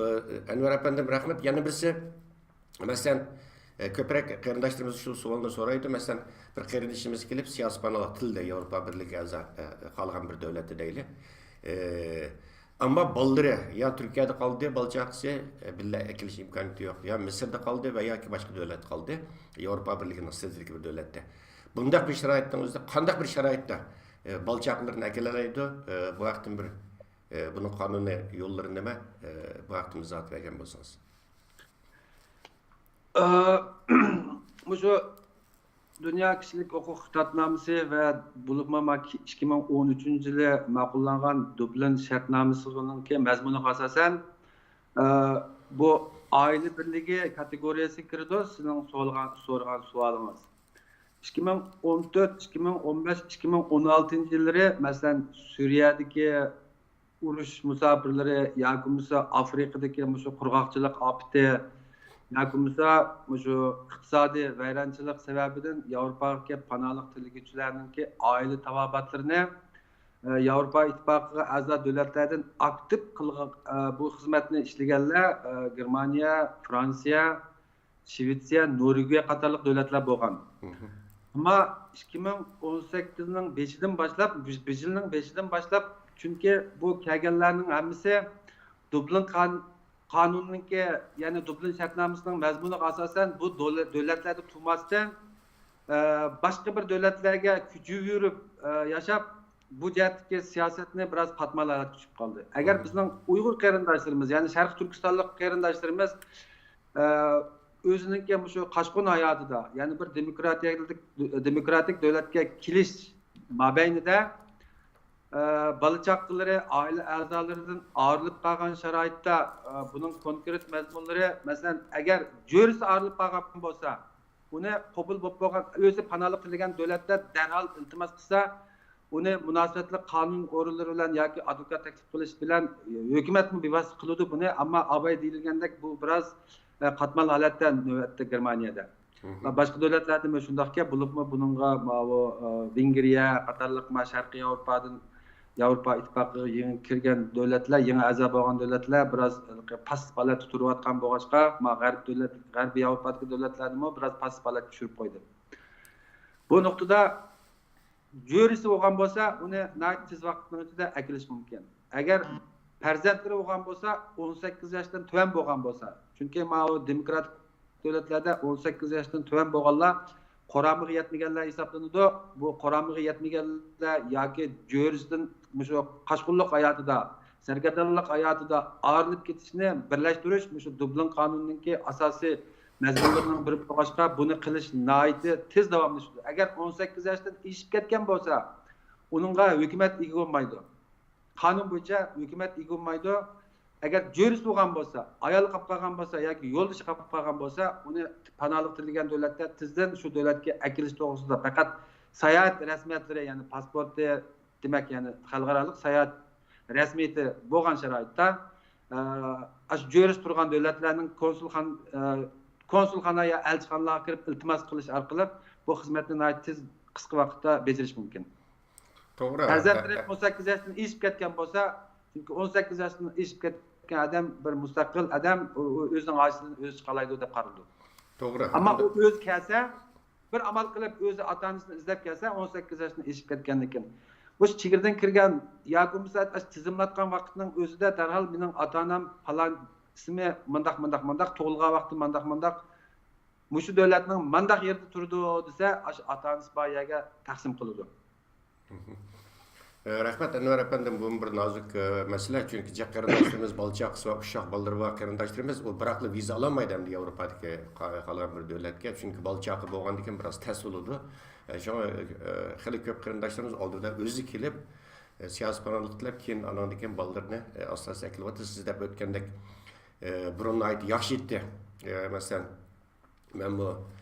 ئەنۋەر ئەپەندىم، رەھمەت. يەنە بىرسى، مەسىلەن، ئە، كۆپرەك قېرىنداشلىرىمىز شۇ سوئالنى سورايدۇ. مەسىلەن، بىر قېرىندىشىمىز كېلىپ، سىياسىي پاناھلىق تىلىدە ياۋروپا بىرلىكى ئەزا، ئە، قالغان بىر دۆلەتتە دەيلى. ئە، ئەمما بالىلىرى يا تۈركىيەدە قالدى، بالا چاقىسى، ئە، بىللە ئەكېلىش ئىمكانىيىتى يوق، يا مىسىردا قالدى ۋە ياكى باشقا دۆلەتتە قالدى، ياۋروپا بىرلىكىنىڭ سىرتىدىكى بىر دۆلەتتە. بۇنداق بىر شارائىتنىڭ ئۆزىدە قانداق بىر شارائىتتا، ئە، بالا چاقىلىرىنى ئەكېلەلەيدۇ؟ ئە، بۇ ھەقتىن بىر، ئە، بۇنىڭ قانۇنىي يوللىرى نېمە؟ ئە، بۇ ھەقتە ئىزاھات بەرگەن بولسىڭىز. ئە، مۇشۇ دۇنيا كىشىلىك ھوقۇق خىتابنامىسى ۋە بولۇپمۇ ما-، ئىككى مىڭ ئون ئۈچىنچى يىلى ماقۇللانغان دۇبلىن شەرتنامىسىنىڭكى مەزمۇنىغا ئاساسەن، ئە، بۇ ئائىلە بىرلىكى كاتېگورىيەسىگە كىرىدۇ، سىزنىڭ سورىغان، سورىغان سوئالىڭىز. ئىككى مىڭ ئون تۆت، ئىككى مىڭ ئون بەش، ئىككى مىڭ ئون ئالتىنچى يىللىرى، مەسىلەن، سۈرىيەدىكى ئۇرۇش مۇساپىرلىرى ياكى بولمىسا ئافرىقىدىكى مۇشۇ قۇرغاقچىلىق ئاپىتى ياكى بولمىسا مۇشۇ ئىقتىسادىي ۋەيرانچىلىق سەۋەبىدىن ياۋروپاغا كېلىپ پاناھلىق تىلىگۈچىلەرنىڭكى ئائىلە تاۋابىئاتلىرىنى، ئە، ياۋروپا ئىتتىپاقىغا ئەزا دۆلەتلەردىن ئاكتىپ قىلغان، ئە، بۇ خىزمەتنى ئىشلىگەنلەر، ئە، گېرمانىيە، فرانسىيە، شىۋېتسىيە، نورۋېگىيە قاتارلىق دۆلەتلەر بولغان. مم. ئەمما ئىككى مىڭ ئون سەككىزنىڭ بېشىدىن باشلاپ، بۇ، بۇ يىلنىڭ بېشىدىن باشلاپ، چۈنكى بۇ كەلگەنلەرنىڭ ھەممىسى دۇبلىن قان-، قانۇنىنىڭكى، يەنى دۇبلىن شەرتنامىسىنىڭ مەزمۇنىغا ئاساسەن بۇ دۆلە-، دۆلەتلەردە تۇرماستىن، ئە، باشقا بىر دۆلەتلەرگە كۆچۈپ يۈرۈپ، ئە، ياشاپ، بۇ جەھەتتىكى سىياسەتنى بىراز قاتمال ھالەتكە چۈشۈپ قالدى. ئەگەر مم. بىزنىڭ ئۇيغۇر قېرىنداشلىرىمىز، يەنى شەرقىي تۈركىستانلىق قېرىنداشلىرىمىز، ئە، ئۆزىنىڭكى مۇشۇ قاچقۇن ھاياتىدا، يەنى بىر دېموكراتىيەلىك، دېموكراتىك دۆلەتكە كېلىش مابەينىدە، ئە، بالا چاقىلىرى، ئائىلە ئەزالىرىدىن ئايرىلىپ قالغان شارائىتتا، ئە، بۇنىڭ كونكرېت مەزمۇنلىرى، مەسىلەن، ئەگەر جۆرىسى ئايرىلىپ قالغان بولسا، ئۇنى قوبۇل بولۇپ بولغان، ئۆزى پاناھلىق تىلىگەن دۆلەتتە دەرھال ئىلتىماس قىلسا، ئۇنى مۇناسىۋەتلىك قانۇن ئورۇنلىرى بىلەن ياكى ئادۋوكات تەكلىپ قىلىش بىلەن، ھۆكۈمەتمۇ بىۋاسىتە قىلىدۇ بۇنى. ئەمما ئاباي دېيىلگەندەك بۇ بىراز، ئە، قاتمال ھالەتتە نۆۋەتتە گېرمانىيەدە. مم. باشقا دۆلەتلەردىمۇ شۇنداقكەن، بولۇپمۇ بۇنىڭغا ماۋۇ، ئە، ۋېنگرىيە قاتارلىق ما شەرقىي ياۋروپادىن ياۋروپا ئىتتىپاقىغا يېڭى كىرگەن دۆلەتلەر، يېڭى ئەزا بولغان دۆلەتلەر بىراز ھېلىقى پاسسىپ ھالەتتە تۇرۇۋاتقان بولغاچقا، ما غەرب دۆلەت، غەربىي ياۋروپادىكى دۆلەتلەرنىمۇ بىراز پاسسىپ ھالەتكە چۈشۈرۈپ قويدى. بۇ نۇقتىدا جۆرىسى بولغان بولسا، ئۇنى ناھايىتى تېز ۋاقىتنىڭ ئىچىدە ئەكېلىش مۇمكىن. ئەگەر پەرزەنتلىرى بولغان بولسا، ئون سەككىز ياشتىن تۆۋەن بولغان بولسا، چۈنكى ماۋۇ دېموكراتىك دۆلەتلەردە ئون سەككىز ياشتىن تۆۋەن بولغانلار قۇرامىغا يەتمىگەنلەر ھېسابلىنىدۇ. بۇ قۇرامىغا يەتمىگەنلەر ياكى جۆرىسىدىن مۇشۇ قاچقۇنلۇق ھاياتىدا، سەرگەردانلىق ھاياتىدا ئايرىلىپ كېتىشنى بىرلەشتۈرۈش مۇشۇ دۇبلىن قانۇنىنىڭكى ئاساسىي مەزمۇنلىرىنىڭ بىرى بولغاچقا، بۇنى قىلىش ناھايىتى تېز داۋاملىشىدۇ. ئەگەر ئون سەككىز ياشتىن ئېشىپ كەتكەن بولسا، ئۇنىڭغا ھۆكۈمەت ئىگە بولمايدۇ. قانۇن بويىچە ھۆكۈمەت ئىگە بولمايدۇ. ئەگەر جۆرىسى بولغان بولسا، ئايالى قاپقالغان بولسا ياكى يولدىشى قاپقالغان بولسا، ئۇنى پاناھلىق تىلىگەن دۆلەتتە تېزدىن شۇ دۆلەتكە ئەكېلىش توغرىسىدا پەقەت ساياھەت رەسمىيەتلىرى، يەنى پاسپورتى، دېمەك، يەنى خەلقئارالىق ساياھەت رەسمىيىتى بولغان شارائىتتا، ئە، ئاشۇ جۆرىسى تۇرغان دۆلەتلەرنىڭ كونسۇلخان-، ئە، كونسۇلخانا يا ئەلچىخانىلارغا كىرىپ ئىلتىماس قىلىش ئارقىلىق بۇ خىزمەتنى ناھايىتى تېز، قىسقا ۋاقىتتا بېجىرىش مۇمكىن. توغرا. پەرزەنتلىرى ئون سەككىز ياشتىن ئېشىپ كەتكەن بولسا، چۈنكى ئون سەككىز ياشتىن ئېشىپ كەتكەن ئادەم بىر مۇستەقىل ئادەم، ئۇ، ئۇ ئۆزىنىڭ ھاجىتىدىن ئۆزى چىقالايدۇ دەپ قارىلىدۇ. توغرا. ئەمما ئۇ ئۆزى كەلسە، بىر ئامال قىلىپ ئۆزى ئاتا ئانىسىنى ئىزدەپ كەلسە، ئون سەككىز ياشتىن ئېشىپ كەتكەندىن كېيىن، مۇشۇ چېگرىدىن كىرگەن ياكى بولمىسا تىزىملاتقان ۋاقىتنىڭ ئۆزىدە دەرھال مېنىڭ ئاتا ئانام پالان ئىسمى مۇنداق، مۇنداق، مۇنداق، تۇغۇلغان ۋاقتى مانداق، مانداق، مۇشۇ دۆلەتنىڭ مانداق يېرىدە تۇرىدۇ دېسە، ئاشۇ ئاتا ئانىسى بار يەرگە تەقسىم قىلىدۇ. مم. ئە، رەھمەت، ئەنۋەر ئەپەندىم، بۇمۇ بىر نازۇك، ئە، مەسىلە. چۈنكى جىق قېرىنداشلىرىمىز، بالا چاقىسى بار، ئۇششاق بالىلىرى بار قېرىنداشلىرىمىز، ئۇ بىراقلا ۋىزا ئالالمايدۇ ئەمدى ياۋروپادىكى قا-، قالغان بىر دۆلەتكە. چۈنكى بالا چاقا بولغاندىن كېيىن بىراز تەس بولىدۇ. ئە، شۇڭا، ئە، خېلى كۆپ قېرىنداشلىرىمىز ئالدىدا ئۆزى كېلىپ، ئە، سىياسىي پاناھلىق تىلەپ، كېيىن ئاندىن كېيىن بالىلىرىنى، ئە، ئاستا-ئاستا ئەكېلىۋاتىدۇ. سىز دەپ ئۆتكەندەك، ئە، بۇرۇن ناھايىتى ياخشى ئىدى. ئە، مەسىلەن، مەنمۇ،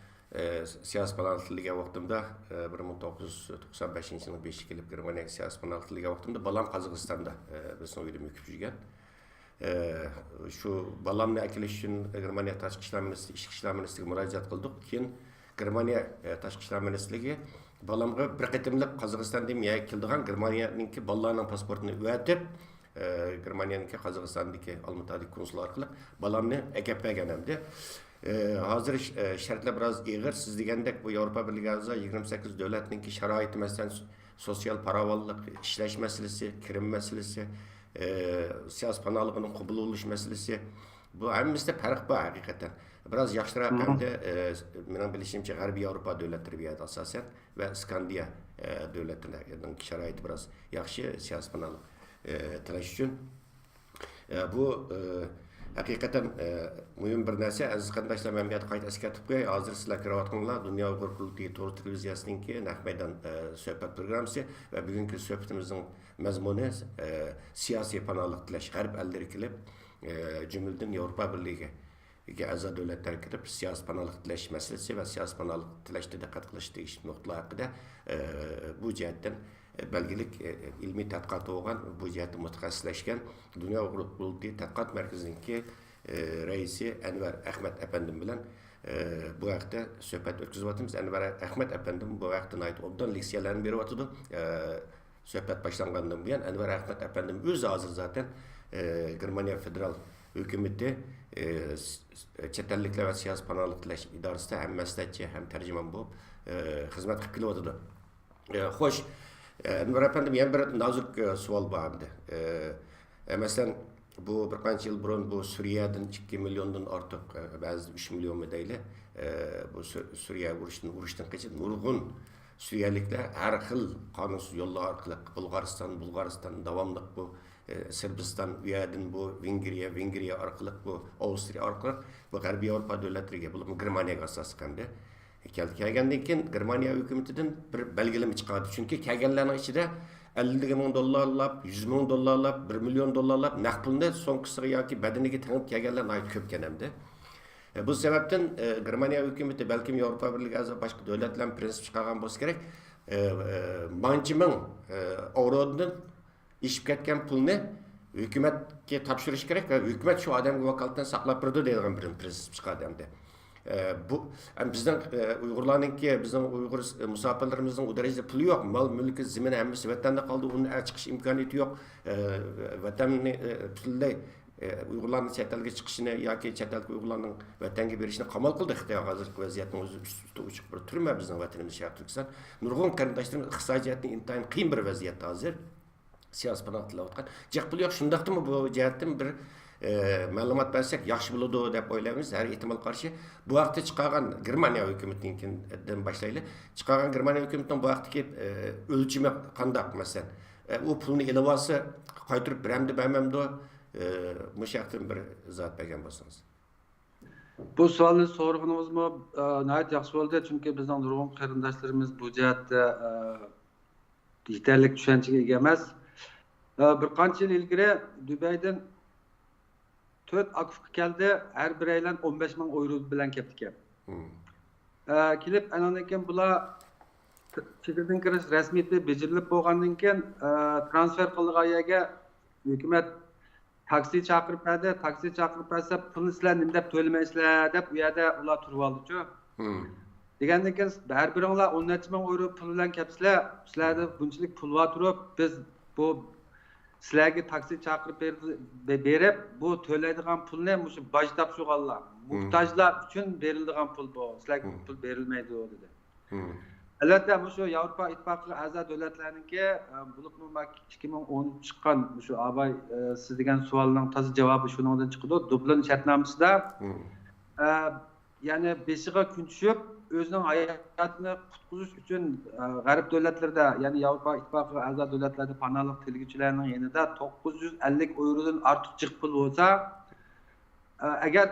ئە، سىياسىي پاناھلىق تىلىگەن ۋاقتىمدا، ئە، بىر مىڭ توققۇز يۈز توقسان بەشىنچى يىلنىڭ بېشى كېلىپ گېرمانىيەگە سىياسىي پاناھلىق تىلىگەن ۋاقتىمدا بالام قازاقىستاندا، ئە، بىزنىڭ ئۆيدە مۆكۈپ يۈرگەن. ئە، شۇ بالامنى ئەكېلىش ئۈچۈن گېرمانىيە تاشقى ئىشلار مىنىستىرى، ئىچكى ئىشلار مىنىستىرىگە مۇراجىئەت قىلدۇق. كېيىن گېرمانىيە، ئە، تاشقى ئىشلار مىنىستىرلىكى بالامغا بىر قېتىملىق قازاقىستاندىن يەنە كېلىدىغان گېرمانىيەنىڭكى بالىلارنىڭ پاسپورتىنى ئەۋەتىپ، ئە، گېرمانىيەنىڭكى قازاقىستاندىكى ئالمىتادىكى كونسۇل ئارقىلىق بالامنى ئەكەپ بەرگەن ئەمدى. ئى، ھازىر ش-، ئى، شەرتلەر بىراز ئېغىر. سىز دېگەندەك، بۇ ياۋروپا بىرلىكى ئەزا يىگىرمە سەككىز دۆلەتنىڭكى شارائىتى، مەسىلەن، س-، سوتسىيال پاراۋانلىق، ئىشلەش مەسىلىسى، كىرىم مەسىلىسى، ئى، سىياسىي پاناھلىقنىڭ قوبۇل بولۇش مەسىلىسى، بۇ ھەممىسىدە پەرق بار ھەقىقەتەن. بىراز ياخشىراق ھەمدە، ئى، مېنىڭ بىلىشىمچە، غەربىي ياۋروپا دۆلەتلىرى بۇ يەردە ئاساسەن ۋە ئىسكاندىيە، ئى، دۆلەتلىرىنىڭ شارائىتى بىراز ياخشى سىياسىي پاناھلىق، ئى، تىلەش ئۈچۈن. ئى، بۇ، ئى، ھەقىقەتەن، ئى، مۇھىم بىر نەرسە. ئەزىز قېرىنداشلار، مەن بۇ يەردە قايتا ئەسكەرتىپ قوياي. ھازىر سىلەر كۆرۈۋاتقىنىڭلار دۇنيا ئۇيغۇر قۇرۇلتىيى تور تېلېۋىزىيەسىنىڭكى نەق مەيدان، ئى، سۆھبەت پروگراممىسى ۋە بۈگۈنكى سۆھبىتىمىزنىڭ مەزمۇنى، ئى، سىياسىي پاناھلىق تىلەش، غەرب ئەللىرى كېلىپ، ئى، جۈملىدىن ياۋروپا بىرلىكىگە ئەزا دۆلەتلەر كىرىپ، سىياسىي پاناھلىق تىلەش مەسىلىسى ۋە سىياسىي پاناھلىق تىلەشتە دىققەت قىلىش تېگىشلىك نۇقتىلار ھەققىدە، ئى، بۇ جەھەتتىن، ئى، بەلگىلىك، ئى، ئىلمىي تەتقىقاتى بولغان، بۇ جەھەتتە مۇتەخەسسىسلەشكەن دۇنيا ئۇيغۇر قۇرۇلتىيى تەتقىقات مەركىزىنىڭكى، ئى، رەئىسى ئەنۋەر ئەخمەت ئەپەندىم بىلەن، ئى، بۇ ھەقتە سۆھبەت ئۆتكۈزۈۋاتىمىز. ئەنۋەر ئەخمەت ئەپەندىم بۇ ھەقتە ناھايىتى ئوبدان لېكسىيەلەرنى بېرىۋاتىدۇ. ئى، سۆھبەت باشلانغاندىن بۇيان ئەنۋەر ئەخمەت ئەپەندىم ئۆزى ھازىر زاتەن، ئى، گېرمانىيە فېدېرال ھۆكۈمىتى، ئى، س-، س-، چەت ئەللىكلەر ۋە سىياسىي پاناھلىق تىلەش ئىدارىسىدە ھەم مەسلىھەتچى، ھەم تەرجىمان بولۇپ، ئى، خىزمەت قىلىپ كېلىۋاتىدۇ. ئى، خوش، ئى، ئەنۋەر ئەپەندىم، يەنە بىر نازۇك، ئى، سوئال بار ئەمدى. ئى، ئى، مەسىلەن، بۇ بىر قانچە يىل بۇرۇن بۇ سۈرىيەدىن ئىككى مىليوندىن ئارتۇق، ئى، بەزىدە ئۈچ مىليونمۇ دەيلى، ئى، بۇ سۈ-، سۈرىيە ئۇرۇشتىن، ئۇرۇشتىن قېچىپ نۇرغۇن سۈرىيەلىكلەر ھەر خىل قانۇنسىز يوللار ئارقىلىق بۇلغارىستان، بۇلغارىستان داۋاملىق بۇ، ئى، سىربىستان، ئۇ يەردىن بۇ ۋېنگرىيە، ۋېنگرىيە ئارقىلىق بۇ ئاۋسترىيە ئارقىلىق بۇ غەربىي ياۋروپا دۆلەتلىرىگە، بولۇپمۇ گېرمانىيەگە ئاساسلىق ئەمدى كەلدى. كەلگەندىن كېيىن گېرمانىيە ھۆكۈمىتىدىن بىر بەلگىلىمە چىقاردى. چۈنكى كەلگەنلەرنىڭ ئىچىدە ئەللىك مىڭ دوللارلاپ، يۈز مىڭ دوللارلاپ، بىر مىليون دوللارلاپ نەق پۇلنى سومكىسىغا ياكى بەدىنىگە تېڭىپ كەلگەنلەر ناھايىتى كۆپكەن ئەمدى. ئە، بۇ سەۋەبتىن، ئە، گېرمانىيە ھۆكۈمىتى، بەلكىم ياۋروپا بىرلىكى ئەزا باشقا دۆلەتلەر پرىنسىپ چىقارغان بولسا كېرەك، ئە، ئە، مانچە مىڭ، ئە، ئاۋرودىن ئېشىپ كەتكەن پۇلنى ھۆكۈمەتكە تاپشۇرۇش كېرەك ۋە ھۆكۈمەت شۇ ئادەمگە ۋاكالىتەن ساقلاپ بېرىدۇ دەيدىغان بىر پرىنسىپ چىقاردى ئەمدى. ئە، بۇ، ئە، بىزنىڭ، ئە، ئۇيغۇرلارنىڭكى، بىزنىڭ ئۇيغۇر، ئە، مۇساپىرلىرىمىزنىڭ ئۇ دەرىجىدە پۇلى يوق. مال، مۈلكى، زېمىنى ھەممىسى ۋەتەندە قالدى. ئۇنى ئەر چىقىش ئىمكانىيىتى يوق. ئە، ۋەتەننى، ئە، پۈتۈنلەي، ئە، ئۇيغۇرلارنىڭ چەت ئەلگە چىقىشىنى ياكى چەت ئەلدىكى ئۇيغۇرلارنىڭ ۋەتەنگە بېرىشىنى قامال قىلدى خىتاي. ھازىرقى ۋەزىيەتنىڭ ئۆزى ئۈستى ئوچۇق بىر تۈرمە بىزنىڭ ۋەتىنىمىز شەرقىي تۈركىستان. نۇرغۇن قېرىنداشلىرىمىز ئىقتىسادىي جەھەتتىن ئىنتايىن قىيىن بىر ۋەزىيەتتە ھازىر. سىياسىي پاناھ تىلەۋاتقان. جىق پۇل يوق، شۇنداقتىمۇ بۇ جەھەتتىن بىر، ئە، مەلۇمات بەرسەك ياخشى بولىدۇ دەپ ئويلايمىز. ھەر ئېھتىمالغا قارشى بۇ ھەقتە چىقارغان گېرمانىيە ھۆكۈمىتىنىڭكىدىن باشلايلى. چىقارغان گېرمانىيە ھۆكۈمىتىنىڭ بۇ ھەقتىكى، ئە، ئۆلچىمى قانداق، مەسىلەن؟ ئە، ئۇ پۇلنى ئېلىۋالسا قايتۇرۇپ بېرەمدۇ، بەرمەمدۇ؟ ئە، مۇشۇ ھەقتىن بىر ئىزاھات بەرگەن بولسىڭىز. بۇ سوئالنى سورىغىنىڭىزمۇ، ئە، ناھايىتى ياخشى بولدى، چۈنكى بىزنىڭ نۇرغۇن قېرىنداشلىرىمىز بۇ جەھەتتە، ئە، يېتەرلىك چۈشەنچىگە ئىگە ئەمەس. ئە، بىر قانچە يىل ئىلگىرى دۇبەيدىن تۆت ئاكا-ئۇكا كەلدى، ھەر بىرەيلەن ئون بەش مىڭ ئايرو بىلەن كەپتىكەن. مم. ئە، كېلىپ، ئانىڭدىن كېيىن بۇلار چېگرىدىن كىرىش رەسمىيىتى بېجىرىلىپ بولغاندىن كېيىن، ئە، ترانسفېر قىلىدىغان يەرگە ھۆكۈمەت تاكسى چاقىرىپ بەردى. تاكسى چاقىرىپ بەرسە، پۇلنى سىلەر نېمە دەپ تۆلىمەيسىلەر دەپ، ئۇ يەردە ئۇلار تۇرۇۋالدىچۇ. مم. دېگەندىن كېيىن، ھەر بىرىڭلار ئون نەچچە مىڭ ئايرو پۇل بىلەن كەپسىلەر، سىلەردە بۇنچىلىك پۇل بار تۇرۇپ، بىز بۇ سىلەرگە تاكسى چاقىرىپ بېرىپ، بۇ تۆلەيدىغان پۇلنى مۇشۇ باج تاپشۇرغانلار، مم، موھتاجلار ئۈچۈن بېرىلىدىغان پۇل بۇ. سىلەرگە، مم، پۇل بېرىلمەيدۇ، دېدى. مم. ئەلۋەتتە، مۇشۇ ياۋروپا ئىتتىپاقىغا ئەزا دۆلەتلەرنىڭكى، ئە، بولۇپمۇ مانا ئىككى مىڭ ئون چىققان مۇشۇ ئاباي، ئە، سىز دېگەن سوئالنىڭ تازا جاۋابى شۇنىڭدىن چىقىدۇ. دۇبلىن شەرتنامىسىدا، مم، ئە، يەنى بېشىغا كۈن چۈشۈپ، ئۆزىنىڭ ھاياتىنى قۇتقۇزۇش ئۈچۈن، ئە، غەرب دۆلەتلىرىدە، يەنى ياۋروپا ئىتتىپاقىغا ئەزا دۆلەتلەردە پاناھلىق تىلىگۈچىلەرنىڭ يېنىدا توققۇز يۈز ئەللىك ئايرودىن ئارتۇق جىق پۇل بولسا، ئە، ئەگەر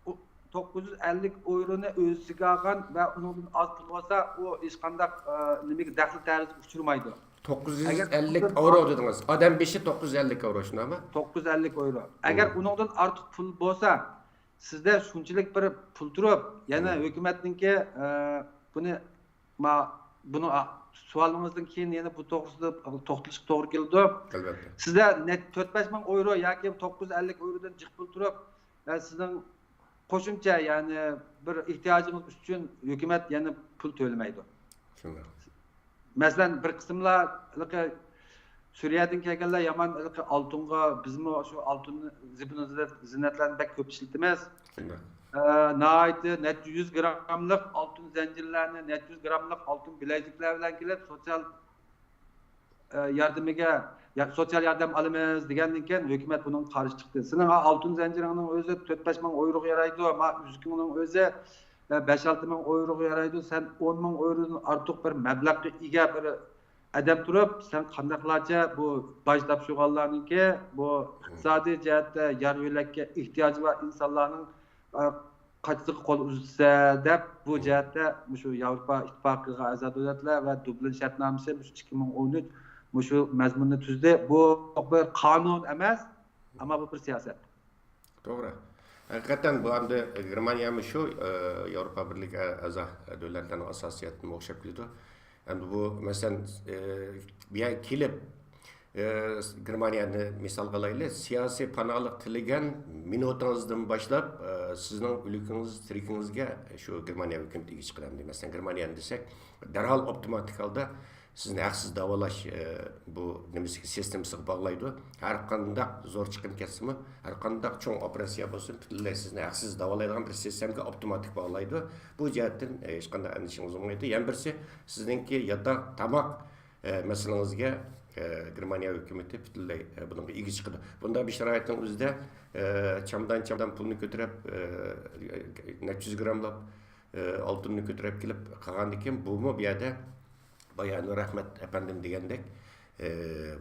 ئۇ توققۇز يۈز ئەللىك ئايرونى ئۆز ئىچىگە ئالغان ۋە ئۇنىڭدىن ئاز پۇل بولسا، ئۇ ھېچقانداق، ئە، نېمىگە، دەخلى تەرۇزىگە ئۇچرىمايدۇ. توققۇز يۈز ئەللىك ئايرو دېدىڭىز. ئادەم بېشى توققۇز يۈز ئەللىك ئايرو، شۇنداقمۇ؟ توققۇز يۈز ئەللىك ئايرو. ئەگەر، مم، ئۇنىڭدىن ئارتۇق پۇل بولسا، سىزدە شۇنچىلىك بىر پۇل تۇرۇپ، يەنە، مم، ھۆكۈمەتنىڭكى، ئە، بۇنى، ما-، بۇنى، ئا، سوئالىڭىزدىن كېيىن يەنە بۇ توغرىسىدا توختىلىشقا توغرا كېلىدۇ. ئەلۋەتتە. سىزدە نەچ-، تۆت بەش مىڭ ئايرو ياكى توققۇز يۈز ئەللىك ئايرودىن جىق پۇل تۇرۇپ، ئە، سىزنىڭ قوشۇمچە، يەنى بىر ئېھتىياجىڭىز ئۈچۈن ھۆكۈمەت يەنە پۇل تۆلىمەيدۇ. شۇنداق. مەسىلەن، بىر قىسىملار ھېلىقى سۈرىيەدىن كەلگەنلەر يامان ھېلىقى ئالتۇنغا، بىزمۇ شۇ ئالتۇن، زىبۇن زىننەتلەرنى بەك كۆپ ئىشلىتىمىز. شۇنداق. ئە، ناھايىتى نەچچە يۈز گراملىق ئالتۇن زەنجىرلەرنى، نەچچە يۈز گراملىق ئالتۇن بىلەزۈكلەر بىلەن كېلىپ، سوتسىيال، ئە، ياردىمىگە يا-، سوتسىيال ياردەم ئالىمىز دېگەندىن كېيىن، ھۆكۈمەت بۇنىڭغا قارشى چىقتى. سېنىڭ ھا ئالتۇن زەنجىرىڭنىڭ ئۆزى تۆت بەش مىڭ ئۇيغۇرغا يارايدۇ، ما ئۈزۈكۈڭنىڭ ئۆزى، ئە، بەش ئالتە مىڭ ئۇيغۇرغا يارايدۇ، سەن ئون مىڭ ئۇيغۇردىن ئارتۇق بىر مەبلەغقە ئىگە بىر ئادەم تۇرۇپ، سەن قانداقلارچە بۇ باج تاپشۇرغانلارنىڭكى بۇ ئىقتىسادىي جەھەتتە يار يۆلەككە ئېھتىياجى بار ئىنسانلارنىڭ، ئە، قايسىسىغا قول ئۇزىتىسەن دەپ، بۇ جەھەتتە مۇشۇ ياۋروپا ئىتتىپاقىغا ئەزا دۆلەتلەر ۋە دۇبلىن شەرتنامىسى مۇشۇ ئىككى مىڭ ئون ئۈچ مۇشۇ مەزمۇننى تۈزدى. بۇ بىر قانۇن ئەمەس، ئەمما بۇ بىر سىياسەت. توغرا. ھەقىقەتەن بۇ ئەمدى گېرمانىيەمۇ شۇ، ئە، ياۋروپا بىرلىكى ئە-، ئەزا دۆلەتلەرنىڭ ئاساسىي جەھەتتىن ئوخشاپ كېلىدۇ. ئەمدى بۇ، مەسىلەن، ئە، بۇ يەرگە كېلىپ، ئە، گېرمانىيەنى مىسالغا ئالايلى، سىياسىي پاناھلىق تىلىگەن مىنۇتىڭىزدىن باشلاپ، ئە، سىزنىڭ ئۆلۈكىڭىز، تىرىكىڭىزگە شۇ گېرمانىيە ھۆكۈمىتى ئىگە چىقىدۇ. ئەمدى، مەسىلەن، گېرمانىيەنى دېسەك، دەرھال ئاپتوماتىك ھالدا سىزنى ھەقسىز داۋالاش، ئە، بۇ نېمىسىگە، سىستېمىسىغا باغلايدۇ. ھەر قانداق زور چىقىم كەتسىمۇ، ھەر قانداق چوڭ ئوپېراتسىيە بولسۇن، پۈتۈنلەي سىزنى ھەقسىز داۋالايدىغان بىر سىستېمىگە ئاپتوماتىك باغلايدۇ. بۇ جەھەتتىن، ئە، ھېچقانداق ئەندىشىڭىز بولمايدۇ. يەنە بىرسى، سىزنىڭكى ياتاق، تاماق، ئە، مەسىلىڭىزگە، ئە، گېرمانىيە ھۆكۈمىتى پۈتۈنلەي، ئە، بۇنىڭغا ئىگە چىقىدۇ. بۇنداق بىر شارائىتنىڭ ئۆزىدە، ئە، چامدان، چامدان پۇلنى كۆتۈرۈپ، ئە، نەچچە يۈز گراملاپ، ئە، ئالتۇننى كۆتۈرۈپ كېلىپ قالغاندىكىن، بۇمۇ بۇ يەردە بايا ئەنۋەر ئەخمەت ئەپەندىم دېگەندەك، ئى،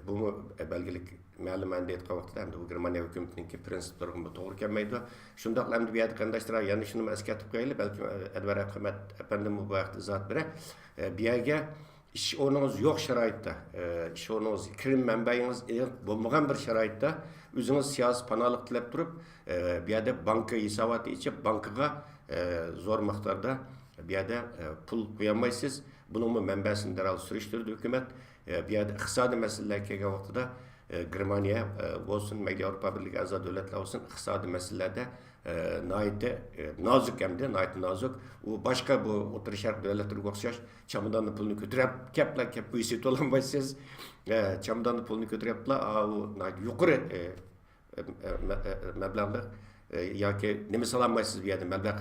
بۇمۇ بەلگىلىك مەلۇم ئەمدى ئېيتقان ۋاقتىدا ئەمدى بۇ گېرمانىيە ھۆكۈمىتىنىڭكى پىرىنسىپلىرىغىمۇ توغرا كەلمەيدۇ. شۇنداقلا ئەمدى بۇ يەردە قېرىنداشلار يەنە شۇنىمۇ ئەسكەرتىپ قويايلى، بەلكىم ئەنۋەر ئەخمەت ئەپەندىممۇ بۇ ھەقتە ئىزاھات بېرەي. ئى، بۇ يەرگە ئىش ئورنىڭىز يوق شارائىتتا، ئى، ئىش ئورنىڭىز، كىرىم مەنبەيىڭىز ئېنىق بولمىغان بىر شارائىتتا ئۆزىڭىز سىياسىي پاناھلىق تىلەپ تۇرۇپ، ئى، بۇ يەردە بانكا ھېساباتى ئېچىپ، بانكىغا، ئى، زور مىقداردا بۇ يەردە، ئى، پۇل قويالمايسىز. بۇنىڭمۇ مەنبەسىنى دەرھال سۈرۈشتۈردى ھۆكۈمەت. ئە، بۇ يەردە ئىقتىسادىي مەسىلىلەر كەلگەن ۋاقتىدا، ئە، گېرمانىيە، ئە، بولسۇن، مەيلى ياۋروپا بىرلىكى ئەزا دۆلەتلەر بولسۇن، ئىقتىسادىي مەسىلىلەردە، ئە، ناھايىتى، ئە، نازۇك ئەمدى، ناھايىتى نازۇك. ئۇ باشقا بۇ ئوتتۇرا شەرق دۆلەتلىرىگە ئوخشاش چاماداندا پۇلنى كۆتۈرۈپ كەپلا كەپ ئۆي سېتىۋالالمايسىز. ئە، چاماداندا پۇلنى كۆتۈرۈپلا، ئا، ئۇ ناھايىتى يۇقىرى، ئە، ئە، مە-، ئە، مەبلەغلىق، ئە، ياكى نېمە سالالمايسىز، بۇ يەردە مەبلەغ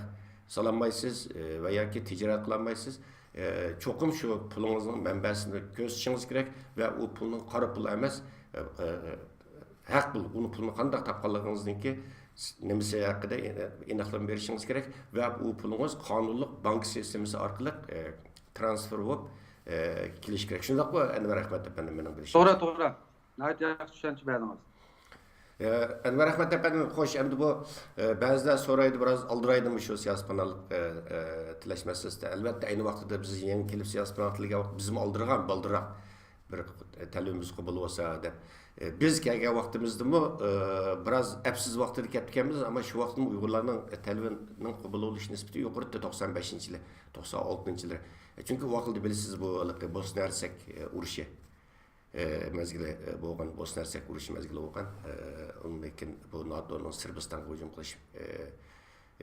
سالالمايسىز، ئە، ۋە ياكى تىجارەت قىلالمايسىز. ئە، چوقۇم شۇ پۇلىڭىزنىڭ مەنبەسىنى كۆرسىتىشىڭىز كېرەك ۋە ئۇ پۇلنىڭ قارا پۇل ئەمەس، ئە، ئە، ھەق پۇل، ئۇنى پۇلنى قانداق تاپقانلىقىڭىزنىڭكى نېمىسى ھەققىدە ئېنىقلىما بېرىشىڭىز كېرەك ۋە ئۇ پۇلىڭىز قانۇنلۇق بانكا سىستېمىسى ئارقىلىق، ئە، ترانسفېر بولۇپ، ئە، كېلىشى كېرەك. شۇنداقمۇ، ئەنۋەر ئەخمەت ئەپەندى، مېنىڭ بىلىشىمچە؟ توغرا، توغرا. ناھايىتى ياخشى چۈشەنچە بەردىڭىز. ئە، ئەنۋەر ئەخمەت ئەپەندىم، خوش، ئەمدى بۇ، ئە، بەزىلەر سورايدۇ، بىراز ئالدىرايدىمۇ شۇ سىياسىي پاناھلىق، ئە، ئە، تىلەش مەسىلىسىدە؟ ئەلۋەتتە، ئەينى ۋاقتىدا بىز يېڭى كېلىپ سىياسىي پاناھلىق تىلىگەن ۋاقىت بىزمۇ ئالدىرىغان، بالدۇرراق بىر تەلىپىمىز قوبۇل بولسا دەپ. ئە، بىز كەلگەن ۋاقتىمىزدىمۇ، ئە، بىراز ئەپسىز ۋاقتىدا كەپتىكەنمىز، ئەمما شۇ ۋاقىتتىمۇ ئۇيغۇرلارنىڭ تەلىپىنىڭ قوبۇل بولۇش نىسبىتى يۇقىرى ئىدى، توقسان بەشىنچى يىلى، توقسان ئالتىنچى يىلى. ئە، چۈنكى ئۇ ۋاقىتتا بىلىسىز، بۇ ھېلىقى بوسنا ھەرسەك، ئە، ئۇرۇشى. ئى، مەزگىلى، ئى، بولغان، بوسنا ھەرسەك ئۇرۇشى مەزگىلى بولغان. ئى، ئۇندىن كېيىن بۇ ناتونىڭ سىربىستانغا ھۇجۇم قىلىش، ئى،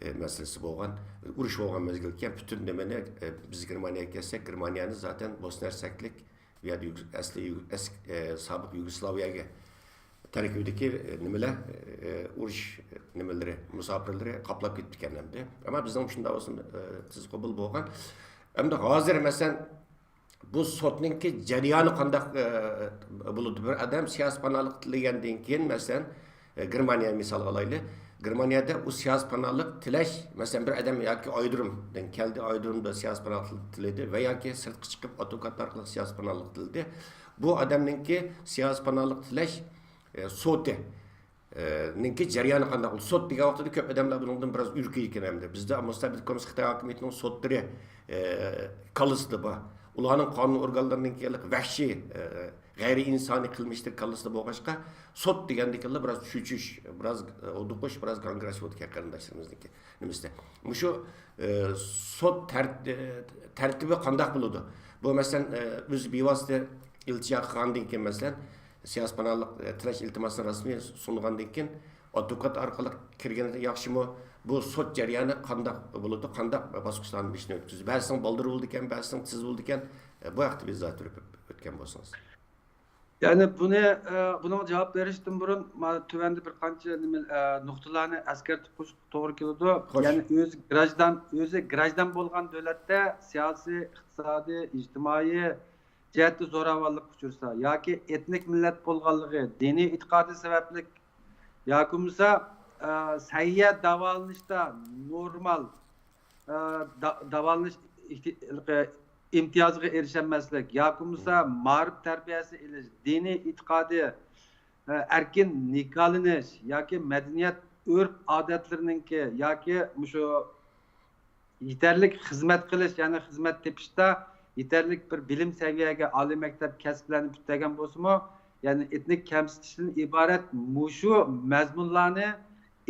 ئى، مەسىلىسى بولغان. ئۇرۇش بولغان مەزگىلكەن، پۈتۈن نېمىنى، ئى، بىز گېرمانىيەگە كەلسەك، گېرمانىيەنى زاتەن بوسنا ھەرسەكلىك، بۇ يەردە يۈگ-، ئەسلى يۈگ-، ئەس-، ئى، سابىق يۇگوسلاۋىيەگە تەركىبىدىكى، ئى، نېمىلەر، ئى، ئۇرۇش نېمىلىرى، مۇساپىرلىرى قاپلاپ كېتىپتىكەن ئەمدى. ئەمما بىزنىڭ شۇنداق بولسۇن، ئى، تېز قوبۇل بولغان. ئەمدى ھازىر، مەسىلەن، بۇ سوتنىڭكى جەريانى قانداق، ئە، بولىدۇ؟ بىر ئادەم سىياسىي پاناھلىق تىلىگەندىن كېيىن، مەسىلەن، ئە، گېرمانىيە مىسالغا ئالايلى. گېرمانىيەدە ئۇ سىياسىي پاناھلىق تىلەش، مەسىلەن، بىر ئادەم ياكى ئايرودرومدىن كەلدى، ئايرودرومدا سىياسىي پاناھلىق تىلىدى ۋە ياكى سىرتقا چىقىپ ئادۋوكات ئارقىلىق سىياسىي پاناھلىق تىلىدى. بۇ ئادەمنىڭكى سىياسىي پاناھلىق تىلەش، ئە، سوتى، ئە، نىڭكى جەريانى قانداق بولدى؟ سوت دېگەن ۋاقتىدا كۆپ ئادەملەر بۇنىڭدىن بىراز ئۈركىدىكەن ئەمدى. بىزدە مۇستەبىت كوممۇنىست خىتاي ھاكىمىيىتىنىڭ سوتلىرى، ئە، كاللىسىدا بار. ئۇلارنىڭ قانۇن ئورگانلىرىنىڭكى ھېلىقى ۋەھشىي، ئە، غەيرىي ئىنسانىي قىلمىشلىرى كاللىسىدا بولغاچقا، سوت دېگەندىكىنلا بىراز چۆچۈش، بىراز، ئە، ھودۇقۇش، بىراز گاڭگىراش بولىدىكەن قېرىنداشلىرىمىزنىڭكى نېمىسىدە. مۇشۇ، ئە، سوت تەر-، ئە، تەرتىپى قانداق بولىدۇ؟ بۇ، مەسىلەن، ئە، ئۆزى بىۋاسىتە ئىلتىجا قىلغاندىن كېيىن، مەسىلەن، سىياسىي پاناھلىق، ئە، تىلەش ئىلتىماسىنى رەسمىي سۇنغاندىن كېيىن، ئادۋوكات ئارقىلىق كىرگىنى ياخشىمۇ؟ بۇ سوت جەريانى قانداق بولىدۇ؟ قانداق باسقۇچلارنى بېشىدىن ئۆتكۈزىدۇ؟ بەزىسىنىڭ بالدۇر بولىدىكەن، بەزىسىنىڭ تېز بولىدىكەن. ئە، بۇ ھەقتە بىر ئىزاھ بېرىپ ئۆتكەن بولسىڭىز. يەنى بۇنى، ئە، بۇنىڭغا جاۋاب بېرىشتىن بۇرۇن، مانا تۆۋەندە بىر قانچە نېمە، ئە، نۇقتىلارنى ئەسكەرتىپ قويۇشقا توغرا كېلىدۇ. خوش. يەنى ئۆزى گراژدان، ئۆزى گراژدان بولغان دۆلەتتە سىياسىي، ئىقتىسادىي، ئىجتىمائىي، جەھەتتە زوراۋانلىققا ئۇچرىسا ياكى ئېتنىك مىللەت بولغانلىقى، دىنىي ئېتىقادى سەۋەبلىك ياكى بولمىسا، ئە، سەھىيە داۋالىنىشتا نورمال، ئە، دا-، داۋالىنىش ئىمتىيازىغا ئېرىشەلمەسلىك ياكى بولمىسا مائارىپ تەربىيەسى ئېلىش، دىنىي ئېتىقادى، ئە، ئەركىن نىكاھلىنىش ياكى مەدەنىيەت، ئۆرپ-ئادەتلىرىنىڭكى ياكى مۇشۇ يېتەرلىك خىزمەت قىلىش، يەنى خىزمەت تېپىشتا يېتەرلىك بىر بىلىم سەۋىيەگە، ئالىي مەكتەپ، كەسىپلەرنى پۈتتۈرگەن بولسىمۇ، يەنى ئېتنىك كەمسىتىشتىن ئىبارەت مۇشۇ مەزمۇنلارنى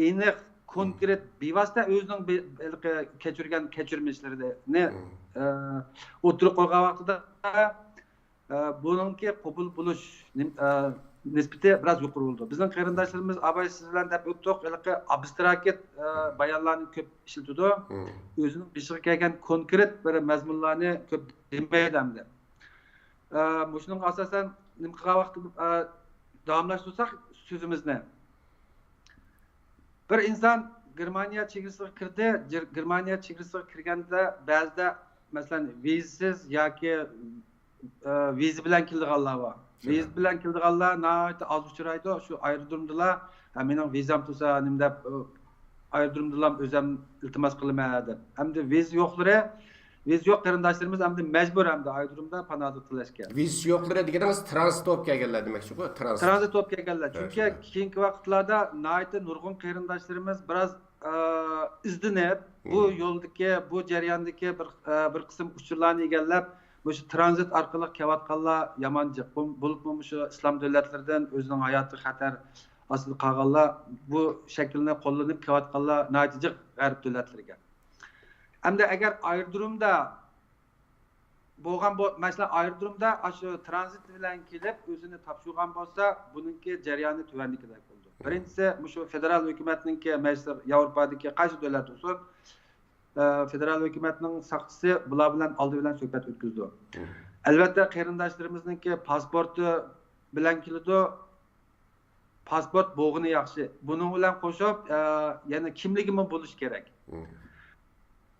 ئېنىق، كونكرېت، بىۋاسىتە ئۆزىنىڭ بى-، ھېلىقى كەچۈرگەن كەچۈرمىشلىرىنى، ئە، ئوتتۇرىغا قويغان ۋاقتىدا، ئە، بۇنىڭكى قوبۇل بولۇش نىم-، ئە، نىسبىتى بىراز يۇقىرى بولىدۇ. بىزنىڭ قېرىنداشلىرىمىز، ئاباي سىز بىلەن دەپ ئۆتتۇق، ھېلىقى ئابستراكت، ئە، بايانلارنى كۆپ ئىشلىتىدۇ. ئۆزىنىڭ بېشىغا كەلگەن كونكرېت بىر مەزمۇنلارنى كۆپ دېمەيدۇ ئەمدى. ئە، مۇشۇنىڭغا ئاساسەن نېمە قىلغان ۋاقىتتا، ئە، داۋاملاشتۇرساق سۆزىمىزنى. بىر ئىنسان گېرمانىيە چېگرىسىغا كىردى. جىر-، گېرمانىيە چېگرىسىغا كىرگەندە بەزىدە، مەسىلەن، ۋىزىسىز ياكى، ئە، ۋىزا بىلەن كېلىدىغانلار بار. ۋىزا بىلەن كېلىدىغانلار ناھايىتى ئاز ئۇچرايدۇ. شۇ ئايرودرومدىلا، «ھە، مېنىڭ ۋىزام تۇرسا نېمە» دەپ، ئايرودرومدىلا ئۆزەم ئىلتىماس قىلىمەن دەپ. ئەمدى ۋىزا يوقلىرى، ۋىزا يوق قېرىنداشلىرىمىز ئەمدى مەجبۇر ئەمدى ئايرودرومدا پاناھلىق تىلەشكە. ۋىزىسى يوقلىرى دېگىنىڭىز ترانزىت بولۇپ كەلگەنلەر دېمەكچىكۇ، ترانزىت. ترانزىت بولۇپ كەلگەنلەر. چۈنكى كېيىنكى ۋاقىتلاردا ناھايىتى نۇرغۇن قېرىنداشلىرىمىز بىراز، ئە، ئىزدىنىپ، بۇ يولدىكى، بۇ جەرياندىكى بىر، ئە، بىر قىسىم ئۇچۇرلارنى ئىگىلەپ، مۇشۇ ترانزىت ئارقىلىق كېلىۋاتقانلار يامان جىق. بۇ، بولۇپمۇ مۇشۇ ئىسلام دۆلەتلىرىدىن ئۆزىنىڭ ھاياتى خەتەر ئاستىدا قالغانلار، بۇ شەكىلنى قوللىنىپ كېلىۋاتقانلار ناھايىتى جىق غەرب دۆلەتلىرىگە. ئەمدى ئەگەر ئايرودرومدا بولغان بو-، مەسىلەن، ئايرودرومدا ئاشۇ ترانزىت بىلەن كېلىپ ئۆزىنى تاپشۇرغان بولسا، بۇنىڭكى جەريانى تۆۋەندىكىدەك بولىدۇ. بىرىنچىسى، مۇشۇ فېدېرال ھۆكۈمەتنىڭكى مەجلىسى، ياۋروپادىكى قايسى دۆلەت بولسۇن، ئە، فېدېرال ھۆكۈمەتنىڭ ساقچىسى بۇلار بىلەن ئالدى بىلەن سۆھبەت ئۆتكۈزىدۇ. ئەلۋەتتە، قېرىنداشلىرىمىزنىڭكى پاسپورتى بىلەن كېلىدۇ. پاسپورت بولغىنى ياخشى. بۇنىڭ بىلەن قوشۇپ، ئە، يەنە كىملىكىمۇ بولۇشى كېرەك.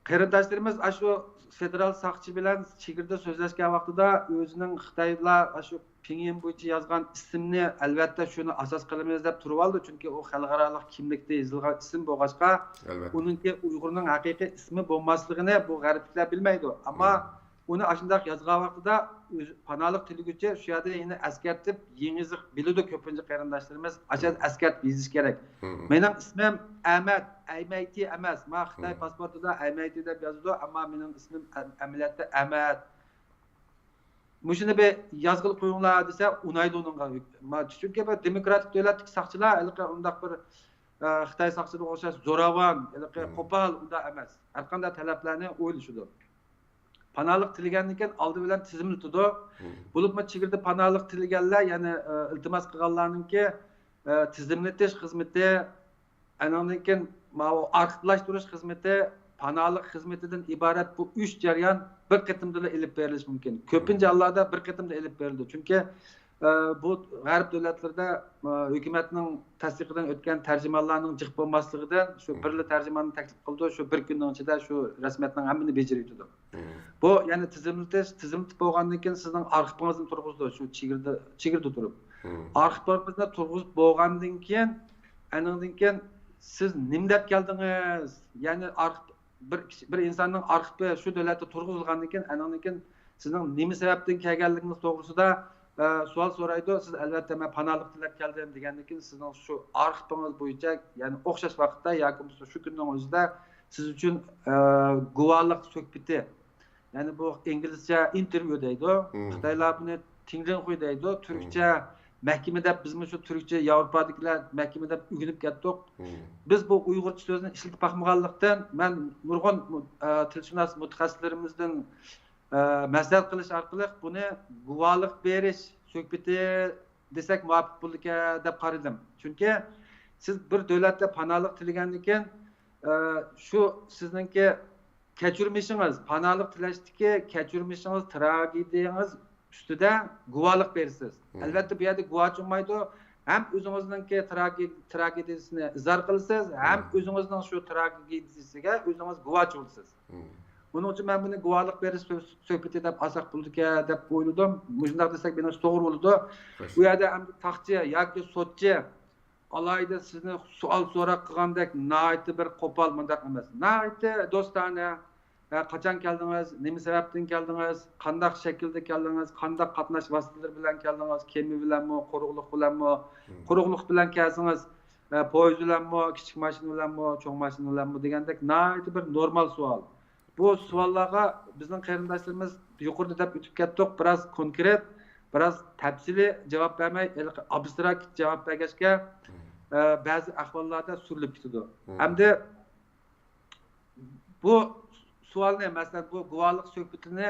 قېرىنداشلىرىمىز ئاشۇ فېدېرال ساقچى بىلەن چېگرىدا سۆزلەشكەن ۋاقتىدا ئۆزىنىڭ خىتايلار ئاشۇ پىڭيىن بويىچە يازغان ئىسىمنى، ئەلۋەتتە، شۇنى ئاساس قىلىمىز دەپ تۇرۇۋالدى. چۈنكى ئۇ خەلقئارالىق كىملىكتە يېزىلغان ئىسىم بولغاچقا، ئۇنىڭكى ئۇيغۇرنىڭ ھەقىقىي ئىسمى بولماسلىقىنى بۇ غەربلىكلەر بىلمەيدۇ. ئەمما ئۇنى ئاشۇنداق يازغان ۋاقتىدا ئۆزى پاناھلىق تىلىگۈچى شۇ يەردە يەنە ئەسكەرتىپ، يېڭى يېزىق بىلىدۇ كۆپىنچە قېرىنداشلىرىمىز. ئاشۇنداق ئەسكەرتىپ يېزىش كېرەك. مېنىڭ ئىسمىم ئەمەت، ئەمەيتى ئەمەس. ما خىتاي پاسپورتىدا ئەمەيتى دەپ يازىدۇ، ئەمما مېنىڭ ئىسمىم ئە-، ئەمەلىيەتتە ئەمەت. مۇشۇنى بىر يازغىلى قويۇڭلار دېسە، ئۇنايدۇ ئۇنىڭغا. ما-، چۈنكى بىر دېموكراتىك دۆلەتتىكى ساقچىلار ھېلىقى ئۇنداق بىر، ئە، خىتاي ساقچىلىرىغا ئوخشاش زوراۋان، ھېلىقى قوپال ئۇنداق ئەمەس. ھەرقانداق تەلەپلەرنى ئويلىشىدۇ. پاناھلىق تىلىگەندىن كېيىن ئالدى بىلەن تىزىملىتىدۇ. بولۇپمۇ چېگرىدە پاناھلىق تىلىگەنلەر، يەنى، ئە، ئىلتىماس قىلغانلارنىڭكى، ئە، تىزىملىتىش خىزمىتى، ئانىڭدىن كېيىن ماۋۇ ئارخىپلاشتۇرۇش خىزمىتى، پاناھلىق خىزمىتىدىن ئىبارەت بۇ ئۈچ جەريان بىر قېتىمدىلا ئېلىپ بېرىلىشى مۇمكىن. كۆپىنچە ھاللاردا بىر قېتىمدا ئېلىپ بېرىلىدۇ. چۈنكى، ئە، بۇ غەرب دۆلەتلىرىدە، ئە، ھۆكۈمەتنىڭ تەستىقىدىن ئۆتكەن تەرجىمانلارنىڭ جىق بولماسلىقىدىن شۇ بىرلا تەرجىماننى تەكلىپ قىلىدۇ، شۇ بىر كۈننىڭ ئىچىدە شۇ رەسمىيەتنىڭ ھەممىنى بېجىرىۋېتىدۇ. بۇ يەنى تىزىملىتىش، تىزىملىتىپ بولغاندىن كېيىن سىزنىڭ ئارخىپىڭىزنى تۇرغۇزىدۇ، شۇ چېگرىدە، چېگرىدە تۇرۇپ. ئارخىپىڭىزنى تۇرغۇزۇپ بولغاندىن كېيىن، ئەنىڭدىن كېيىن سىز نېمە دەپ كەلدىڭىز؟ يەنى ئارخىپ، بىر كىشى، بىر ئىنساننىڭ ئارخىپى شۇ دۆلەتتە تۇرغۇزۇلغاندىن كېيىن، ئەنىڭدىن كېيىن سىزنىڭ نېمە سەۋەبتىن كەلگەنلىكىڭىز توغرىسىدا، ئە، سوئال سورايدۇ. سىز، «ئەلۋەتتە، مەن پاناھلىق تىلەپ كەلدىم» دېگەندىن كېيىن، سىزنىڭ شۇ ئارخىپىڭىز بويىچە، يەنى ئوخشاش ۋاقىتتا ياكى بولمىسا شۇ كۈننىڭ ئۆزىدە سىز ئۈچۈن، ئە، گۇۋاھلىق سۆھبىتى، يەنى بۇ ئىنگلىزچە ئىنتېرۋيۇ دەيدۇ. خىتايلار بۇنى تىڭلىڭخۇي دەيدۇ. تۈركچە مەھكىمە دەپ، بىزمۇ شۇ تۈركچە، ياۋروپادىكىلەر مەھكىمە دەپ ئۆگىنىپ كەتتۇق. بىز بۇ ئۇيغۇرچە سۆزنى ئىشلىتىپ باقمىغانلىقتىن، مەن نۇرغۇن، ئە، تىلشۇناس مۇتەخەسسىسلىرىمىزدىن، ئە، مەسلىھەت قىلىش ئارقىلىق بۇنى گۇۋاھلىق بېرىش سۆھبىتى دېسەك مۇۋاپىق بولىدىكەن دەپ قارىدىم. چۈنكى سىز بىر دۆلەتتە پاناھلىق تىلىگەندىن كېيىن، ئە، شۇ سىزنىڭكى كەچۈرمىشىڭىز، پاناھلىق تىلەشتىكى كەچۈرمىشىڭىز، تراگېدىيەڭىز ئۈستىدە گۇۋاھلىق بېرىسىز. ئەلۋەتتە، بۇ يەردە گۇۋاھچى بولمايدۇ. ھەم ئۆزىڭىزنىڭكى تراگې-، تراگېدىيەسىنى ئىزھار قىلىسىز، ھەم ئۆزىڭىزنىڭ شۇ تراگېدىيەسىگە ئۆزىڭىز گۇۋاھچى بولىسىز. ئۇنىڭ ئۈچۈن مەن بۇنى گۇۋاھلىق بېرىش سۆ-، سۆھبىتى دەپ ئالساق بولىدىكەن دەپ ئويلىدىم. مۇشۇنداق دېسەك مېنىڭچە توغرا بولىدۇ. بۇ يەردە ئەمدى ساقچى ياكى سوتچى ئالاھىدە سىزنى سوئال سوراق قىلغاندەك ناھايىتى بىر قوپال، مۇنداق ئەمەس. ناھايىتى دوستانە، ھە، قاچان كەلدىڭىز، نېمە سەۋەبتىن كەلدىڭىز، قانداق شەكىلدە كەلدىڭىز، قانداق قاتناش ۋاسىتىلىرى بىلەن كەلدىڭىز، كېمە بىلەنمۇ، قۇرۇقلۇق بىلەنمۇ، قۇرۇقلۇق بىلەن كەلسىڭىز، ئە، پويىز بىلەنمۇ، كىچىك ماشىنا بىلەنمۇ، چوڭ ماشىنا بىلەنمۇ دېگەندەك ناھايىتى بىر نورمال سوئال. بۇ سوئاللارغا بىزنىڭ قېرىنداشلىرىمىز يۇقىرىدا دەپ ئۆتۈپ كەتتۇق، بىراز كونكرېت، بىراز تەپسىلىي جاۋاب بەرمەي، ھېلىقى ئابستراكت جاۋاب بەرگەچكە، ئە، بەزى ئەھۋاللاردا سۈرۈلۈپ كېتىدۇ. ھەمدە بۇ سوئالنى، مەسىلەن، بۇ گۇۋاھلىق سۆھبىتىنى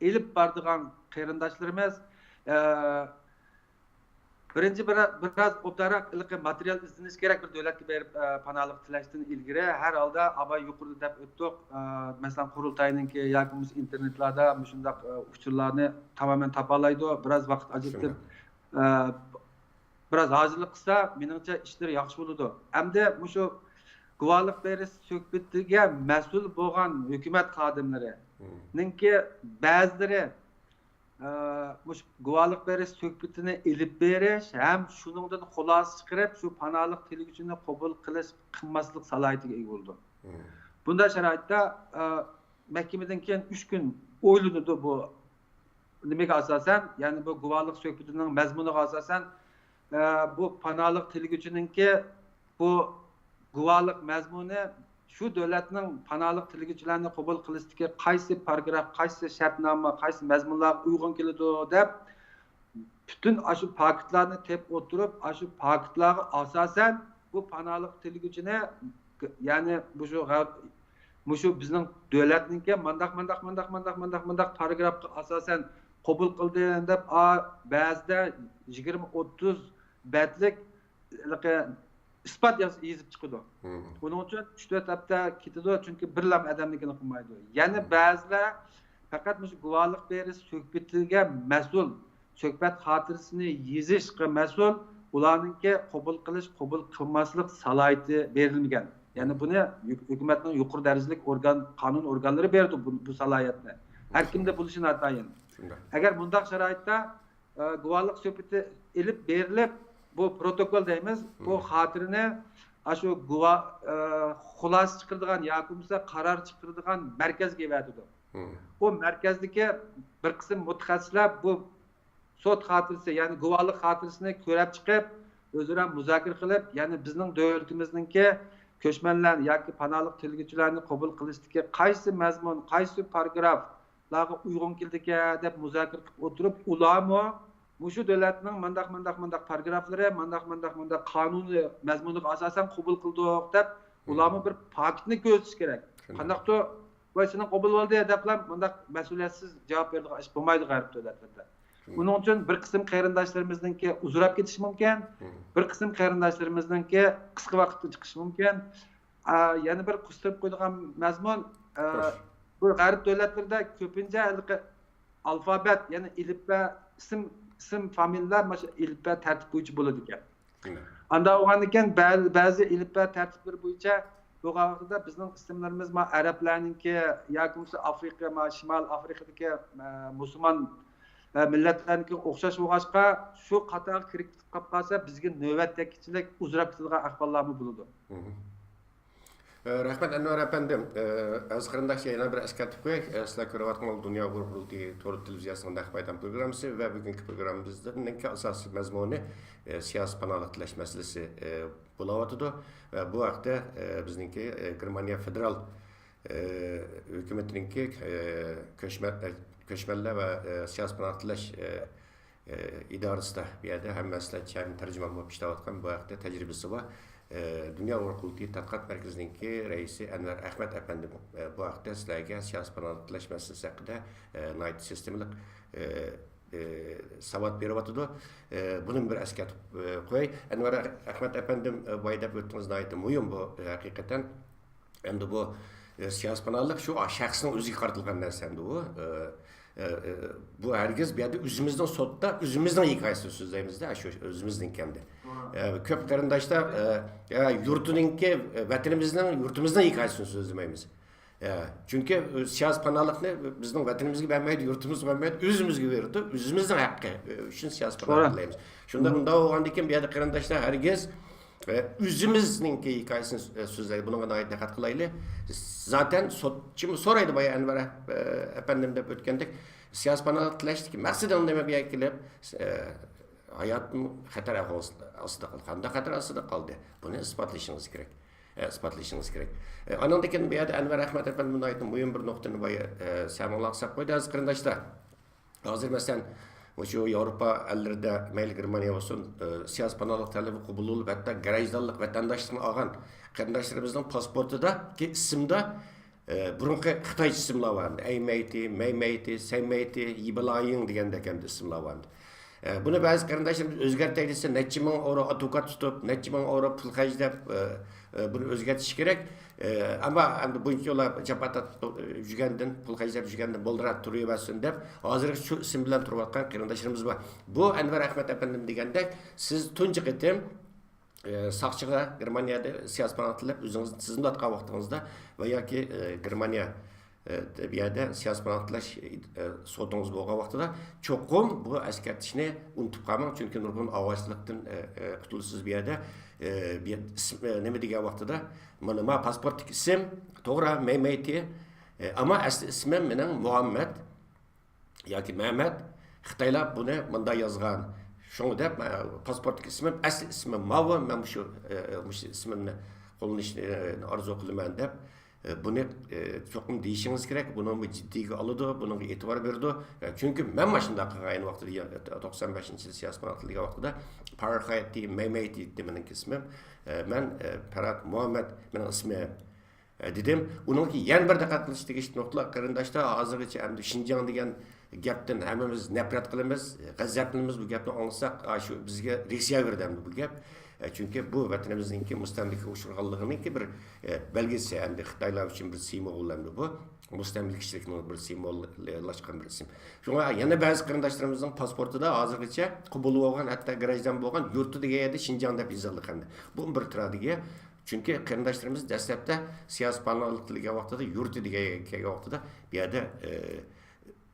ئېلىپ بارىدىغان قېرىنداشلىرىمىز، ئە، بىرىنچى، بىر-، بىراز ئوبدانراق ھېلىقى ماتېرىيال ئىزدىنىش كېرەك، بىر دۆلەتكە بېرىپ، ئە، پاناھلىق تىلەشتىن ئىلگىرى. ھەر ھالدا، ئاۋۋال يۇقىرىدا دەپ ئۆتتۇق، ئە، مەسىلەن، قۇرۇلتاينىڭكى ياكى بولمىسا ئىنتېرنېتلاردا مۇشۇنداق، ئە، ئۇچۇرلارنى تامامەن تاپالايدۇ، بىراز ۋاقىت ئاجرىتىپ، ئە، بىراز ھازىرلىق قىلسا، مېنىڭچە ئىشلىرى ياخشى بولىدۇ. ئەمدى مۇشۇ گۇۋاھلىق بېرىش سۆھبىتىگە مەسئۇل بولغان ھۆكۈمەت خادىملىرىنىڭكى بەزىلىرى، ئە، مۇشۇ گۇۋاھلىق بېرىش سۆھبىتىنى ئېلىپ بېرىش ھەم شۇنىڭدىن خۇلاسە چىقىرىپ، شۇ پاناھلىق تىلىگۈچىنى قوبۇل قىلىش، قىلماسلىق سالاھىيىتىگە ئىگە بولىدۇ. بۇنداق شارائىتتا، ئە، مەھكىمىدىن كېيىن ئۈچ كۈن ئويلىنىدۇ بۇ نېمىگە ئاساسەن، يەنى بۇ گۇۋاھلىق سۆھبىتىنىڭ مەزمۇنىغا ئاساسەن، ئە، بۇ پاناھلىق تىلىگۈچىنىڭكى بۇ گۇۋاھلىق مەزمۇنى شۇ دۆلەتنىڭ پاناھلىق تىلىگۈچىلەرنى قوبۇل قىلىشتىكى قايسى پاراگراف، قايسى شەرتنامە، قايسى مەزمۇنلارغا ئۇيغۇن كېلىدۇ دەپ پۈتۈن ئاشۇ پاكىتلارنى تېپىپ ئولتۇرۇپ، ئاشۇ پاكىتلارغا ئاساسەن بۇ پاناھلىق تىلىگۈچىنى، يەنى مۇشۇ غەر-، مۇشۇ بىزنىڭ دۆلەتنىڭكى مانداق، مانداق، مانداق، مانداق، مانداق، مانداق پاراگرافقا ئاساسەن قوبۇل قىلدىم دەپ، ئا، بەزىدە يىگىرمە، ئوتتۇز بەتلىك ھېلىقى ئىسپات ياز-، يېزىپ چىقىدۇ. ئۇنىڭ ئۈچۈن ئۈچ تۆت ھەپتە كېتىدۇ، چۈنكى بىرلام ئادەمنىڭكىنى قىلمايدۇ. يەنە بەزىلەر پەقەت مۇشۇ گۇۋاھلىق بېرىش سۆھبىتىگە مەسئۇل، سۆھبەت خاتىرىسىنى يېزىشقا مەسئۇل، ئۇلارنىڭكى قوبۇل قىلىش، قوبۇل قىلماسلىق سالاھىيىتى بېرىلمىگەن. يەنى بۇنى ھۆ-، ھۆكۈمەتنىڭ يۇقىرى دەرىجىلىك ئورگان، قانۇن ئورگانلىرى بېرىدۇ بۇ، بۇ سالاھىيەتنى. ھەر كىمدە بولۇشى ناتايىن. ئەگەر مۇنداق شارائىتتا، ئە، گۇۋاھلىق سۆھبىتى ئېلىپ بېرىلىپ، بۇ پروتوكول دەيمىز، بۇ خاتىرىنى ئاشۇ گۇۋا-، ئە، خۇلاسە چىقىرىدىغان ياكى بولمىسا قارار چىقىرىدىغان مەركەزگە ئەۋەتىدۇ. ئۇ مەركەزدىكى بىر قىسىم مۇتەخەسسىسلەر بۇ سوت خاتىرىسى، يەنى گۇۋاھلىق خاتىرىسىنى كۆرۈپ چىقىپ، ئۆزئارا مۇزاكىرە قىلىپ، يەنى بىزنىڭ دۆلىتىمىزنىڭكى كۆچمەنلەر ياكى پاناھلىق تىلىگۈچىلەرنى قوبۇل قىلىشتىكى قايسى مەزمۇن، قايسى پاراگرافلارغا ئۇيغۇن كېلىدىكەن دەپ مۇزاكىرە قىلىپ ئولتۇرۇپ، ئۇلارمۇ مۇشۇ دۆلەتنىڭ مانداق، مانداق، مانداق پاراگرافلىرى، مانداق، مانداق، مانداق قانۇنىي مەزمۇنىغا ئاساسەن قوبۇل قىلدۇق دەپ، ئۇلارمۇ بىر پاكىتنى كۆرسىتىشى كېرەك. قانداقتۇر، ۋاي، سېنىڭ قوبۇل بولدى دەپلا مۇنداق مەسئۇلىيەتسىز جاۋاب بېرىدىغان ئىش بولمايدۇ غەرب دۆلەتلىرىدە. ئۇنىڭ ئۈچۈن بىر قىسىم قېرىنداشلىرىمىزنىڭكى ئۇزىراپ كېتىشى مۇمكىن، بىر قىسىم قېرىنداشلىرىمىزنىڭكى قىسقا ۋاقىتتا چىقىشى مۇمكىن. ئا، يەنە بىر قىستۇرۇپ قويىدىغان مەزمۇن، ئا، بۇ غەرب دۆلەتلىرىدە كۆپىنچە ھېلىقى ئالفابېت، يەنى ئېلىپبە، ئىسىم، ئىسىم فامىلىلەر مانا شۇ ئېلىپبە تەرتىپ بويىچە بولىدىكەن. ئانداق بولغاندىكىن بەزى، بەزى ئېلىپبە تەرتىپلىرى بويىچە بولغان ۋاقتىدا بىزنىڭ ئىسىملىرىمىز ما ئەرەبلەرنىڭكى ياكى بولمىسا ئافرىقا، ما شىمال ئافرىقىدىكى، ئە، مۇسۇلمان، ئە، مىللەتلەرنىڭكىگە ئوخشاش بولغاچقا، شۇ قاتارغا كىرىپ قاپ قالسا، بىزگە نۆۋەتتىكىچىلىك ئۇزىراپ كېتىدىغان ئەھۋاللارمۇ بولىدۇ. ئە، رەھمەت، ئەنۋەر ئەپەندىم. ئە، ئەزىز قېرىنداش، يەنە بىر ئەسكەرتىپ قوياي. ئە، سىلەر كۆرۈۋاتقان دۇنيا ئۇيغۇر قۇرۇلتىيى تور تېلېۋىزىيەسىنىڭ نەق مەيدان پروگراممىسى ۋە بۈگۈنكى پروگراممىمىزنىڭكى ئاساسىي مەزمۇنى، ئە، سىياسىي پاناھلىق تىلەش مەسىلىسى، ئە، بولاۋاتىدۇ. ۋە بۇ ھەقتە، ئە، بىزنىڭكى، ئە، گېرمانىيە فېدېرال، ئە، ھۆكۈمىتىنىڭكى، ئە، كۆچمەن-، ئە، كۆچمەنلەر ۋە، ئە، سىياسىي پاناھلىق تىلەش، ئە، ئىدارىسىدا، بۇ يەردە ھەم مەسلىھەتچى، ھەم تەرجىمان بولۇپ ئىشلەۋاتقان، بۇ ھەقتە تەجرىبىسى بار، ئە، دۇنيا ئۇيغۇر قۇرۇلتىيى تەتقىقات مەركىزىنىڭكى رەئىسى ئەنۋەر ئەخمەت ئەپەندىم، ئە، بۇ ھەقتە سىلەرگە سىياسىي پاناھلىق تىلەش مەسىلىسى ھەققىدە، ئە، ناھايىتى سىستېمىلىق، ئە، ئە، ساۋات بېرىۋاتىدۇ. ئە، بۇنىمۇ بىر ئەسكەرتىپ، ئە، قوياي. ئەنۋەر ئەخمەت ئەپەندىم، ئە، بايا دەپ ئۆتتىڭىز، ناھايىتى مۇھىم بۇ، ئە، ھەقىقەتەن. ئەمدى بۇ، ئە، سىياسىي پاناھلىق شۇ شەخسنىڭ ئۆزىگە قارىتىلغان نەرسە ئەمدى بۇ. ئە، ئە، ئە، بۇ ھەرگىز بۇ يەردە ئۆزىمىزنىڭ سوتتا ئۆزىمىزنىڭ ھېكايىسىنى سۆزلەيمىزدە، شۇ ئۆزىمىزنىڭكى ئەمدى. ئە، كۆپ قېرىنداشلار، ئە، ئە، يۇرتىنىڭكى، ئە، ۋەتىنىمىزنىڭ، يۇرتىمىزنىڭ ھېكايىسىنى سۆزلىمەيمىز. ئە، چۈنكى، ئە، سىياسىي پاناھلىقنى بىزنىڭ ۋەتىنىمىزگە بەرمەيدۇ، يۇرتىمىزغا بەرمەيدۇ، ئۆزىمىزگە بېرىدۇ، ئۆزىمىزنىڭ ھەققى، ئە، ئۈچۈن سىياسىي پاناھلىق تىلەيمىز. شۇنداق، ئۇنداق بولغاندىن كېيىن بۇ يەردە قېرىنداشلار ھەرگىز، ئە، ئۆزىمىزنىڭكى ھېكايىسىنى، ئە، سۆزلەيدۇ. بۇنىڭغا ناھايىتى دىققەت قىلايلى. زاتەن سوتچىمۇ سورايدۇ بايا ئەنۋەر، ئە، ئەپەندىم دەپ ئۆتكەندەك، سىياسىي پاناھلىق تىلەشتىكى مەقسىتىڭ نېمە بۇ يەرگە كېلىپ، ئە، ھاياتىم خەتەر ئاستىدا قالدى. قانداق خەتەر ئاستىدا قالدى؟ بۇنى ئىسپاتلىشىڭىز كېرەك. ئە، ئىسپاتلىشىڭىز كېرەك. ئە، ئانىڭدىن كېيىن بۇ يەردە ئەنۋەر ئەخمەت ئەپەندى ناھايىتى مۇھىم بىر نۇقتىنى بايا، ئە، سەمىڭلارغا ساپ قويدى، ئەزىز قېرىنداشلار. ھازىر مەسىلەن، مۇشۇ ياۋروپا ئەللىرىدە، مەيلى گېرمانىيە بولسۇن، ئە، سىياسىي پاناھلىق تەلىپى قوبۇل بولۇپ، ھەتتا گراژدانلىق ۋەتەنداشلىقنى ئالغان قېرىنداشلىرىمىزنىڭ پاسپورتىدىكى ئىسىمدا ئە، بۇرۇنقى خىتايچە ئىسىملار بار ئەمدى. ئەيمەيتى، مەيمەيتى، سەيمەيتى، يىبىلايىڭ دېگەندەك ئەمدى ئىسىملار بار ئەمدى. ئە، بۇنى بەزى قېرىنداشلىرىمىز ئۆزگەرتەي دېسە، نەچچە مىڭ ئورا ئادۋوكات تۇتۇپ، نەچچە مىڭ ئورا پۇل خەجلەپ، ئە، ئە، بۇنى ئۆزگەرتىش كېرەك. ئە، ئەمما ئەمدى بۇنچىلا جاپا تارتىپ يۈرگەندىن، پۇل خەجلەپ يۈرگەندىن بولدىراپ تۇرۇۋەرسۇن دەپ، ھازىرغىچە شۇ ئىسىم بىلەن تۇرۇۋاتقان قېرىنداشلىرىمىز بار. بۇ ئەنۋەر ئەخمەت ئەپەندىم دېگەندەك، سىز تۇنجى قېتىم ئە، ساقچىغا گېرمانىيەدە سىياسىي پاناھ تىلەپ ئۆزىڭىزنى تىزىملاتقان ۋاقتىڭىزدا ۋە ياكى، ئە، گېرمانىيە، ئە، بۇ يەردە سىياسىي پاناھ تىلەش، ئە، سوتىڭىز بولغان ۋاقتىدا چوقۇم بۇ ئەسكەرتىشنى ئۇنتۇپ قالماڭ، چۈنكى نۇرغۇن ئاۋارىچىلىكتىن، ئە، ئە، قۇتۇلىسىز بۇ يەردە. ئە، بۇ يەردە ئىسىم، ئە، نېمە دېگەن ۋاقتىدا، مانا، ما پاسپورتتىكى ئىسىم توغرا، مەيمەيتى، ئە، ئەمما ئەسلى ئىسمىم مېنىڭ مۇھەممەد. ياكى مەمەت، خىتايلار بۇنى مۇنداق يازغان. شۇڭا دەپ، مەن پاسپورتتىكى ئىسمىم، ئەسلى ئىسمىم ماۋۇ، مەن مۇشۇ، ئە، مۇشۇ ئىسمىمنى قوللىنىشنى، ئە، ئارزۇ قىلىمەن دەپ، ئە، بۇنى، ئە، چوقۇم دېيىشىڭىز كېرەك. بۇنىمۇ جىددىيگە ئالىدۇ، بۇنىڭغا ئېتىبار بېرىدۇ. ئە، چۈنكى مەن ماشۇنداق قىلغان ئەينى ۋاقتىدا، يا، توقسان بەشىنچى يىل سىياسىي پاناھ تىلىگەن ۋاقتىدا پارخايتى مەيمەيتى دېدى مېنىڭكى ئىسمىم. ئە، مەن، ئە، پەرھات مۇھەممەد مېنىڭ ئىسمىم. ئە، دېدىم. ئۇنىڭكى يەنە بىر دىققەت قىلىش تېگىشلىك نۇقتىلار، قېرىنداشلار، ھازىرغىچە ئەمدى شىنجاڭ دېگەن گەپتىن ھەممىمىز نەپرەت قىلىمىز، غەزەپلىنىمىز. بۇ گەپنى ئاڭلىساق، ئا، شۇ بىزگە رېئاكسىيە بېرىدۇ ئەمدى بۇ گەپ. ئە، چۈنكى بۇ ۋەتىنىمىزنىڭكى مۇستەملىكىگە ئۇچرىغانلىقىنىڭكى بىر، ئە، بەلگىسى، ئەمدى خىتايلار ئۈچۈن بىر سىمۋول ئەمدى بۇ. مۇستەملىكىچىلىكنىڭ بىر سىمۋوللاشقان بىر ئىسىم. شۇڭا يەنە بەزى قېرىنداشلىرىمىزنىڭ پاسپورتىدا ھازىرغىچە قوبۇل بولغان، ھەتتا گراژدان بولغان، يۇرتى دېگەن يەردە شىنجاڭ دەپ يېزىلغان. بۇ بىر تراگېدىيە. چۈنكى قېرىنداشلىرىمىز دەسلەپتە سىياسىي پاناھلىق تىلىگەن ۋاقتىدا، يۇرتى دېگەن يەرگە كەلگەن ۋاقتىدا بۇ يەردە، ئە،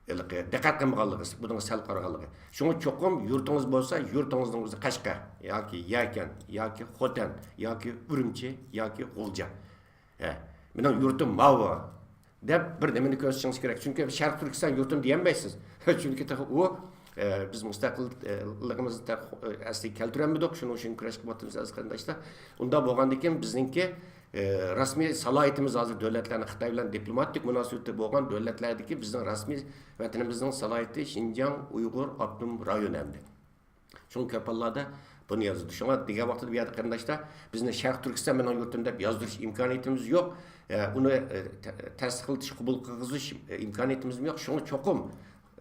ھېلىقى دىققەت قىلمىغانلىقى، بۇنىڭغا سەل قارىغانلىقى. شۇڭا چوقۇم يۇرتىڭىز بولسا، يۇرتىڭىزنىڭ ئۆزى قەشقەر ياكى يەكەن ياكى خوتەن ياكى ئۈرۈمچى ياكى غۇلجا. ھە، مېنىڭ يۇرتۇم ماۋۇ دەپ بىر نېمىنى كۆرسىتىشىڭىز كېرەك. چۈنكى شەرقىي تۈركىستان يۇرتۇم دېيەلمەيسىز. چۈنكى تېخى ئۇ، ئە، بىز مۇستەقىللىقىمىزنى تېخى، ئە، ئەسلىگە كەلتۈرەلمىدۇق. شۇنىڭ ئۈچۈن كۈرەش قىلىۋاتىمىز، ئەزىز قېرىنداشلار. ئۇنداق بولغاندىكىن بىزنىڭكى، ئە، رەسمىي سالاھىيىتىمىز ھازىر دۆلەتلەرنى خىتاي بىلەن دىپلوماتىك مۇناسىۋىتى بولغان دۆلەتلەردىكى بىزنىڭ رەسمىي ۋەتىنىمىزنىڭ سالاھىيىتى شىنجاڭ ئۇيغۇر ئاپتونوم رايونى ئەمدى. شۇڭا كۆپ ھاللاردا بۇنى يازىدۇ. شۇڭا دېگەن ۋاقتىدا بۇ يەردە قېرىنداشلار بىزنى شەرقىي تۈركىستان مېنىڭ يۇرتۇم دەپ يازدۇرۇش ئىمكانىيىتىمىز يوق. ئە، ئۇنى، ئە، تە-، تەستىقلىتىش، قوبۇل قىلغۇزۇش، ئە، ئىمكانىيىتىمىزمۇ يوق. شۇڭا چوقۇم،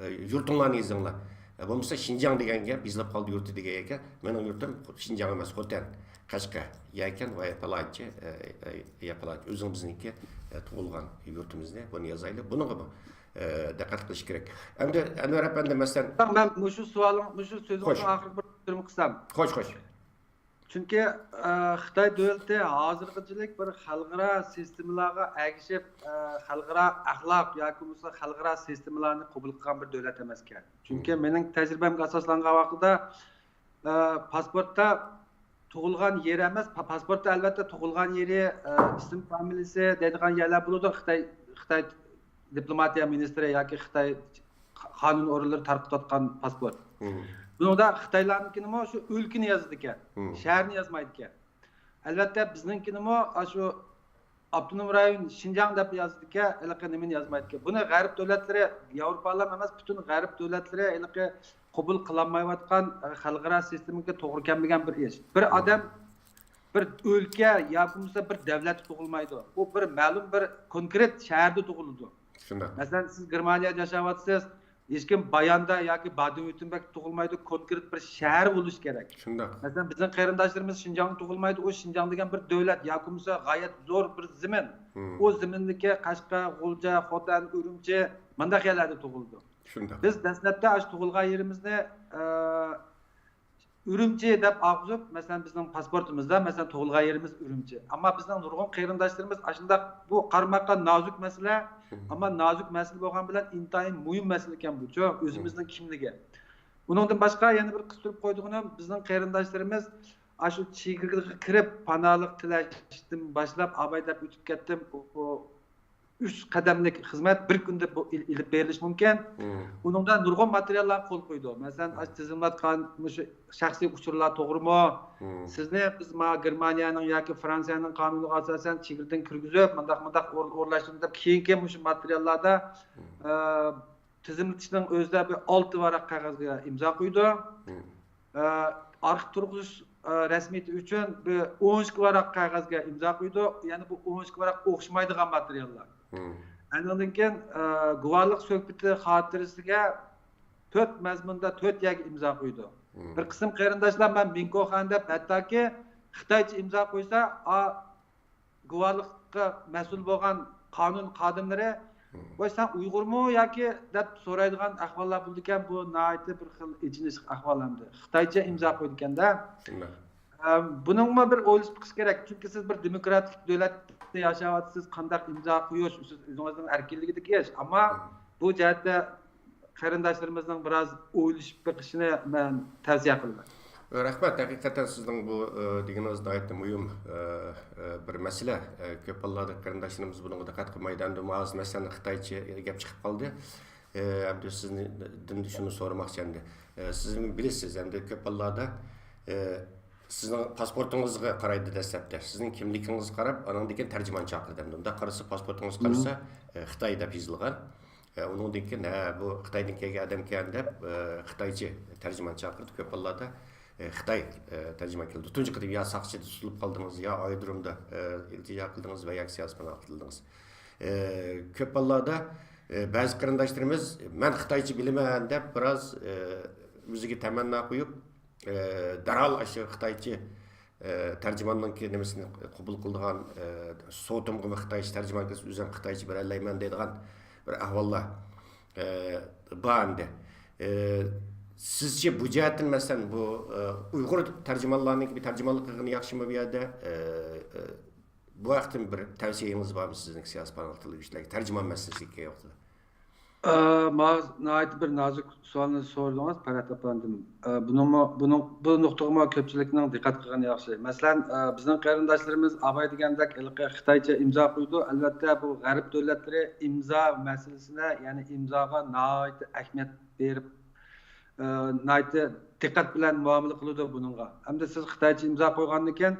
ئە، يۇرتۇڭلارنى يېزىڭلار. ئە، بولمىسا شىنجاڭ دېگەن گەپ يېزىلىپ قالدى يۇرتى دېگەن گەپ. مېنىڭ يۇرتۇم شىنجاڭ ئەمەس، خوتەن، قەشقەر، يەكەن ۋە پالانچى، ئە، ئە، يا پالانچى. ئۆزىڭىزنىڭكى، ئە، تۇغۇلغان يۇرتىمىزنى بۇنى يازايلى. بۇنىڭغىمۇ ئە، دىققەت قىلىش كېرەك. ئەمدى ئەنۋەر ئەپەندى، مەسىلەن، مەن مۇشۇ سوئالىڭ، مۇشۇ سۆزىڭىزنىڭ ئاخىرىغا بىر تۈرمە قىلسام. خوش، خوش. چۈنكى، ئە، خىتاي دۆلىتى ھازىرغىچىلىك بىر خەلقئارا سىستېمىلارغا ئەگىشىپ، ئە، خەلقئارا ئەخلاق ياكى بولمىسا خەلقئارا سىستېمىلارنى قوبۇل قىلغان بىر دۆلەت ئەمەسكەن. چۈنكى مېنىڭ تەجرىبەمگە ئاساسلانغان ۋاقتىدا، ئە، پاسپورتتا تۇغۇلغان يېرى ئەمەس، پا-، پاسپورتتا ئەلۋەتتە تۇغۇلغان يېرى، ئە، ئىسىم فامىلىسى دەيدىغان يەرلەر بولىدۇ. خىتاي، خىتاي دىپلوماتىيە مىنىستىرى ياكى خىتاي قانۇن ئورۇنلىرى تارقىتىۋاتقان پاسپورت. بۇنىڭدا خىتايلارنىڭكىنىمۇ شۇ ئۆلكىنى يازىدىكەن، شەھەرنى يازمايدىكەن. ئەلۋەتتە بىزنىڭكىنىمۇ ئاشۇ ئاپتونوم رايون شىنجاڭ دەپ يازىدىكەن، ھېلىقى نېمىنى يازمايدىكەن. بۇنى غەرب دۆلەتلىرى، ياۋروپالارمۇ ئەمەس، پۈتۈن غەرب دۆلەتلىرى ھېلىقى قوبۇل قىلالمايۋاتقان، ئە، خەلقئارا سىستېمىگە توغرا كەلمىگەن بىر ئىش. بىر ئادەم بىر ئۆلكە ياكى بولمىسا بىر دۆلەتتە تۇغۇلمايدۇ. ئۇ بىر مەلۇم بىر كونكرېت شەھەردە تۇغۇلىدۇ. شۇنداق. مەسىلەن، سىز گېرمانىيەدە ياشاۋاتىسىز، ھېچكىم باياندا ياكى بادېن ۋيۇرتېمبېرگدا تۇغۇلمايدۇ، كونكرېت بىر شەھەر بولۇشى كېرەك. شۇنداق. مەسىلەن، بىزنىڭ قېرىنداشلىرىمىز شىنجاڭدا تۇغۇلمايدۇ، ئۇ شىنجاڭ دېگەن بىر دۆلەت ياكى بولمىسا غايەت زور بىر زېمىن. ئۇ زېمىندىكى قەشقەر، غۇلجا، خوتەن، ئۈرۈمچى، مانداق يەرلەردە تۇغۇلىدۇ. شۇنداق. بىز دەسلەپتە ئاشۇ تۇغۇلغان يېرىمىزنى، ئە، ئۈرۈمچى دەپ ئالغۇزۇپ، مەسىلەن، بىزنىڭ پاسپورتىمىزدا، مەسىلەن، تۇغۇلغان يېرىمىز ئۈرۈمچى. ئەمما بىزنىڭ نۇرغۇن قېرىنداشلىرىمىز ئاشۇنداق، بۇ قارىماققا نازۇك مەسىلە، ئەمما نازۇك مەسىلە بولغان بىلەن ئىنتايىن مۇھىم مەسىلە ئىكەن بۇچۇ، ئۆزىمىزنىڭ كىملىكى. ئۇنىڭدىن باشقا يەنە بىر قىستۇرۇپ قويىدىغىنىم، بىزنىڭ قېرىنداشلىرىمىز ئاشۇ چېگرىگە كىرىپ پاناھلىق تىلەشتىن باشلاپ، ئاباي دەپ ئۆتۈپ كەتتىم. ئۇ، ئۇ ئۈچ قەدەملىك خىزمەت بىر كۈندە بۇ ئېل-، ئېلىپ بېرىلىشى مۇمكىن. مم. ئۇنىڭدا نۇرغۇن ماتېرىياللارغا قول قويىدۇ. مەسىلەن، مم. ئاشۇ تىزىملاتقان مۇشۇ شەخسىي ئۇچۇرلار توغرىمۇ؟ مم. سىزنى بىز ما گېرمانىيەنىڭ ياكى فرانسىيەنىڭ قانۇنىغا ئاساسەن چېگرىدىن كىرگۈزۈپ، مۇنداق، مۇنداق ئور-، ئورۇنلاشتۇردۇق دەپ، كېيىنكى مۇشۇ ماتېرىياللاردا، مم. ئە، تىزىملىتىشنىڭ ئۆزىدە بىر ئالتە ۋاراق قەغەزگە ئىمزا قويىدۇ. مم. ئە، ئارخىپ تۇرغۇزۇش، ئە، رەسمىيىتى ئۈچۈن بىر ئون ئىككى ۋاراق قەغەزگە ئىمزا قويىدۇ. يەنى بۇ ئون ئىككى ۋاراق ئوخشىمايدىغان ماتېرىياللار. مم. ئاندىن كېيىن، ئە، گۇۋاھلىق سۆھبىتى خاتىرىسىگە تۆت مەزمۇندا تۆت يەرگە ئىمزا قويىدۇ. مم. بىر قىسىم قېرىنداشلار مەن مىنكوخەن دەپ، ھەتتاكى خىتايچە ئىمزا قويسا، ئا، گۇۋاھلىققا مەسئۇل بولغان قانۇن خادىملىرى، مم. ۋاي، سەن ئۇيغۇرمۇ ياكى دەپ سورايدىغان ئەھۋاللار بولىدىكەن. بۇ ناھايىتى بىر خىل ئېچىنىشلىق ئەھۋال ئەمدى. خىتايچە ئىمزا قويىدىكەندە. شۇنداق. ئە، بۇنىڭمۇ بىر ئويلىشىپ بېقىش كېرەك. چۈنكى سىز بىر دېموكراتىك دۆلەتتە ياشاۋاتىسىز، قانداق ئىمزا قويۇش، سىز ئۆزىڭىزنىڭ ئەركىنلىكىدىكى ئىش. ئەمما مم. بۇ جەھەتتە قېرىنداشلىرىمىزنىڭ بىراز ئويلىشىپ بېقىشىنى مەن تەۋسىيە قىلىمەن. رەھمەت. ھەقىقەتەن سىزنىڭ بۇ، ئە، دېگىنىڭىز ناھايىتى مۇھىم، ئە، ئە، بىر مەسىلە. ئە، كۆپ ھاللاردا قېرىنداشلىرىمىز بۇنىڭغا دىققەت قىلمايدۇ. ئەمدى ھازىر مەسىلەن خىتايچە گەپ چىقىپ قالدى. ئە، ئەمدى سىزدىن شۇنى سورىماقچى ئەمدى. ئە، سىز بىلىسىز، ئەمدى كۆپ ھاللاردا، ئە، سىزنىڭ پاسپورتىڭىزغا قارايدۇ دەسلەپتە. سىزنىڭ كىملىكىڭىزگە قاراپ، ئانىڭدىن كېيىن تەرجىماننى چاقىرىدۇ. ئەمدى ئۇنداق قارىسا، پاسپورتىڭىزغا قارىسا، ئە، خىتاي دەپ يېزىلغان. ئە، ئۇنىڭدىن كېيىن، ھە، بۇ خىتايدىن كەلگەن ئادەمكەن دەپ، ئە، خىتايچە تەرجىمان چاقىرىدۇ. كۆپ ھاللاردا، ئە، خىتاي، ئە، تەرجىمان كېلىدۇ. تۇنجى قېتىم يا ساقچىدا تۇتۇلۇپ قالدىڭىز، يا ئايرودرومدا، ئە، ئىلتىجا قىلدىڭىز ۋە ياكى سىياسىي پاناھ تىلىدىڭىز. ئە، كۆپ ھاللاردا، ئە، بەزى قېرىنداشلىرىمىز، مەن خىتايچە بىلىمەن دەپ بىراز، ئە، ئۆزىگە تەمەننا قويۇپ، ئە، دەرھال ئاشۇ خىتايچە ئە، تەرجىماننىڭكى نېمىسىنى قوبۇل قىلىدىغان، ئە، سوتۇمغىمۇ خىتايچە تەرجىمان كەلسە، ئۆزۈم خىتايچە بېرەلەيمەن دەيدىغان بىر ئەھۋاللار، ئە، بار ئەمدى. ئە، سىزچە بۇ جەھەتتىن، مەسىلەن، بۇ، ئە، ئۇيغۇر تەرجىمانلارنىڭكى بىر تەرجىمانلىق قىلغىنى ياخشىمۇ بۇ يەردە؟ ئە، ئە، بۇ ھەقتىن بىر تەۋسىيەڭىز بارمۇ سىزنىڭ سىياسىي پاناھ تىللىگۈچىلەرگە تەرجىمان مەسىلىسىگە كەلگەن ۋاقتىدا؟ ئە، ماڭا ناھايىتى بىر نازۇك سوئالنى سورىدىڭىز، پەرھات ئەپەندىم. ئە، بۇنىڭمۇ، بۇنىڭ، بۇ نۇقتىغىمۇ كۆپچىلىكنىڭ دىققەت قىلغىنى ياخشى. مەسىلەن، ئە، بىزنىڭ قېرىنداشلىرىمىز ئاباي دېگەندەك ھېلىقى خىتايچە ئىمزا قويىدۇ. ئەلۋەتتە، بۇ غەرب دۆلەتلىرى ئىمزا مەسىلىسىنى، يەنى ئىمزاغا ناھايىتى ئەھمىيەت بېرىپ، ئە، ناھايىتى دىققەت بىلەن مۇئامىلە قىلىدۇ بۇنىڭغا. ئەمدى سىز خىتايچە ئىمزا قويغاندىكىن،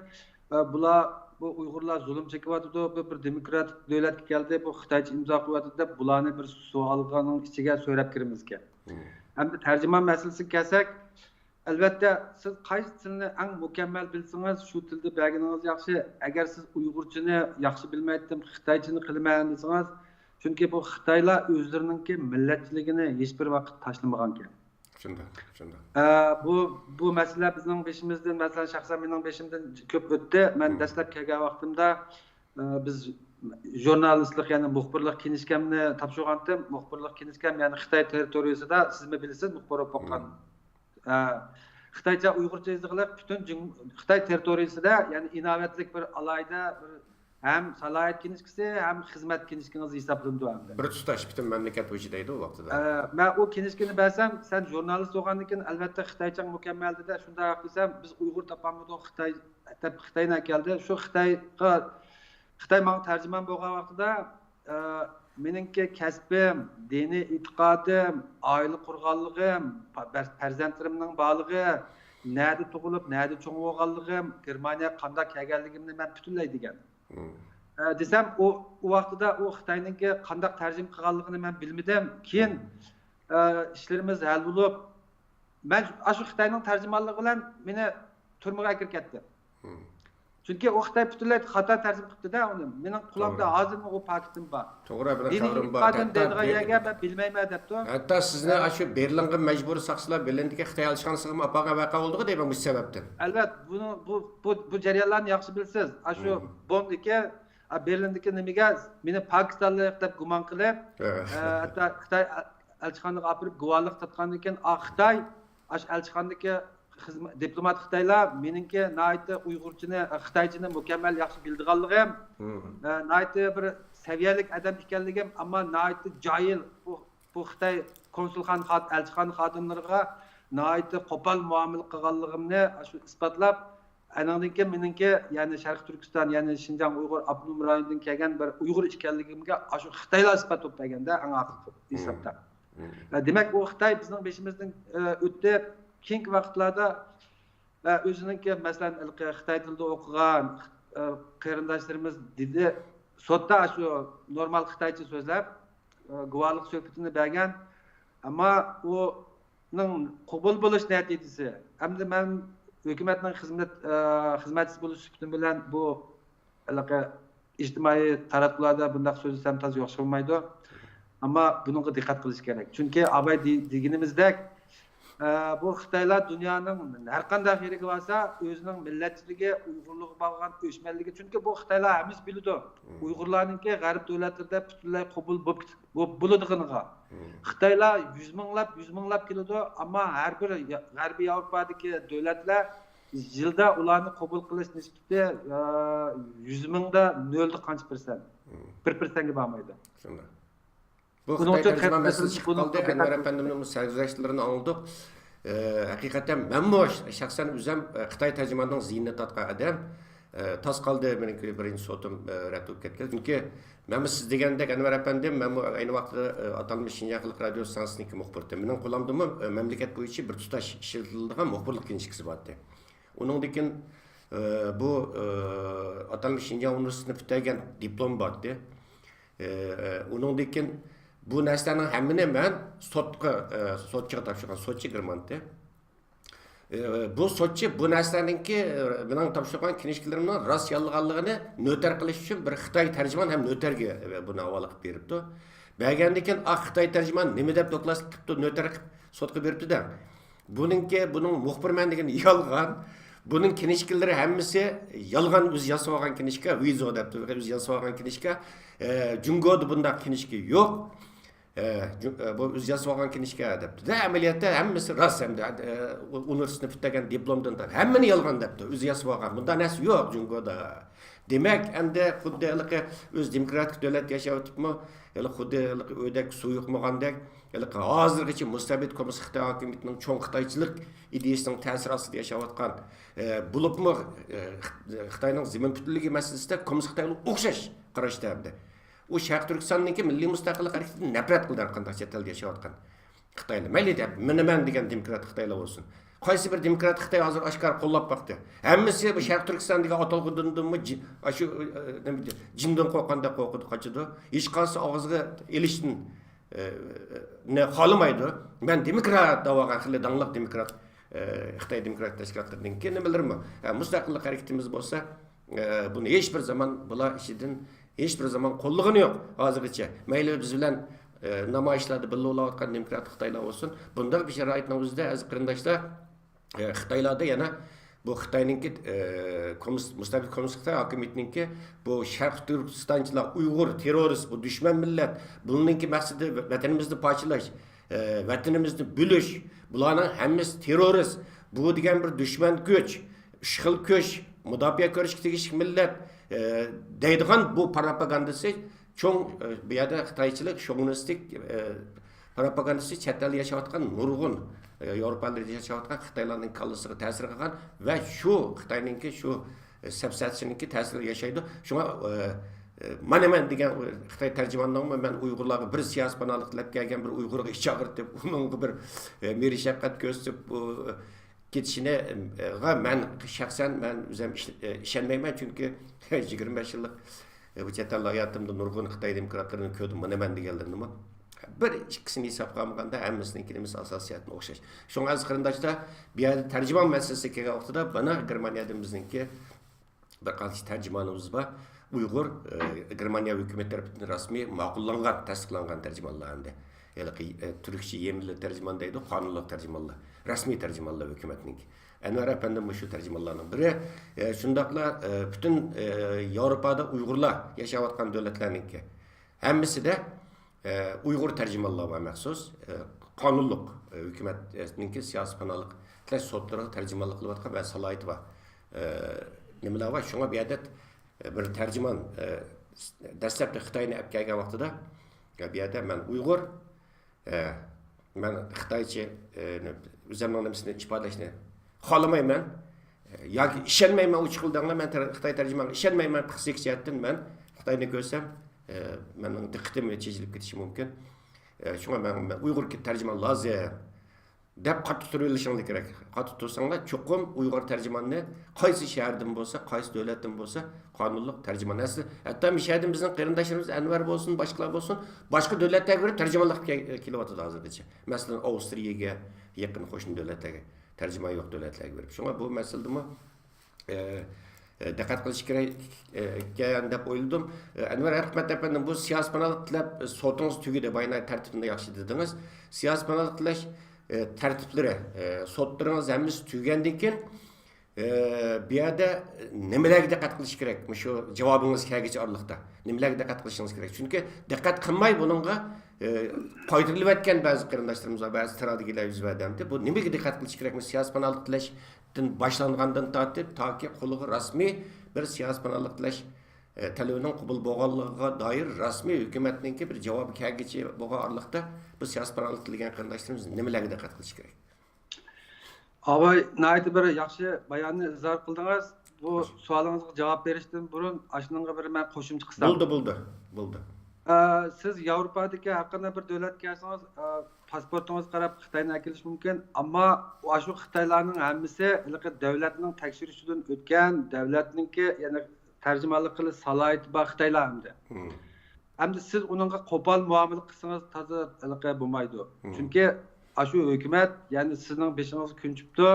ئە، بۇلار، بۇ ئۇيغۇرلار زۇلۇم چېكىۋاتىدۇ، بۇ بىر دېموكراتىك دۆلەتكە كەلدى، بۇ خىتايچە ئىمزا قويۇۋاتىدۇ دەپ، بۇلارنى بىر سوئالغاننىڭ ئىچىگە سۆرەپ كىرىمىزكەن. مم. ئەمدى تەرجىمان مەسىلىسىگە كەلسەك، ئەلۋەتتە، سىز قايسى تىلنى ئەڭ مۇكەممەل بىلسىڭىز، شۇ تىلدا بەرگىنىڭىز ياخشى. ئەگەر سىز ئۇيغۇرچىنى ياخشى بىلمەيتتىم، خىتايچىنى قىلىمەن دېسىڭىز، چۈنكى بۇ خىتايلار ئۆزلىرىنىڭكى مىللەتچىلىكىنى ھېچبىر ۋاقىت تاشلىمىغانكەن. شۇنداق، شۇنداق. ئە، بۇ، بۇ مەسىلە بىزنىڭ بېشىمىزدىن، مەسىلەن، شەخسەن مېنىڭ بېشىمدىن كۆپ ئۆتتى. مەن مم. دەسلەپ كەلگەن ۋاقتىمدا، ئە، بىز ژۇرنالىستلىق، يەنى مۇخبىرلىق كىنىشكامنى تاپشۇرغانتىم. مۇخبىرلىق كىنىشكام، يەنى خىتاي تېررىتورىيىسىدا، سىزمۇ بىلىسىز، مۇخبىر بولۇپ باققان. مم. ئە، خىتايچە ئۇيغۇرچە يېزىقلىق پۈتۈن جۇڭ-، خىتاي تېررىتورىيىسىدە، يەنى ئىناۋەتلىك بىر ئالاھىدە بىر ھەم سالاھىيەت كىنىشكىسى، ھەم خىزمەت كىنىشكىڭىز ھېسابلىنىدۇ ئەمدى. بىر تۇتاش پۈتۈن مەملىكەت بويىچە دەيدۇ ئۇ ۋاقتىدا. ئە، مەن ئۇ كىنىشكىنى بەرسەم، سەن ژۇرنالىست بولغاندىن كېيىن، ئەلۋەتتە، خىتايچاڭ مۇكەممەل دېدى. شۇنداق دېسەم، بىز ئۇيغۇر تاپالمىدۇق، خىتاي دەپ خىتاينى ئەكەلدى. شۇ خىتايغا، خىتاي ماڭا تەرجىمان بولغان ۋاقتىدا، ئە، مېنىڭكى كەسپىم، دىنىي ئېتىقادىم، ئائىلە قۇرغانلىقىم، پە-، پەرزەنتلىرىمنىڭ بارلىقى، نەدە تۇغۇلۇپ، نەدە چوڭ بولغانلىقىم، گېرمانىيەگە قانداق كەلگەنلىكىمنى مەن پۈتۈنلەي دېگەن. مم. ئە، دېسەم، ئۇ، ئۇ ۋاقتىدا ئۇ خىتاينىڭكى قانداق تەرجىمە قىلغانلىقىنى مەن بىلمىدىم. كېيىن، مم. ئە، ئىشلىرىمىز ھەل بولۇپ، مەن ئاشۇ خىتاينىڭ تەرجىمانلىقى بىلەن مېنى تۈرمىگە ئەكىرىپ كەتتى. مم. چۈنكى ئۇ خىتاي پۈتۈنلەي خاتا تەرجىمە قىپتىدە ئۇنى. مېنىڭ قولۇمدا توغرا. ھازىرمۇ ئۇ پاكىتىم بار. توغرا، بىر دىنىي خەۋىرىم بار. ئېتىقادىم ھەتتا دەيدىغان بىر يەرگە مەن بىلمەيمەن دەپتۇ. ھەتتا سىزنى ئاشۇ بېرلىنغا مەجبۇرىي ساقچىلار بېرلىندىكى خىتاي ئەلچىخانىسىغىمۇ ئاپارغان ۋەقە بولدىغۇ دەيمەن مۇشۇ سەۋەبتىن. ئەلۋەت، بۇنىڭ، بۇ، بۇ، بۇ جەريانلارنى ياخشى بىلىسىز. ئاشۇ مم. بونندىكى، ئا، بېرلىندىكى نېمىگە مېنى پاكىستانلىق دەپ گۇمان قىلىپ، ھە. ئە، ھەتتا خىتاي ئەلچىخانىغا ئاپىرىپ گۇۋاھلىق تارتقاندىن كېيىن، ئا، خىتاي ئاشۇ ئەلچىخانىدىكى خىزمە-، دىپلومات خىتايلار مېنىڭكى ناھايىتى ئۇيغۇرچىنى، خىتايچىنى مۇكەممەل ياخشى بىلىدىغانلىقىم، ئە، ناھايىتى بىر سەۋىيەلىك ئادەم ئىكەنلىكىم، ئەمما ناھايىتى جاھىل، بۇ، بۇ خىتاي كونسۇلخانا خاد-، ئەلچىخانا خادىملىرىغا ناھايىتى قوپال مۇئامىلە قىلغانلىقىمنى شۇ ئىسپاتلاپ، ئانىڭدىن كېيىن مېنىڭكى، يەنى شەرقىي تۈركىستان، يەنى شىنجاڭ ئۇيغۇر ئاپتونوم رايونىدىن كەلگەن بىر ئۇيغۇر ئىكەنلىكىمگە ئاشۇ خىتايلار ئىسپات بولۇپ بەرگەندە، ئەڭ ئاخىرقى ھېسابتا. ئە، دېمەك، ئۇ خىتاي بىزنىڭ بېشىمىزدىن، ئە، ئۆتتى. كېيىنكى ۋاقىتلاردا، ئە، ئۆزىنىڭكى، مەسىلەن، ھېلىقى خىتاي تىلىدا ئوقۇغان، ئە، قېرىنداشلىرىمىز دېدى، سوتتا شۇ نورمال خىتايچە سۆزلەپ، ئە، گۇۋاھلىق سۆھبىتىنى بەرگەن. ئەمما ئۇنىڭ قوبۇل بولۇش نەتىجىسى، ئەمدى مەن ھۆكۈمەتنىڭ خىزمەت، ئە، خىزمەتچىسى بولۇش سۈپىتىم بىلەن بۇ ھېلىقى ئىجتىمائىي تاراتقۇلاردا بۇنداق سۆزلىسەم تازا ياخشى بولمايدۇ. ئەمما بۇنىڭغا دىققەت قىلىش كېرەك. چۈنكى ئاۋاي دې-، دېگىنىمىزدەك، ئە، بۇ خىتايلار دۇنيانىڭ ھەر قانداق يېرىگە بارسا، ئۆزىنىڭ مىللەتچىلىكى، ئۇيغۇرلۇققا بولغان ئۆچمەنلىكى، چۈنكى بۇ خىتايلار ھەممىسى بىلىدۇ، ئۇيغۇرلارنىڭكى غەرب دۆلەتلىرىدە پۈتۈنلەي قوبۇل بولۇپ، بولۇپ بولىدىغىنىغا. خىتايلار يۈز مىڭلاپ، يۈز مىڭلاپ كېلىدۇ، ئەمما ھەر بىر يا-، غەربىي ياۋروپادىكى دۆلەتلەر يىلدا ئۇلارنى قوبۇل قىلىش نىسبىتى، ئە، يۈز مىڭدا نۆلدە قانچە پىرسەنت؟ بىر پىرسەنتكە بارمايدۇ. شۇنداق. بۇ خىتاي تەرجىمە مەسىلىسى چىقىپ قالدى. ئەنۋەر ئەپەندىمنىڭ بۇ سەرگۈزەشتلىرىنى ئاڭلىدۇق. ئە، ھەقىقەتەن مەنمۇ ش-، شەخسەن ئۆزۈم، ئە، خىتاي تەرجىمانىنىڭ زىيىنىنى تارتقان ئادەم. ئە، تاس قالدى، مېنىڭكى بىرىنچى سوتۇم، ئە، رەت بولۇپ كەتكەن. چۈنكى مەنمۇ سىز دېگەندەك، ئەنۋەر ئەپەندىم، مەنمۇ ئەينى ۋاقىتتا، ئە، ئاتالمىش شىنجاڭ خەلق رادىيوسى ئىستانسىسىنىڭكى مۇخبىرى. مېنىڭ قولۇمدىمۇ، ئە، مەملىكەت بويىچە بىر تۇتاش ئىشلىتىلىدىغان مۇخبىرلىق كىنىشكىسى بار ئىدى. ئۇنىڭدىن كېيىن، ئە، بۇ، ئە، ئاتالمىش شىنجاڭ ئۇنىۋېرسىتېتىنى پۈتتۈرگەن دىپلوم بار ئىدى. ئە، ئە، ئۇنىڭدىن كېيىن بۇ نەرسىلەرنىڭ ھەممىنى مەن سوتقا، ئە، سوتچىغا تاپشۇرغان، سوتچى گېرمانتى. ئە، بۇ سوتچى بۇ نەرسىلەرنىڭكى، ئە، مېنىڭ تاپشۇرغان كىنىشكىلىرىمنىڭ راست يالغانلىقىنى نۆتەر قىلىش ئۈچۈن بىر خىتاي تەرجىمانى ھەم نۆتەرگە، ئە، بۇنى ھاۋالە قىلىپ بېرىپتۇ. بەرگەندىن كېيىن، ئا، خىتاي تەرجىمانى نېمە دەپ دوكلات قىپتۇ، نۆتەر قىپ سوتقا بېرىپتۇ دەڭ. بۇنىڭكى، بۇنىڭ مۇخبىرمەن دېگىنى يالغان. بۇنىڭ كىنىشكىلىرى ھەممىسى يالغان، ئۆزى ياسىۋالغان كىنىشكا، ۋىزو دەپتۇ، ئۆزى ياسىۋالغان كىنىشكا. ئە، جۇڭگودا بۇنداق كىنىشكا يوق. ئە، جۇ-، ئە، بۇ ئۆزى ياسىۋالغان كىنىشكا دەپتۇ. دە، ئەمەلىيەتتە ھەممىسى راست ھەمدە، ئە، ئۇ-، ئۇنىۋېرسىتېتنى پۈتتۈرگەن دىپلومدىن تارتىپ ھەممىنى يالغان دەپتۇ. ئۆزى ياسىۋالغان. بۇنداق نەرسە يوق جۇڭگودا. دېمەك، ئەمدى خۇددى ھېلىقى ئۆزى دېموكراتىك دۆلەتتە ياشاۋېتىپمۇ، ھېلى خۇددى ھېلىقى ئۆدەك سۇ يۇقمىغاندەك، ھېلىقى ھازىرغىچە مۇستەبىت كوممۇنىست خىتاي ھاكىمىيىتىنىڭ چوڭ خىتايچىلىق ئىدىيىسىنىڭ تەسىرى ئاستىدا ياشاۋاتقان، ئە، بولۇپمۇ، ئە، خىتاينىڭ زېمىن پۈتۈنلۈكى مەسىلىسىدە كوممۇنىست خىتايلار ئوخشاش قاراشتا ئەمدى. ئۇ شەرقىي تۈركىستاندىكى مىللىي مۇستەقىللىق ھەرىكىتىدىن نەپرەت قىلىدۇ ھەر قانداق چەت ئەلدە ياشاۋاتقان خىتايلار. مەيلى دەپ، مېنى مەن دېگەن دېموكرات خىتايلار بولسۇن. قايسى بىر دېموكرات خىتاي ھازىر ئاشكارا قوللاپ باقتى؟ ھەممىسى بۇ شەرقىي تۈركىستاندىكى ئاتالغۇدىنمۇ جى-، ئاشۇ، ئە، نېمە، جىندىن قورققاندەك قورقىدۇ، قاچىدۇ. ھېچقايسى ئاغزىغا ئېلىشتىن، ئە، نى خالىمايدۇ. مەن دېموكرات دەۋالغان خېلى داڭلىق دېموكرات، ئە، خىتاي دېموكرات تەشكىلاتلىرىنىڭكى نېمىلىرىمۇ. ئە، مۇستەقىللىق ھەرىكىتىمىز بولسا، ئە، بۇنى ھېچ بىر زامان بۇلار ئىچىدىن ھېچ بىر زامان قوللىغىنى يوق ھازىرغىچە. مەيلى بىز بىلەن، ئە، نامايىشلاردا بىللە بولۇۋاتقان دېموكرات خىتايلار بولسۇن، بۇنداق بىر شارائىتنىڭ ئۆزىدە، ئەزىز قېرىنداشلار، ئە، خىتايلاردا يەنە بۇ خىتاينىڭكى، ئە، كوممۇنىست، مۇستەبىت كوممۇنىست خىتاي ھاكىمىيىتىنىڭكى بۇ شەرقىي تۈركىستانچىلار، ئۇيغۇر، تېررورىست، بۇ دۈشمەن مىللەت، بۇنىڭكى مەقسىتى ۋەتىنىمىزنى پارچىلاش، ئە، ۋەتىنىمىزنى بۆلۈش، بۇلارنىڭ ھەممىسى تېررورىست، بۇ دېگەن بىر دۈشمەن كۈچ، ئۈچ خىل كۈچ، مۇداپىئە كۆرۈشكە تېگىشلىك مىللەت، ئە، دەيدىغان بۇ پروپاگاندىسى چوڭ، ئە، بۇ يەردە خىتايچىلىق، شوۋىنىستىك، ئە، پروپاگاندىسى چەت ئەلدە ياشاۋاتقان نۇرغۇن، ئە، ياۋروپادا ياشاۋاتقان خىتايلارنىڭ كاللىسىغا تەسىر قىلغان ۋە شۇ خىتاينىڭكى شۇ، ئە، سەپسەتىسىنىڭكى تەسىرىگە ياشايدۇ. شۇڭا، ئە، ئە، مانا مەن دېگەن خىتاي تەرجىماننىڭمۇ مەن ئۇيغۇرلارغا بىر سىياسىي پاناھلىق تىلەپ كەلگەن بىر ئۇيغۇرغا ئىچ ئاغرىتىپ، ئۇنىڭغا بىر، ئە، مېھرى شەپقەت كۆرسىتىپ، ئۇ، كېتىشىنى، ئە، غا مەن شەخسەن مەن ئۆزۈم ئىش-، ئە، ئىشەنمەيمەن، چۈنكى يىگىرمە بەش يىللىق، ئە، بۇ چەت ئەل ھاياتىمدا نۇرغۇن خىتاي دېموكراتلىرىنى كۆردۈم، مانا مەن دېگەنلىرىنىمۇ. بىر ئىككىسىنى ھېسابقا ئالمىغاندا ھەممىسىنىڭكى نېمىسى ئاساسىيەتتىن ئوخشاش. شۇڭا ئەزىز قېرىنداشلار، بۇ يەردە تەرجىمان مەسىلىسىگە كەلگەن ۋاقتىدا مانا گېرمانىيەدىن بىزنىڭكى بىر قانچە تەرجىمانىمىز بار. ئۇيغۇر، ئە، گېرمانىيە ھۆكۈمىتى تەرىپىدىن رەسمىي ماقۇللانغان، تەستىقلانغان تەرجىمانلار ئەمدى. ھېلىقى، ئە، تۈركچە يېمىلى تەرجىمان دەيدۇ، قانۇنلۇق تەرجىمانلار. رەسمىي تەرجىمانلار ھۆكۈمەتنىڭكى. ئەنۋەر ئەپەندىمۇ شۇ تەرجىمانلارنىڭ بىرى. ئە، شۇنداقلا، ئە، پۈتۈن، ئە، ياۋروپادا ئۇيغۇرلار ياشاۋاتقان دۆلەتلەرنىڭكى ھەممىسىدە، ئە، ئۇيغۇر تەرجىمانلار بار مەخسۇس. ئە، قانۇنلۇق، ئە، ھۆكۈمەتنىڭكى سىياسىي پاناھلىق تىلەش سوتلىرىغا تەرجىمانلىق قىلىۋاتقان ۋە سالاھىيىتى بار، ئە، نېمىلەر بار. شۇڭا بۇ يەردە، ئە، بىر تەرجىمان، ئە، دەسلەپتە خىتاينى ئەپ كەلگەن ۋاقتىدا، يا، بۇ يەردە مەن ئۇيغۇر، ئە، مەن خىتايچە، ئە، ئۆزۈمنىڭ نېمىسىنى ئىپادىلەشنى خالىمايمەن. ياكى ئىشەنمەيمەن، ئوچۇق دەڭلار، مەن تەر-، خىتاي تەرجىمانغا ئىشەنمەيمەن، پسىخىك جەھەتتىن مەن خىتاينى كۆرسەم، ئە، مېنىڭ دىققىتىم چېچىلىپ كېتىشى مۇمكىن. ئە، شۇڭا مەن، مەن ئۇيغۇر تەرجىمان لازىم دەپ قاتتىق تۇرۇۋېلىشىڭلار كېرەك. قاتتىق تۇرساڭلار، چوقۇم ئۇيغۇر تەرجىماننى قايسى شەھەردىن بولسا، قايسى دۆلەتتىن بولسا، قانۇنلۇق تەرجىمان. ئەسلى ھەتتا مۇشۇ يەردىن بىزنىڭ قېرىنداشلىرىمىز ئەنۋەر بولسۇن، باشقىلار بولسۇن، باشقا دۆلەتلەرگە بېرىپ تەرجىمانلىق كە-، كېلىۋاتىدۇ ھازىرغىچە. مەسىلەن، ئاۋسترىيەگە يېقىن قوشنا دۆلەتلەرگە تەرجىمان يوق دۆلەتلەرگە بېرىپ. شۇڭا بۇ مەسىلىدىمۇ، ئە، ئە، دىققەت قىلىش كېرەك، ئە، ئىكەن دەپ ئويلىدىم. ئە، ئەنۋەر ھەرىقمەت ئەپەندىم، بۇ سىياسىي پاناھلىق تىلەپ، ئە، سوتىڭىز تۈگىدى، بايىنا تەرتىپنى ياخشى دېدىڭىز. سىياسىي پاناھلىق تىلەش، ئە، تەرتىپلىرى، ئە، سوتلىرىڭىز ھەممىسى تۈگىگەندىن كېيىن، ئە، بۇ يەردە نېمىلەرگە دىققەت قىلىش كېرەك؟ مۇشۇ جاۋابىڭىز كەلگۈچە ئارىلىقتا نېمىلەرگە دىققەت قىلىشىڭىز كېرەك؟ چۈنكى دىققەت قىلماي بۇنىڭغا، ئە، پايدىلىنىۋەتكەن بەزى قېرىنداشلىرىمىز بار، بەزى تىراگېدىيەلەر يۈز بەردى. بۇ نېمىگە دىققەت قىلىش كېرەك؟ مۇشۇ سىياسىي پاناھلىق تىلەشتىن باشلانغاندىن تارتىپ تاكى قولىغا رەسمىي بىر سىياسىي پاناھلىق تىلەش، ئە، تەلىپىنىڭ قوبۇل بولغانلىقىغا دائىر رەسمىي ھۆكۈمەتنىڭكى بىر جاۋابى كەلگۈچە بولغان ئارىلىقتا بۇ سىياسىي پاناھلىق تىلىگەن قېرىنداشلىرىمىز نېمىلەرگە دىققەت قىلىشى كېرەك؟ ئاباي، ناھايىتى بىر ياخشى باياننى ئىزھار قىلدىڭىز. بۇ سوئالىڭىزغا جاۋاب بېرىشتىن بۇرۇن، ئاشۇنىڭغا بىر مەن قوشۇمچە قىلسام. بولدى، بولدى، بولدى. ئە، سىز ياۋروپادىكى ھەر قانداق بىر دۆلەتكە كەلسىڭىز، ئە، پاسپورتىڭىزغا قاراپ خىتاينى ئەكېلىش مۇمكىن. ئەمما ئاشۇ خىتايلارنىڭ ھەممىسى ھېلىقى دۆلەتنىڭ تەكشۈرۈشىدىن ئۆتكەن، دۆلەتنىڭكى، يەنى تەرجىمانلىق قىلىش سالاھىيىتى بار خىتايلار ئەمدى. مم. ئەمدى سىز ئۇنىڭغا قوپال مۇئامىلە قىلسىڭىز تازا ھېلىقى بولمايدۇ. مم. چۈنكى ئاشۇ ھۆكۈمەت، يەنى سىزنىڭ بېشىڭىزغا كۈن چۈشۈپتۇ.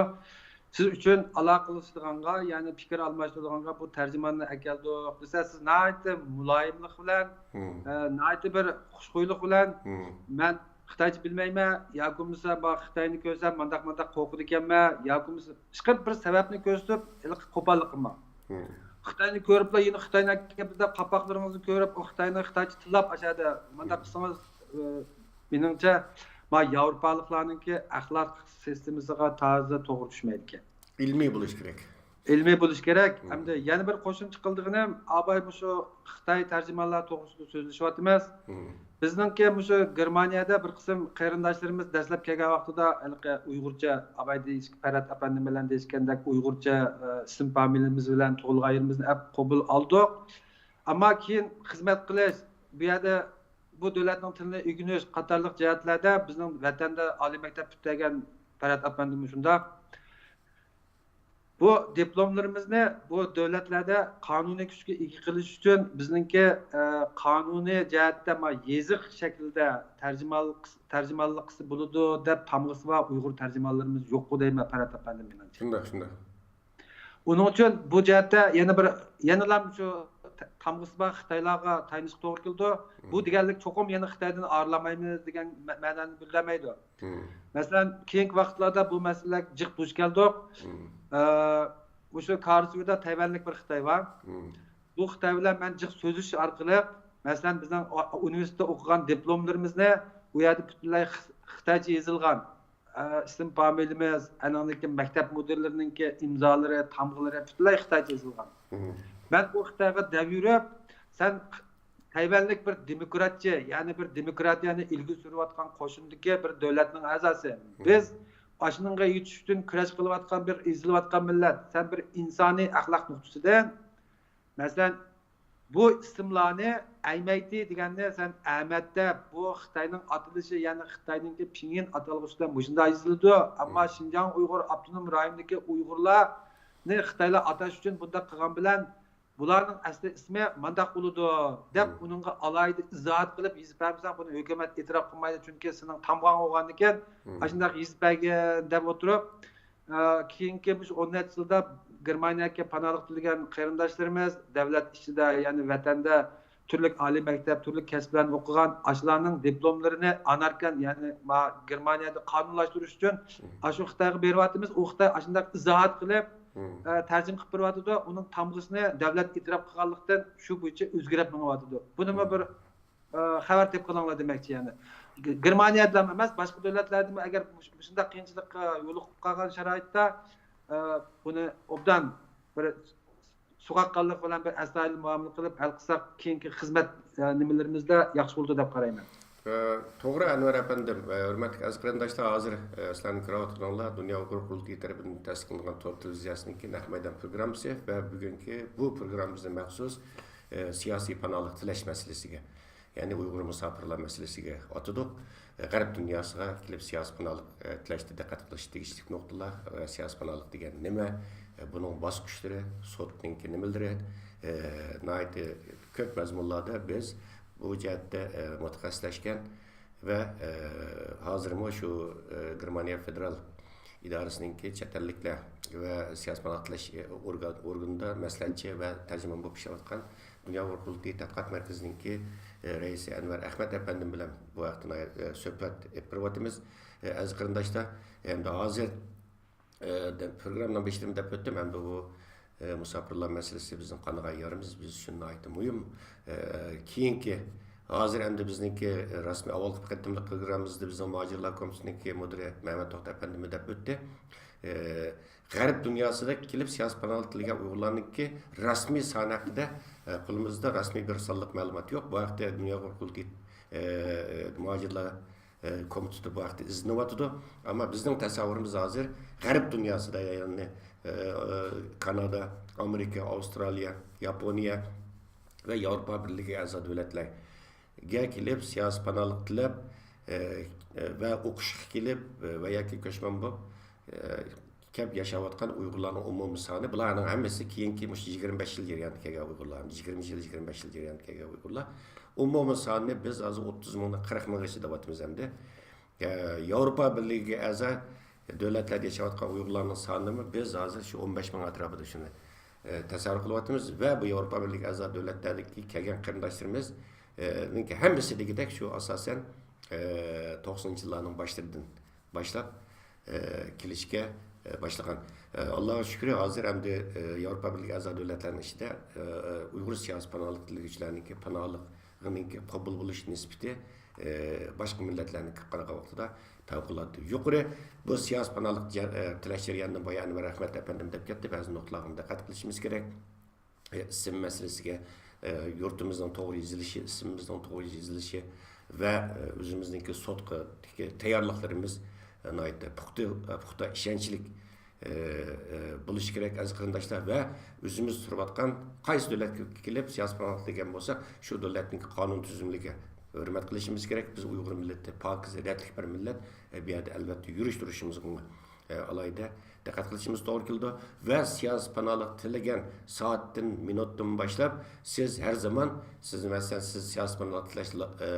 سىز ئۈچۈن ئالاقىلىشىدىغانغا، يەنى پىكىر ئالماشتۇرىدىغانغا بۇ تەرجىماننى ئەكەلدۇق دېسە، سىز ناھايىتى مۇلايىملىق بىلەن، مم. ئە، ناھايىتى بىر خۇشخۇيلۇق بىلەن، مم. مەن خىتايچە بىلمەيمەن، ياكى بولمىسا بۇ خىتاينى كۆرسەم مانداق مانداق قورقىدىكەنمەن، ياكى بولمىسا ئىشقىلىپ بىر سەۋەبنى كۆرسىتىپ، ھېلىقى قوپاللىق قىلماڭ. مم. خىتاينى كۆرۈپلا يەنە خىتاينى ئەكەپ دەپ قاپاقلىرىڭىزنى كۆرۈپ، ئۇ خىتاينى خىتايچە تىللاپ ئاشۇ يەردە مانداق قىلسىڭىز، ئى، مېنىڭچە، ما ياۋروپالىقلارنىڭكى ئەخلاق سىستېمىسىغا تازا توغرا چۈشمەيدىكەن. ئىلمىي بولۇش كېرەك. ئىلمىي بولۇش كېرەك. مم. ئەمدى يەنە بىر قوشۇمچە قىلىدىغىنىم، ئاباي مۇشۇ خىتاي تەرجىمانلار توغرىسىدا سۆزلىشىۋاتىمىز. مم. بىزنىڭكى مۇشۇ گېرمانىيەدە بىر قىسىم قېرىنداشلىرىمىز دەسلەپ كەلگەن ۋاقتىدا ھېلىقى ئۇيغۇرچە، ئاباي دېيىش-، پەرھات ئەپەندىم بىلەن دېيىشكەندەك ئۇيغۇرچە، ئە، ئىسىم فامىلىمىز بىلەن تۇغۇلغان يېرىمىزنى ئەپ قوبۇل ئالدۇق. ئەمما كېيىن خىزمەت قىلىش، بۇ يەردە بۇ دۆلەتنىڭ تىلىنى ئۆگىنىش قاتارلىق جەھەتلەردە بىزنىڭ ۋەتەندە ئالىي مەكتەپ پۈتتۈرگەن پەرھات ئەپەندىمۇ شۇنداق. بۇ دىپلوملىرىمىزنى بۇ دۆلەتلەردە قانۇنىي كۈچكە ئىگە قىلىش ئۈچۈن بىزنىڭكى، ئە، قانۇنىي جەھەتتە ما يېزىق شەكلىدە تەرجىمانلىق، تەرجىمانلىقى بولىدۇ دەپ تامغىسى بار ئۇيغۇر تەرجىمانلىرىمىز يوققۇ دەيمەن، پەرھات ئەپەندىم، مېنىڭچە. شۇنداق، شۇنداق. ئۇنىڭ ئۈچۈن بۇ جەھەتتە يەنە بىر، يەنىلا شۇ تامغىسى بار خىتايلارغا تايىنىشقا توغرا كېلىدۇ. بۇ دېگەنلىك چوقۇم يەنە خىتايدىن ئايرىلالمايمىز دېگەن مە-، مەنانى بىلدۈرمەيدۇ. مم. مەسىلەن، كېيىنكى ۋاقىتلاردا بۇ مەسىلىلەرگە جىق دۇچ كەلدۇق. مم. ئە، مۇشۇ كارلسرۇيدا تەيۋەنلىك بىر خىتاي بار. مم. بۇ خىتاي بىلەن مەن جىق سۆزلىشىش ئارقىلىق، مەسىلەن، بىزنىڭ ئۇ-، ئۇنىۋېرسىتېتتا ئوقۇغان دىپلوملىرىمىزنى ئۇ يەردە پۈتۈنلەي خىس-، خىتايچە يېزىلغان، ئە، ئىسىم فامىلىمىز، ئانىڭدىن كېيىن مەكتەپ مۇدىرلىرىنىڭكى ئىمزالىرى، تامغىلىرى پۈتۈنلەي خىتايچە يېزىلغان. مم. مەن ئۇ خىتايغا دەپ يۈرۈپ، سەن تەيۋەنلىك بىر دېموكراتچى، يەنى بىر دېموكراتىيەنى ئىلگىرى سۈرۈۋاتقان قوشۇندىكى بىر دۆلەتنىڭ ئەزاسى. مم. بىز ئاشۇنىڭغا يېتىش ئۈچۈن كۈرەش قىلىۋاتقان بىر، ئېزىلىۋاتقان مىللەت. سەن بىر ئىنسانىي ئەخلاق نۇقتىسىدىن، مەسىلەن، بۇ ئىسىملارنى ئەيمەيتى دېگەننى سەن ئەمەت دەپ، بۇ خىتاينىڭ ئاتىلىشى، يەنى خىتاينىڭكى پىڭيىن ئاتالغۇسى بىلەن مۇشۇنداق يېزىلىدۇ. ئەمما مم. شىنجاڭ ئۇيغۇر ئاپتونوم رايونىدىكى ئۇيغۇرلارنى خىتايلار ئاتاش ئۈچۈن بۇنداق قىلغان بىلەن، بۇلارنىڭ ئەسلى ئىسمى مانداق بولىدۇ دەپ، مم. ئۇنىڭغا ئالاھىدە ئىزاھات قىلىپ يېزىپ بەرمىسەڭ، بۇنى ھۆكۈمەت ئېتىراپ قىلمايدۇ، چۈنكى سېنىڭ تامغاڭ بولغاندىكىن، مم. ئاشۇنداق يېزىپ بەرگىن دەپ ئولتۇرۇپ، ئە، كېيىنكى مۇشۇ ئون نەچچە يىلدا گېرمانىيەگە پاناھلىق تىلىگەن قېرىنداشلىرىمىز دۆلەت ئىچىدە، يەنى ۋەتەندە تۈرلۈك ئالىي مەكتەپ، تۈرلۈك كەسىپلەرنى ئوقۇغان، ئاشۇلارنىڭ دىپلوملىرىنى ئاناركان، يەنى ما گېرمانىيەدە قانۇنلاشتۇرۇش ئۈچۈن مم. ئاشۇ خىتايغا بېرىۋاتىمىز. ئۇ خىتاي ئاشۇنداق ئىزاھات قىلىپ، مم. ئە، تەرجىمە قىلىپ بېرىۋاتىدۇ. ئۇنىڭ تامغىسىنى دۆلەت ئېتىراپ قىلغانلىقتىن، شۇ بويىچە ئۆزگىرىپ مېڭىۋاتىدۇ. بۇنىمۇ مم. بىر، ئە، خەۋەر تېپىپ قېلىڭلار دېمەكچى، يەنى. گېرمانىيەدىلا ئەمەس، باشقا دۆلەتلەردىمۇ ئەگەر مۇش-، مۇشۇنداق قىيىنچىلىققا يولۇقۇپ قالغان شارائىتتا، ئە، بۇنى ئوبدان بىر سوغۇققانلىق بىلەن بىر ئەستايىدىل مۇئامىلە قىلىپ ھەل قىلساق، كېيىنكى خىزمەت، ئە، نېمىلىرىمىزدە ياخشى بولىدۇ دەپ قارايمەن. ئە، توغرا، ئەنۋەر ئەپەندىم. ئە، ھۆرمەتلىك ئەزىز قېرىنداشلار، ھازىر، ئە، سىلەرنىڭ كۆرۈۋاتقىنىڭلار دۇنيا ئۇيغۇر قۇرۇلتىيى تەرىپىدىن تەسىس قىلىنغان تور تېلېۋىزىيەسىنىڭكى نەق مەيدان پروگراممىسى ۋە بۈگۈنكى بۇ پروگراممىمىزنى مەخسۇس، ئە، سىياسىي پاناھلىق تىلەش مەسىلىسىگە، يەنى ئۇيغۇر مۇساپىرلار مەسىلىسىگە ئاتىدۇق. غەرب دۇنياسىغا كېلىپ سىياسىي پاناھلىق، ئە، تىلەشتە دىققەت قىلىش تېگىشلىك نۇقتىلار، ئە، سىياسىي پاناھلىق دېگەن نېمە، ئە، بۇنىڭ باسقۇچلىرى، سوتنىڭكى نېمىلىرى، ئە، ناھايىتى كۆپ مەزمۇنلاردا بىز بۇ جەھەتتە، ئە، مۇتەخەسسىسلەشكەن ۋە، ئە، ھازىرمۇ شۇ، ئە، گېرمانىيە فېدېرال ئىدارىسىنىڭكى چەت ئەللىكلەر ۋە سىياسىي پاناھلىق تىلەش، ئە، ئورگان-، ئورگىنىدا مەسلىھەتچى ۋە تەرجىمان بولۇپ ئىشلەۋاتقان دۇنيا ئۇيغۇر قۇرۇلتىيى تەتقىقات مەركىزىنىڭكى، ئە، رەئىسى ئەنۋەر ئەخمەت ئەپەندىم بىلەن بۇ ھەقتە ناھايىتى، ئە، سۆھبەت ئېلىپ بېرىۋاتىمىز. ئە، ئەزىز قېرىنداشلار، ئەمدى ھازىر، ئە، دە-، پروگراممىنىڭ بېشىدىمۇ دەپ ئۆتتۈم، ئەمدى بۇ، ئە، مۇساپىرلار مەسىلىسى بىزنىڭ قانغان يارىمىز، بىز ئۈچۈن ناھايىتى مۇھىم. ئە، كېيىنكى، ھازىر ئەمدى بىزنىڭكى رەسمىي ئاۋۋالقى قېتىملىق پروگراممىمىزدا بىزنىڭ مۇھاجىرلار كومىتېتىنىڭكى مۇدىرى مەمەت توختى ئەپەندىمۇ دەپ ئۆتتى. ئە، غەرب دۇنياسىدا كېلىپ سىياسىي پاناھلىق تىلىگەن ئۇيغۇرلارنىڭكى رەسمىي سانى ھەققىدە، ئە، قولىمىزدا رەسمىي بىر سانلىق مەلۇمات يوق. بۇ ھەقتە دۇنيا ئۇيغۇر قۇرۇلتىيى، ئە، مۇھاجىرلار، ئە، كومىتېتى بۇ ھەقتە ئىزدىنىۋاتىدۇ. ئەمما بىزنىڭ تەسەۋۋۇرىمىز ھازىر غەرب دۇنياسىدا، يەنى، ئە، ئە، كانادا، ئامېرىكا، ئاۋسترالىيە، ياپونىيە ۋە ياۋروپا بىرلىكىگە ئەزا دۆلەتلەرگە كېلىپ سىياسىي پاناھلىق تىلەپ، ئە، ئە، ۋە ئوقۇشقا كېلىپ، ئە، ۋە ياكى كۆچمەن بولۇپ، ئە، كەپ ياشاۋاتقان ئۇيغۇرلارنىڭ ئومۇمىي سانى، بۇلارنىڭ ھەممىسى كېيىنكى مۇشۇ يىگىرمە بەش يىل جەريانىدا كەلگەن ئۇيغۇرلار، يىگىرمە يىل، يىگىرمە بەش يىل جەريانىدا كەلگەن ئۇيغۇرلار. ئومۇمىي سانىنى بىز ھازىر ئوتتۇز مىڭدىن قىرىق مىڭغىچە دەۋاتىمىز ئەمدى. ئە، ياۋروپا بىرلىكىگە ئەزا دۆلەتلەردە ياشاۋاتقان ئۇيغۇرلارنىڭ سانىنىمۇ بىز ھازىر شۇ ئون بەش مىڭ ئەتراپىدا شۇنى، ئە، تەسەۋۋۇر قىلىۋاتىمىز ۋە بۇ ياۋروپا بىرلىكىگە ئەزا دۆلەتلەردىكى كەلگەن قېرىنداشلىرىمىز، ئە، نىڭكى ھەممىسى دېگۈدەك شۇ ئاساسەن، ئە، توقسىنىنچى يىللارنىڭ باشلىرىدىن باشلاپ، ئە، كېلىشكە، ئە، باشلىغان. ئە، ئاللاغا شۈكرى، ھازىر ئەمدى، ئە، ياۋروپا بىرلىكى ئەزا دۆلەتلەرنىڭ ئىچىدە، ئە، ئە، ئۇيغۇر سىياسىي پاناھلىق تىلىگۈچىلەرنىڭكى پاناھلىقىنىڭكى قوبۇل بولۇش نىسبىتى، ئە، باشقا مىللەتلەرنىڭكىگە قارىغان ۋاقتىدا پەۋقۇلئاددە يۇقىرى. بۇ سىياسىي پاناھلىق جەر-، ئە، تىلەش جەريانىدىن بايا ئەنۋەر ئەخمەت ئەپەندىم دەپ كەتتى، بەزى نۇقتىلارغا دىققەت قىلىشىمىز كېرەك. ئىسىم مەسىلىسىگە، ئە، يۇرتىمىزنىڭ توغرا يېزىلىشى، ئىسمىمىزنىڭ توغرا يېزىلىشى ۋە، ئە، ئۆزىمىزنىڭكى سوتقا تەييارلىقلىرىمىز، ئە، ناھايىتى پۇختا، ئە، پۇختا، ئىشەنچلىك، ئە، ئە، بولۇشى كېرەك، ئەزىز قېرىنداشلار. ۋە ئۆزىمىز تۇرۇۋاتقان قايسى دۆلەتكە كېلىپ سىياسىي پاناھلىق تىلىگەن بولساق، شۇ دۆلەتنىڭكى قانۇن تۈزۈملىرىگە ھۆرمەت قىلىشىمىز كېرەك. بىز ئۇيغۇر مىللىتى پاكىز، رەتلىك بىر مىللەت. ئە، بۇ يەردە ئەلۋەتتە يۈرۈش تۇرۇشىمىزغا ئالاھىدە دىققەت قىلىشىمىز توغرا كېلىدۇ. ۋە سىياسىي پاناھلىق تىلىگەن سائەتتىن، مىنۇتتىن باشلاپ سىز ھەر زامان، سىز، مەسىلەن، سىز سىياسىي پاناھلىق تىلەش لا-، ئە،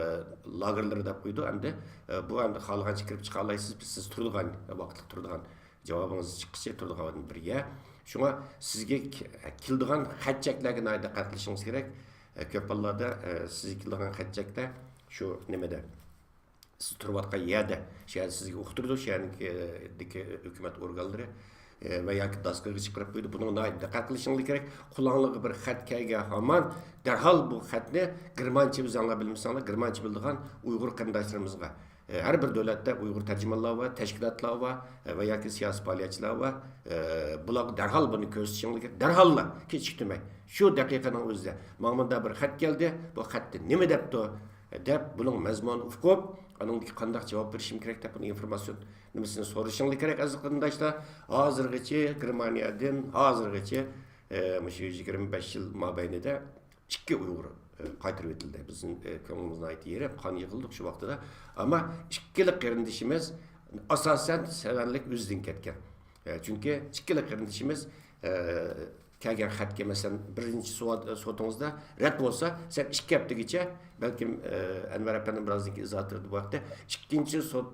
لاگېرلىرى دەپ قويىدۇ ئەمدى. ئە، بۇ ئەمدى خالىغانچە كىرىپ چىقالايسىز، سىز تۇرىدىغان، ۋاقىتلىق تۇرىدىغان، جاۋابىڭىز چىققىچە تۇرىدىغان بىر يەر. شۇڭا سىزگە ك-، كېلىدىغان خەت چەكلەرگە ناھايىتى دىققەت قىلىشىڭىز كېرەك. ئە، كۆپ ھاللاردا، ئە، سىزگە كېلىدىغان خەت چەكتە شۇ نېمىدە، سىز تۇرۇۋاتقان يەردە، شۇ يەردە سىزگە ئۇقتۇرىدۇ، شۇ يەرنىڭكى، دىكى ھۆكۈمەت ئورگانلىرى، ئە، ۋە ياكى داسكىغا چىقىرىپ قويىدۇ. بۇنىڭغا ناھايىتى دىققەت قىلىشىڭلار كېرەك. قۇلاقلىرىغا بىر خەت كەلگەن ھامان دەرھال بۇ خەتنى گېرمانچە، ئۆزۈڭلار بىلمىسەڭلار، گېرمانچە بىلىدىغان ئۇيغۇر قېرىنداشلىرىمىزغا، ئە، ھەر بىر دۆلەتتە ئۇيغۇر تەرجىمانلار بار، تەشكىلاتلار بار، ئە، ۋە ياكى سىياسىي پائالىيەتچىلەر بار. ئە، بۇلارغا دەرھال بۇنى كۆرسىتىشىڭلار كېرەك. دەرھاللا، كېچىكتۈرمەي. شۇ دەقىقىنىڭ ئۆزىدە، ماڭا مۇنداق بىر خەت كەلدى، بۇ خەتتە نېمە دەپتۇ؟ دەپ، بۇنىڭ مەزمۇنىنى ئۇقۇپ، ئانىڭدىكى قانداق جاۋاب بېرىشىم كېرەك دەپ، بۇنى ئىنفورماتسىيون نېمىسىنى سورىشىڭلار كېرەك، ئەزىز قېرىنداشلار. ھازىرغىچە گېرمانىيەدىن، ھازىرغىچە، ئە، مۇشۇ يۈز يىگىرمە بەش يىل مابەينىدە ئىككى ئۇيغۇر، ئە، قايتۇرۇۋېتىلدى. بىزنىڭ، ئە، كۆڭلىمىز ناھايىتى يېرىم، قان يىغلىدۇق شۇ ۋاقتىدا. ئەمما ئىككىلا قېرىندىشىمىز ئاساسەن سەۋەنلىك ئۆزىدىن كەتكەن. ئە، چۈنكى ئىككىلا قېرىندىشىمىز، ئە، كەلگەن خەتكە، مەسىلەن، بىرىنچى سوت-، سوتىڭىزدا رەت بولسا، سەن ئىككى ھەپتىگىچە، بەلكىم، ئە، ئەنۋەر ئەپەندىم بىرازدىن كېيىن ئىزاھات بېرىدۇ بۇ ھەقتە. ئىككىنچى سوت،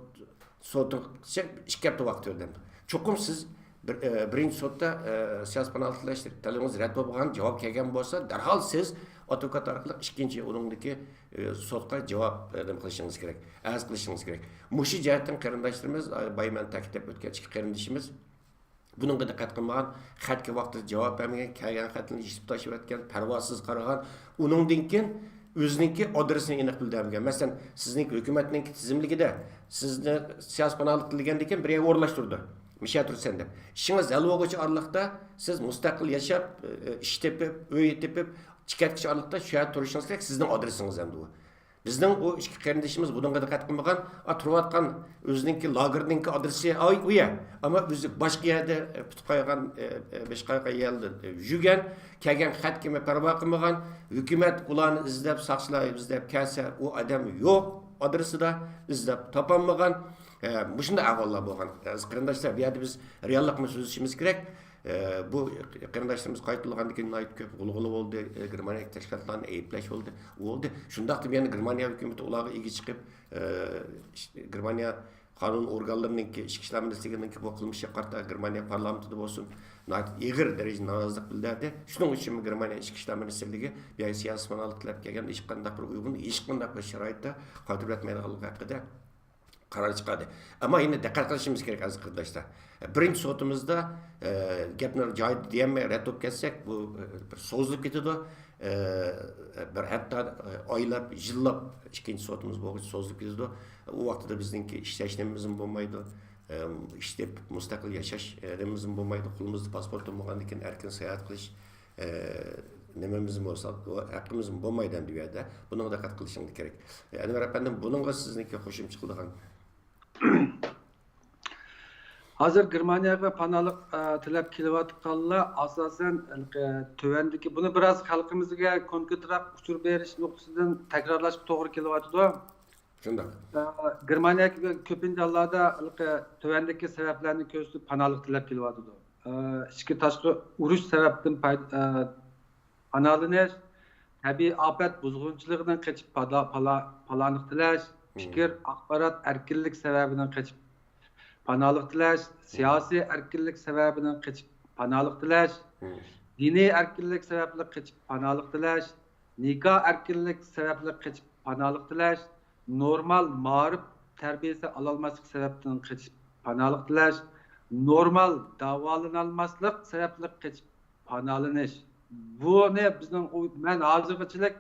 سوتىغىچە ئىككى ھەپتە ۋاقىت بېرىلدى. چوقۇم سىز بىر، ئە، بىرىنچى سوتتا، ئە، سىياسىي پاناھلىق تىلەش تەلىپىڭىز رەت بولغان، جاۋاب كەلگەن بولسا، دەرھال سىز ئادۋوكات ئارقىلىق ئىككىنچى ئۇنىڭدىكى، ئە، سوتقا جاۋاب، ئە، نېمە قىلىشىڭىز كېرەك، ئەرز قىلىشىڭىز كېرەك. مۇشۇ جەھەتتىن قېرىنداشلىرىمىز، ئە، بايا مەن تەكىتلەپ ئۆتكەن ئىككى قېرىندىشىمىز، بۇنىڭغا دىققەت قىلمىغان، خەتكە ۋاقتىدا جاۋاب بەرمىگەن، كەلگەن خەتلەرنى يىرتىپ تاشلىۋەتكەن، پەرۋاسىز قارىغان. ئۇنىڭدىن كېيىن ئۆزىنىڭكى ئادرېسىنى ئېنىق بىلدۈرمىگەن. مەسىلەن، سىزنىڭكى ھۆكۈمەتنىڭكى تىزىملىكىدە سىزنى سىياسىي پاناھلىق تىلىگەندىن كېيىن بىر يەرگە ئورۇنلاشتۇرىدۇ. مۇشۇ يەردە تۇرىسەن دەپ. ئىشىڭىز ھەل بولغۇچە ئارىلىقتا سىز مۇستەقىل ياشاپ، ئىش تېپىپ، ئۆي تېپىپ، چىقىۋەتكۈچە ئارىلىقتا شۇ يەردە تۇرۇشىڭىز كېرەك. سىزنىڭ ئادرېسىڭىز ئەمدى ئۇ. بىزنىڭ ئۇ ئىككى قېرىندىشىمىز بۇنىڭغا دىققەت قىلمىغان، ئا، تۇرۇۋاتقان ئۆزىنىڭكى لاگېرنىڭكى ئادرېسى ئاي ئۇ يەر. ئەمما ئۆزى باشقا يەردە، ئە، پۈتۈپ قالغان، ئە، ئە، باشقا قالغان يەردە، ئە، يۈرگەن، كەلگەن خەتكىمۇ پەرۋا قىلمىغان، ھۆكۈمەت ئۇلارنى ئىزدەپ، ساقچىلار ئىزدەپ كەلسە، ئۇ ئادەم يوق، ئادرېسىدا ئىزدەپ تاپالمىغان. ئە، مۇشۇنداق ئەھۋاللار بولغان. ئەزىز قېرىنداشلار، بۇ يەردە بىز رېئاللىقنى سۆزلىشىمىز كېرەك. ئە، بۇ قېرىنداشلىرىمىز قايتۇرۇلغاندىن كېيىن ناھايىتى كۆپ غۇلغۇلا بولدى. ئە، گېرمانىيەدىكى تەشكىلاتلارنى ئەيىبلەش بولدى. ئۇ بولدى. شۇنداقتىمۇ يەنە گېرمانىيە ھۆكۈمىتى ئۇلارغا ئىگە چىقىپ، ئە، ئىشت-، گېرمانىيە قانۇن ئورگانلىرىنىڭكى، ئىچكى ئىشلار مىنىستىرلىكىنىڭكى بۇ قىلمىشىغا قارىتا گېرمانىيە پارلامېنتىدا بولسۇن، ناھايىتى ئېغىر دەرىجىدە نارازىلىق بىلدۈردى. شۇنىڭ ئۈچۈنمۇ گېرمانىيە ئىچكى ئىشلار مىنىستىرلىكى بۇ يەرگە سىياسىي پاناھلىق تىلەپ كەلگەن ھېچقانداق بىر ئۇيغۇرنى ھېچقانداق بىر شارائىتتا قايتۇرۇۋەتمەيدىغانلىقى ھەققىدە قارار چىقاردى. ئەمما يەنە دىققەت قىلىشىمىز كېرەك، ئەزىز قېرىنداشلار. بىرىنچى سوتىمىزدا، ئە، گەپنى جايىدا دېيەلمەي رەت بولۇپ كەتسەك، بۇ، ئە، بىر سوزۇلۇپ كېتىدۇ. ئە، بىر ھەتتا، ئە، ئايلاپ، يىللاپ ئىككىنچى سوتىمىز بولغۇچە سوزۇلۇپ كېتىدۇ. ئۇ ۋاقتىدا بىزنىڭكى ئىش سەچنىمىزمۇ بولمايدۇ. ئە، ئىش تېپىپ مۇستەقىل ياشاش، ئە، نېمىمىزمۇ بولمايدۇ. قولىمىزدا پاسپورتىمۇ بولغاندىن كېيىن ئەركىن ساياھەت قىلىش، ئە، نېمىمىزمۇ بولسا، ھەققىمىزمۇ بولمايدۇ ئەمدى بۇ يەردە. بۇنىڭغا دىققەت قىلىشىڭلار كېرەك. ئەنۋەر ئەپەندىم، بۇنىڭغا سىزنىڭكى قوشۇمچە قىلىدىغان؟ ھازىر گېرمانىيەگە پاناھلىق، ئە، تىلەپ كېلىۋاتقانلار ئاساسەن، ھېلىقى تۆۋەندىكى، بۇنى بىراز خەلقىمىزگە كونكرېتراق ئۇچۇر بېرىش نۇقتىسىدىن تەكرارلاشقا توغرا كېلىۋاتىدۇ. شۇنداق. ئە، گېرمانىيەگە كۆپىنچە ھاللاردا ھېلىقى تۆۋەندىكى سەۋەبلەرنى كۆرسىتىپ پاناھلىق تىلەپ كېلىۋاتىدۇ. ئىچكى تاشقى ئۇرۇش سەۋەبتىن پاي-، پاناھلىنىش، تەبىئىي ئاپەت بۇزغۇنچىلىقىدىن قېچىپ پادا-، پالا-، پاناھلىق تىلەش، پىكىر، ئاخبارات ئەركىنلىك سەۋەبىدىن قېچىپ پاناھلىق تىلەش، سىياسىي ئەركىنلىك سەۋەبىدىن قېچىپ پاناھلىق تىلەش، دىنىي ئەركىنلىك سەۋەبلىك قېچىپ پاناھلىق تىلەش، نىكاھ ئەركىنلىك سەۋەبلىك قېچىپ پاناھلىق تىلەش، نورمال مائارىپ تەربىيەسى ئالالماسلىق سەۋەبتىن قېچىپ پاناھلىق تىلەش، نورمال داۋالىنالماسلىق سەۋەبلىك قېچىپ پاناھلىنىش. بۇنى بىزنىڭ ئۇ-، مەن ھازىرغىچىلىك،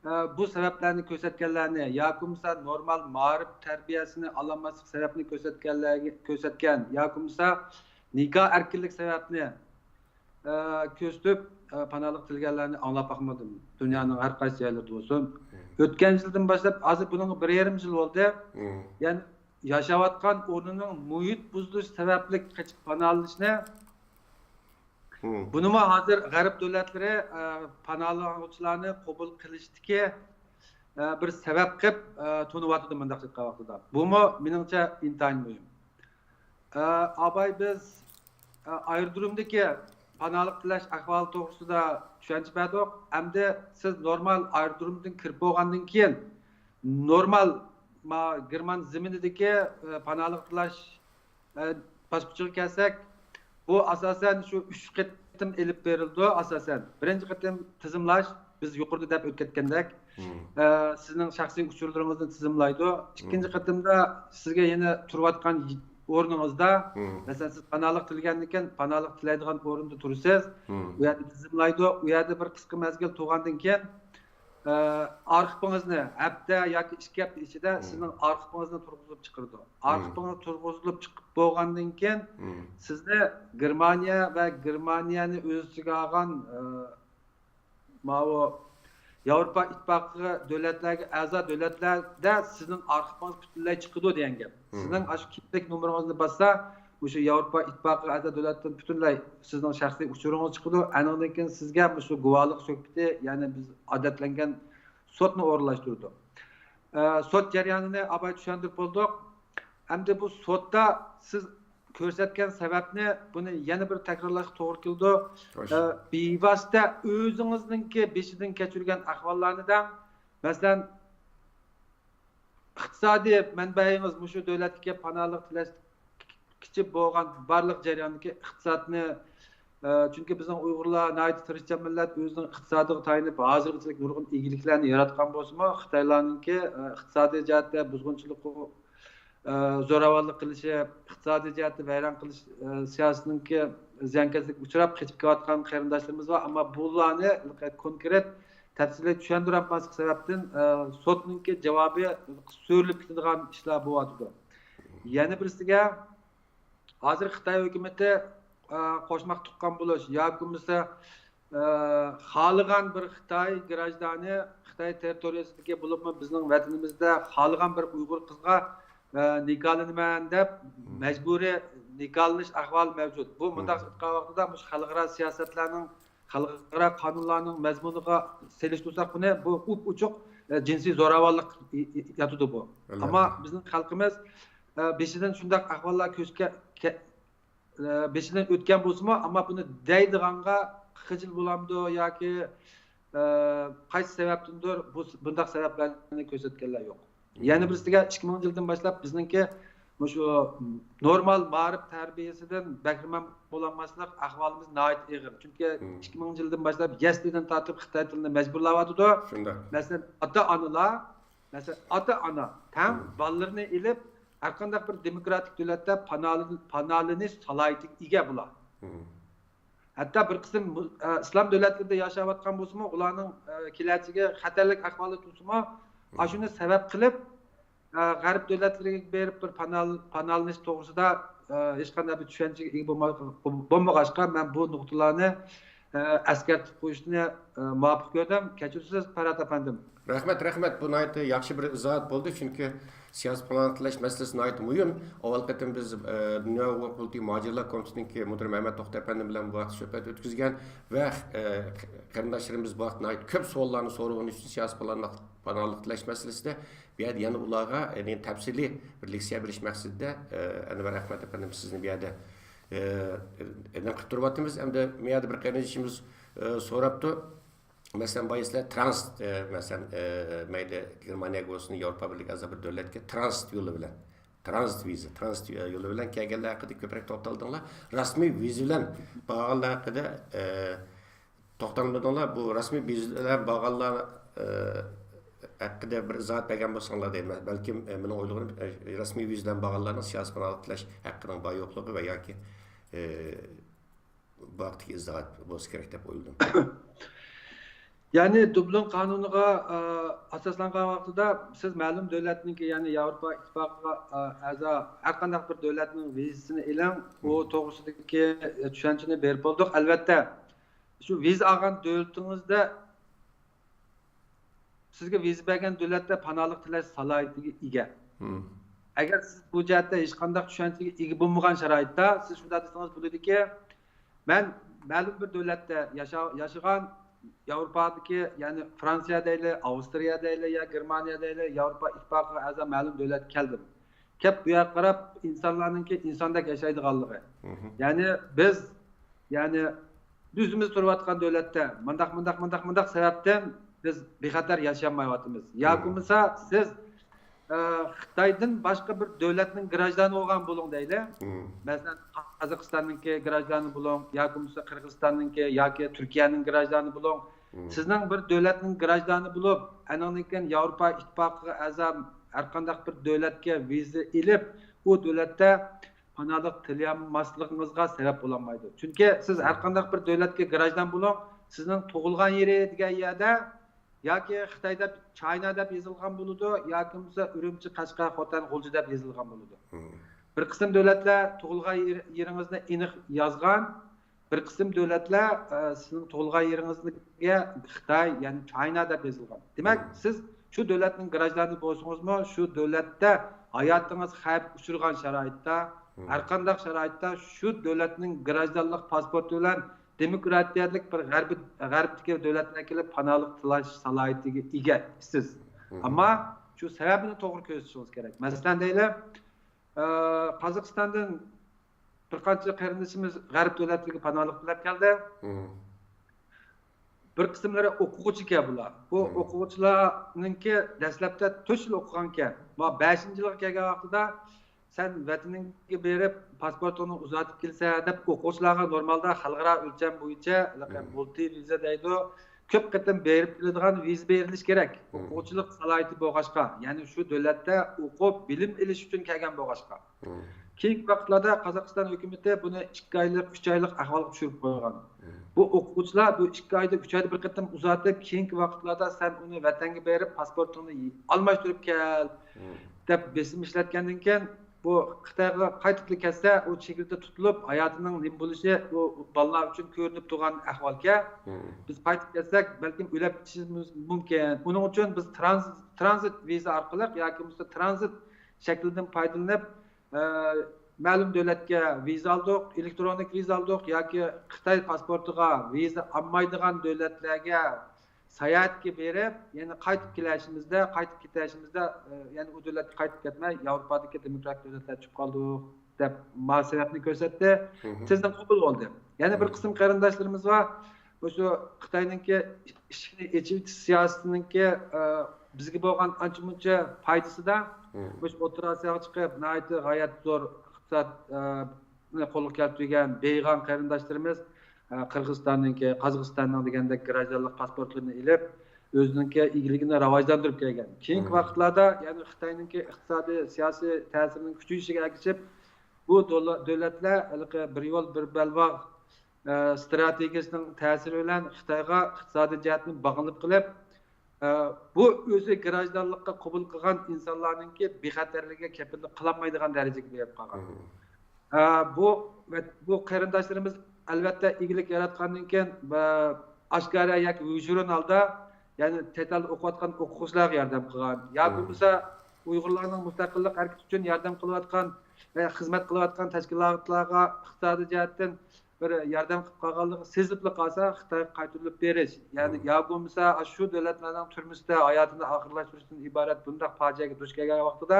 ئە، بۇ سەۋەبلەرنى كۆرسەتكەنلەرنى ياكى بولمىسا نورمال مائارىپ تەربىيەسىنى ئالالماسلىق سەۋەبنى كۆرسەتكەنلەرگە، كۆرسەتكەن ياكى بولمىسا نىكاھ ئەركىنلىك سەۋەبنى، ئە، كۆرسىتىپ، ئە، پاناھلىق تىلىگەنلەرنى ئاڭلاپ باقمىدىم. دۇنيانىڭ ھەر قايسى يەرلىرىدە بولسۇن. ئۆتكەن يىلدىن باشلاپ، ھازىر بۇنىڭغا بىر يېرىم يىل بولدى. يەنى ياشاۋاتقان ئورنىنىڭ مۇھىت بۇزۇلۇشى سەۋەبلىك قېچىپ پاناھلىنىشنى، بۇنىمۇ ھازىر غەرب دۆلەتلىرى، ئە، پاناھلانغۇچىلارنى قوبۇل قىلىشتىكى، ئە، بىر سەۋەب قىلىپ، ئە، تونۇۋاتىدۇ مۇنداق ئېيتقان ۋاقتىدا. بۇمۇ مېنىڭچە ئىنتايىن مۇھىم. ئە، ئاباي، بىز، ئە، ئايرودرومدىكى پاناھلىق تىلەش ئەھۋالى توغرىسىدا چۈشەنچە بەردۇق. ئەمدى سىز نورمال ئايرودرومدىن كىرىپ بولغاندىن كېيىن، نورمال ما-، گېرمان زېمىنىدىكى، ئە، پاناھلىق تىلەش، ئە، باسقۇچىغا كەلسەك، بۇ ئاساسەن شۇ ئۈچ قېتىم ئېلىپ بېرىلىدۇ. ئاساسەن، بىرىنچى قېتىم تىزىملاش، بىز يۇقىرىدا دەپ ئۆتكەتكەندەك، ئە، سىزنىڭ شەخسىي ئۇچۇرلىرىڭىزنى تىزىملايدۇ. ئىككىنچى قېتىمدا سىزگە يەنە تۇرۇۋاتقان ئورنىڭىزدا، مەسىلەن، سىز پاناھلىق تىلىگەندىن كېيىن پاناھلىق تىلەيدىغان ئورۇندا تۇرىسىز. ئۇ يەردە تىزىملايدۇ. ئۇ يەردە بىر قىسقا مەزگىل تۇرغاندىن كېيىن، ئە، ئارخىپىڭىزنى ھەپتە ياكى ئىككى ھەپتە ئىچىدە سىزنىڭ ئارخىپىڭىزنى تۇرغۇزۇپ چىقىرىدۇ. ئارخىپىڭىز تۇرغۇزۇلۇپ چىقىپ بولغاندىن كېيىن، سىزنى گېرمانىيە ۋە گېرمانىيەنى ئۆز ئىچىگە ئالغان، ئە، ماۋۇ ياۋروپا ئىتتىپاقىغا دۆلەتلەرگە ئەزا دۆلەتلەردە سىزنىڭ ئارخىپىڭىز پۈتۈنلەي چىقىدۇ دېگەن گەپ. سىزنىڭ ئاشۇ كىملىك نومۇرىڭىزنى باسسا، مۇشۇ ياۋروپا ئىتتىپاقىغا ئەزا دۆلەتتىن پۈتۈنلەي سىزنىڭ شەخسىي ئۇچۇرىڭىز چىقىدۇ. ئەنىڭدىن كېيىن سىزگە مۇشۇ گۇۋاھلىق سۆھبىتى، يەنى بىز ئادەتلەنگەن سوتنى ئورۇنلاشتۇرىدۇ. ئە، سوت جەريانىنى ئاباي چۈشەندۈرۈپ بولدۇق. ئەمدى بۇ سوتتا سىز كۆرسەتكەن سەۋەبنى، بۇنى يەنە بىر تەكرارلاشقا توغرا كېلىدۇ. ئە، بىۋاسىتە ئۆزىڭىزنىڭكى بېشىدىن كەچۈرگەن ئەھۋاللارنى دەڭ. مەسىلەن، ئىقتىسادىي مەنبەيىڭىز مۇشۇ دۆلەتتىكى پاناھلىق تىلەشكىچە بولغان بارلىق جەرياندىكى ئىقتىسادنى، ئە، چۈنكى بىزنىڭ ئۇيغۇرلار ناھايىتى تىرىشچان مىللەت، ئۆزىنىڭ ئىقتىسادىغا تايىنىپ ھازىرغىچىلىك نۇرغۇن ئىگىلىكلەرنى ياراتقان بولسىمۇ، خىتايلارنىڭكى، ئە، ئىقتىسادىي جەھەتتە بۇزغۇنچىلىقى، ئە، زوراۋانلىق قىلىشى، ئىقتىسادىي جەھەتتە ۋەيران قىلىش، ئە، سىياسىتىنىڭكى زىيانكەشلىككە ئۇچراپ قېچىپ كېلىۋاتقان قېرىنداشلىرىمىز بار. ئەمما بۇلارنى كونكرېت تەپسىلىي چۈشەندۈرەلمەسلىك سەۋەبتىن، ئە، سوتنىڭكى جاۋابى سۆرىلىپ كېتىدىغان ئىشلار بولۇۋاتىدۇ. يەنە بىرسىگە، ھازىر خىتاي ھۆكۈمىتى، ئە، قوشماق تۇغقان بولۇش ياكى بولمىسا، ئە، خالىغان بىر خىتاي گراژدانى خىتاي تېررىتورىيەسىدىكى، بولۇپمۇ بىزنىڭ ۋەتىنىمىزدە خالىغان بىر ئۇيغۇر قىزغا، ئە، نىكاھلىنىمەن دەپ مەجبۇرىي نىكاھلىنىش ئەھۋالى مەۋجۇت. بۇ مۇنداق ئېيتقان ۋاقتىدا مۇشۇ خەلقئارا سىياسەتلەرنىڭ، خەلقئارا قانۇنلارنىڭ مەزمۇنىغا سېلىشتۇرساق بۇنى، بۇ ئوپئوچۇق، ئە، جىنسىي زوراۋانلىق ياتىدۇ بۇ. ئەمما بىزنىڭ خەلقىمىز، ئە، بېشىدىن شۇنداق ئەھۋاللار كۆچكە-، كە-، ئە، بېشىدىن ئۆتكەن بولسىمۇ، ئەمما بۇنى دەيدىغانغا خىجىل بولامدۇ ياكى، ئە، قايسى سەۋەبتىندۇر، بۇ، بۇنداق سەۋەبلەرنى كۆرسەتكەنلەر يوق. يەنە بىرسىگە، ئىككى مىڭىنچى يىلدىن باشلاپ بىزنىڭكى مۇشۇ نورمال مائارىپ تەربىيەسىدىن بەھرىمەن بولالماسلىق ئەھۋالىمىز ناھايىتى ئېغىر. چۈنكى ئىككى مىڭىنچى يىلدىن باشلاپ يەسلىدىن تارتىپ خىتاي تىلىنى مەجبۇرلاۋاتىدۇ. شۇنداق. مەسىلەن، ئاتا-ئانىلار، مەسىلەن، ئاتا-ئانا تەڭ بالىلىرىنى ئېلىپ، ھەر قانداق بىر دېموكراتىك دۆلەتتە پاناھلىنىش سالاھىيىتىگە ئىگە بۇلار. ھەتتا بىر قىسىم مۇ-، ئە، ئىسلام دۆلەتلىرىدە ياشاۋاتقان بولسىمۇ، ئۇلارنىڭ، ئە، كېلەچىكى خەتەرلىك ئەھۋالدا تۇرسىمۇ، ئاشۇنى سەۋەب قىلىپ، ئە، غەرب دۆلەتلىرىگە بېرىپ بىر پاناھ-، پاناھلىنىش توغرىسىدا، ئە، ھېچقانداق بىر چۈشەنچىگە ئىگە بولما-، بولمىغاچقا، مەن بۇ نۇقتىلارنى، ئە، ئەسكەرتىپ قويۇشنى، ئە، مۇۋاپىق كۆردۈم. كەچۈرىسىز، پەرھات ئەپەندىم. رەھمەت، رەھمەت. بۇ ناھايىتى ياخشى بىر ئىزاھات بولدى، چۈنكى سىياسىي پاناھلىق تىلەش مەسىلىسى ناھايىتى مۇھىم. ئاۋۋال قېتىم بىز، ئە، دۇنيا ھوقۇق پولىتىكا مۇھاجىرلار كومىتېتىنىڭكى مۇدىرى مەمەت توختى ئەپەندىم بىلەن بۇ ھەقتە سۆھبەت ئۆتكۈزگەن ۋە، ئە، قېرىنداشلىرىمىز بۇ ھەقتە ناھايىتى كۆپ سوئاللارنى سورىغىنى ئۈچۈن سىياسىي پاناھلىق، پاناھلىق تىلەش مەسىلىسىدە بۇ يەردە يەنە ئۇلارغا، يەنى تەپسىلىي بىر لېكسىيە بېرىش مەقسىتىدە، ئە، ئەنۋەر ئەخمەت ئەپەندىم سىزنى بۇ يەردە، ئە، نېمە قىلىپ تۇرۇۋاتىمىز. ئەمدى بۇ يەردە بىر قېرىندىشىمىز، ئە، سوراپتۇ. مەسىلەن، بايا سىلەر ترانزىت، ئە، مەسىلەن، ئە، مەيلى گېرمانىيەگە بولسۇن، ياۋروپا بىرلىكى ئەزا بىر دۆلەتكە ترانزىت يولى بىلەن، ترانزىت ۋىزا، ترانزىت يولى بىلەن كەلگەنلەر ھەققىدە كۆپرەك توختالدىڭلار. رەسمىي ۋىزا بىلەن بارغانلار ھەققىدە، ئە، توختالمىدىڭلار. بۇ رەسمىي ۋىزا بىلەن بارغانلار، ئە، ھەققىدە بىر ئىزاھات بەرگەن بولساڭلار دەيمەن. بەلكىم، ئە، مېنىڭ ئويلىغىنىم، ئە، رەسمىي ۋىزا بىلەن بارغانلارنىڭ سىياسىي پاناھلىق تىلەش ھەققىنىڭ بار يوقلۇقى ۋە ياكى، ئە، بۇ ھەقتىكى ئىزاھات بولسا كېرەك دەپ ئويلىدىم. يەنى، دۇبلىن قانۇنىغا، ئە، ئاساسلانغان ۋاقتىدا سىز مەلۇم دۆلەتنىڭكى، يەنى ياۋروپا ئىتتىپاقىغا، ئە، ئەزا ھەر قانداق بىر دۆلەتنىڭ ۋىزىسىنى ئېلىڭ، ئۇ توغرىسىدىكى، ئە، چۈشەنچىنى بېرىپ بولدۇق. ئەلۋەتتە، شۇ ۋىزا ئالغان دۆلىتىڭىزدە سىزگە ۋىزا بەرگەن دۆلەتتە پاناھلىق تىلەش سالاھىيىتىگە ئىگە. ئەگەر سىز بۇ جەھەتتە ھېچقانداق چۈشەنچىگە ئىگە بولمىغان شارائىتتا، سىز شۇنداق دېسىڭىز بولىدۇكى، مەن مەلۇم بىر دۆلەتتە ياشا-، ياشىغان، ياۋروپادىكى، يەنى فرانسىيە دەيلى، ئاۋسترىيە دەيلى، يا گېرمانىيە دەيلى، ياۋروپا ئىتتىپاقىغا ئەزا مەلۇم دۆلەتكە كەلدىم. كەپ بۇ يەرگە قاراپ، ئىنسانلارنىڭكى ئىنساندەك ياشايدىغانلىقى. يەنى بىز، يەنى ئۆزىمىز تۇرۇۋاتقان دۆلەتتە مۇنداق، مۇنداق، مۇنداق، مۇنداق سەۋەبتىن بىز بىخەتەر ياشىيالمايۋاتىمىز. ياكى بولمىسا سىز، ئە، خىتايدىن باشقا بىر دۆلەتنىڭ گراژدانى بولغان بولۇڭ دەيلى. مەسىلەن، قازاقىستاننىڭكى گراژدانى بولۇڭ، ياكى بولمىسا قىرغىزىستاننىڭكى ياكى تۈركىيەنىڭ گراژدانى بولۇڭ. سىزنىڭ بىر دۆلەتنىڭ گراژدانى بولۇپ، ئاندىن كېيىن ياۋروپا ئىتتىپاقىغا ئەزا ھەر قانداق بىر دۆلەتكە ۋىزا ئېلىپ، ئۇ دۆلەتتە پاناھلىق تىلىيالماسلىقىڭىزغا سەۋەب بولالمايدۇ. چۈنكى سىز ھەر قانداق بىر دۆلەتكە گراژدان بولۇڭ، سىزنىڭ تۇغۇلغان يېرى دېگەن يەردە ياكى خىتاي دەپ، چاينا دەپ يېزىلغان بولىدۇ، ياكى بولمىسا ئۈرۈمچى، قەشقەر، خوتەن، غۇلجا دەپ يېزىلغان بولىدۇ. بىر قىسىم دۆلەتلەر تۇغۇلغان يېر-، يېرىڭىزنى ئېنىق يازغان، بىر قىسىم دۆلەتلەر، ئە، سىزنىڭ تۇغۇلغان يېرىڭىزگە خىتاي، يەنى چاينا دەپ يېزىلغان. دېمەك، سىز شۇ دۆلەتنىڭ گراژدانى بولسىڭىزمۇ، شۇ دۆلەتتە ھاياتىڭىز خەۋپكە ئۇچرىغان شارائىتتا، ھەرقانداق شارائىتتا شۇ دۆلەتنىڭ گراژدانلىق پاسپورتى بىلەن دېموكراتىيەلىك بىر غەربىي، غەربتىكى دۆلەتلەر كېلىپ پاناھلىق تىلەش سالاھىيىتىگە ئىگە سىز. ئەمما شۇ سەۋەبنى توغرا كۆرسىتىشىڭىز كېرەك. مەسىلەن دەيلى، ئە، قازاقىستاندىن بىر قانچە قېرىندىشىمىز غەرب دۆلەتلىرىگە پاناھلىق تىلەپ كەلدى. بىر قىسىملىرى ئوقۇغۇچىكەن بۇلار. بۇ ئوقۇغۇچىلارنىڭكى دەسلەپتە تۆت يىل ئوقۇغانكەن. ۋە بەشىنچى يىلغا كەلگەن ۋاقتىدا، «سەن ۋەتىنىڭگە بېرىپ، پاسپورتۇڭنى ئۇزارتىپ كېلىسەن» دەپ، ئوقۇغۇچىلارغا نورمالدا خەلقئارا ئۆلچەم بويىچە، ھېلىقى مۇلتى ۋىزا دەيدۇ، كۆپ قېتىم بېرىپ كېلىدىغان ۋىزا بېرىلىشى كېرەك. ئوقۇغۇچىلىق سالاھىيىتى بولغاچقا، يەنى شۇ دۆلەتتە ئوقۇپ، بىلىم ئېلىش ئۈچۈن كەلگەن بولغاچقا. كېيىنكى ۋاقىتلاردا قازاقىستان ھۆكۈمىتى بۇنى ئىككى ئايلىق، ئۈچ ئايلىق ئەھۋالغا چۈشۈرۈپ قويغان. بۇ ئوقۇغۇچىلار بۇ ئىككى ئايدا، ئۈچ ئايدا بىر قېتىم ئۇزارتىپ، كېيىنكى ۋاقىتلاردا سەن ئۇنى ۋەتەنگە بېرىپ، پاسپورتۇڭنى ئالماشتۇرۇپ كەل، دەپ بېسىم ئىشلەتكەندىن كېيىن، بۇ خىتايغا قايتىپلا كەتسە، ئۇ چېگرىدە تۇتۇلۇپ، ھاياتىنىڭ نېمە بولۇشى، ئۇ بالىلار ئۈچۈن كۆرۈنۈپ تۇرغان ئەھۋالكەن. بىز قايتىپ كەتسەك، بەلكىم ئۆلۈپ كېتىشىمىز مۇمكىن. ئۇنىڭ ئۈچۈن بىز ترانزىت، ترانزىت ۋىزا ئارقىلىق ياكى بولمىسا ترانزىت شەكلىدىن پايدىلىنىپ، ئە، مەلۇم دۆلەتكە ۋىزا ئالدۇق، ئېلېكترونىك ۋىزا ئالدۇق ياكى خىتاي پاسپورتىغا ۋىزا ئالمايدىغان دۆلەتلەرگە ساياھەتكە بېرىپ، يەنە قايتىپ كېلىشىمىزدە، قايتىپ كېتىشىمىزدە، ئە، يەنە ئۇ دۆلەتكە قايتىپ كەتمەي، ياۋروپادىكى دېموكراتىك دۆلەتلەرگە چۈشۈپ قالدۇق، دەپ مانا سەۋەبنى كۆرسەتتى. تېزدىن قوبۇل بولدى. يەنە بىر قىسىم قېرىنداشلىرىمىز بار، مۇشۇ خىتاينىڭكى ئىشىكنى ئېچىۋېتىش سىياسىتىنىڭكى، ئە، بىزگە بولغان ئانچە مۇنچە پايدىسىدا، مۇشۇ ئوتتۇرا ئاسىياغا چىقىپ، ناھايىتى غايەت زور ئىقتىساد، ئە، قولغا كەلتۈرگەن، بېيىغان قېرىنداشلىرىمىز، ئە، قىرغىزىستاننىڭكى، قازاقىستاننىڭ دېگەندەك گراژدانلىق پاسپورتلىرىنى ئېلىپ، ئۆزىنىڭكى ئىگىلىكىنى راۋاجلاندۇرۇپ كەلگەن. كېيىنكى ۋاقىتلاردا يەنە خىتاينىڭكى ئىقتىسادىي، سىياسىي تەسىرىنىڭ كۈچىيىشىگە ئەگىشىپ، بۇ دۆلا-، دۆلەتلەر ھېلىقى بىر يول، بىر بەلباغ، ئە، ستراتېگىيىسىنىڭ تەسىرى بىلەن خىتايغا ئىقتىسادىي جەھەتتىن باغلىنىپ قېلىپ، ئە، بۇ ئۆزى گراژدانلىققا قوبۇل قىلغان ئىنسانلارنىڭكى بىخەتەرلىكىگە كەپىللىك قىلالمايدىغان دەرىجىگە بېرىپ قالغان. ئە، بۇ، بۇ قېرىنداشلىرىمىز، ئەلۋەتتە، ئىگىلىك ياراتقاندىن كېيىن، ئە، ئاشكارا ياكى يوشۇرۇن ھالدا، يەنى چەت ئەلدە ئوقۇۋاتقان ئوقۇغۇچىلارغا ياردەم قىلغان ياكى بولمىسا ئۇيغۇرلارنىڭ مۇستەقىللىق ھەرىكىتى ئۈچۈن ياردەم قىلىۋاتقان ۋە خىزمەت قىلىۋاتقان تەشكىلاتلارغا ئىقتىسادىي جەھەتتىن بىر ياردەم قىلىپ قالغانلىقى سېزىپلا قالسا، خىتايغا قايتۇرۇپ بېرىش، يەنى يا بولمىسا شۇ دۆلەتلەرنىڭ تۈرمىسىدە ھاياتىنى ئاخىرلاشتۇرۇشتىن ئىبارەت بۇنداق پاجىئەگە دۇچ كەلگەن ۋاقتىدا،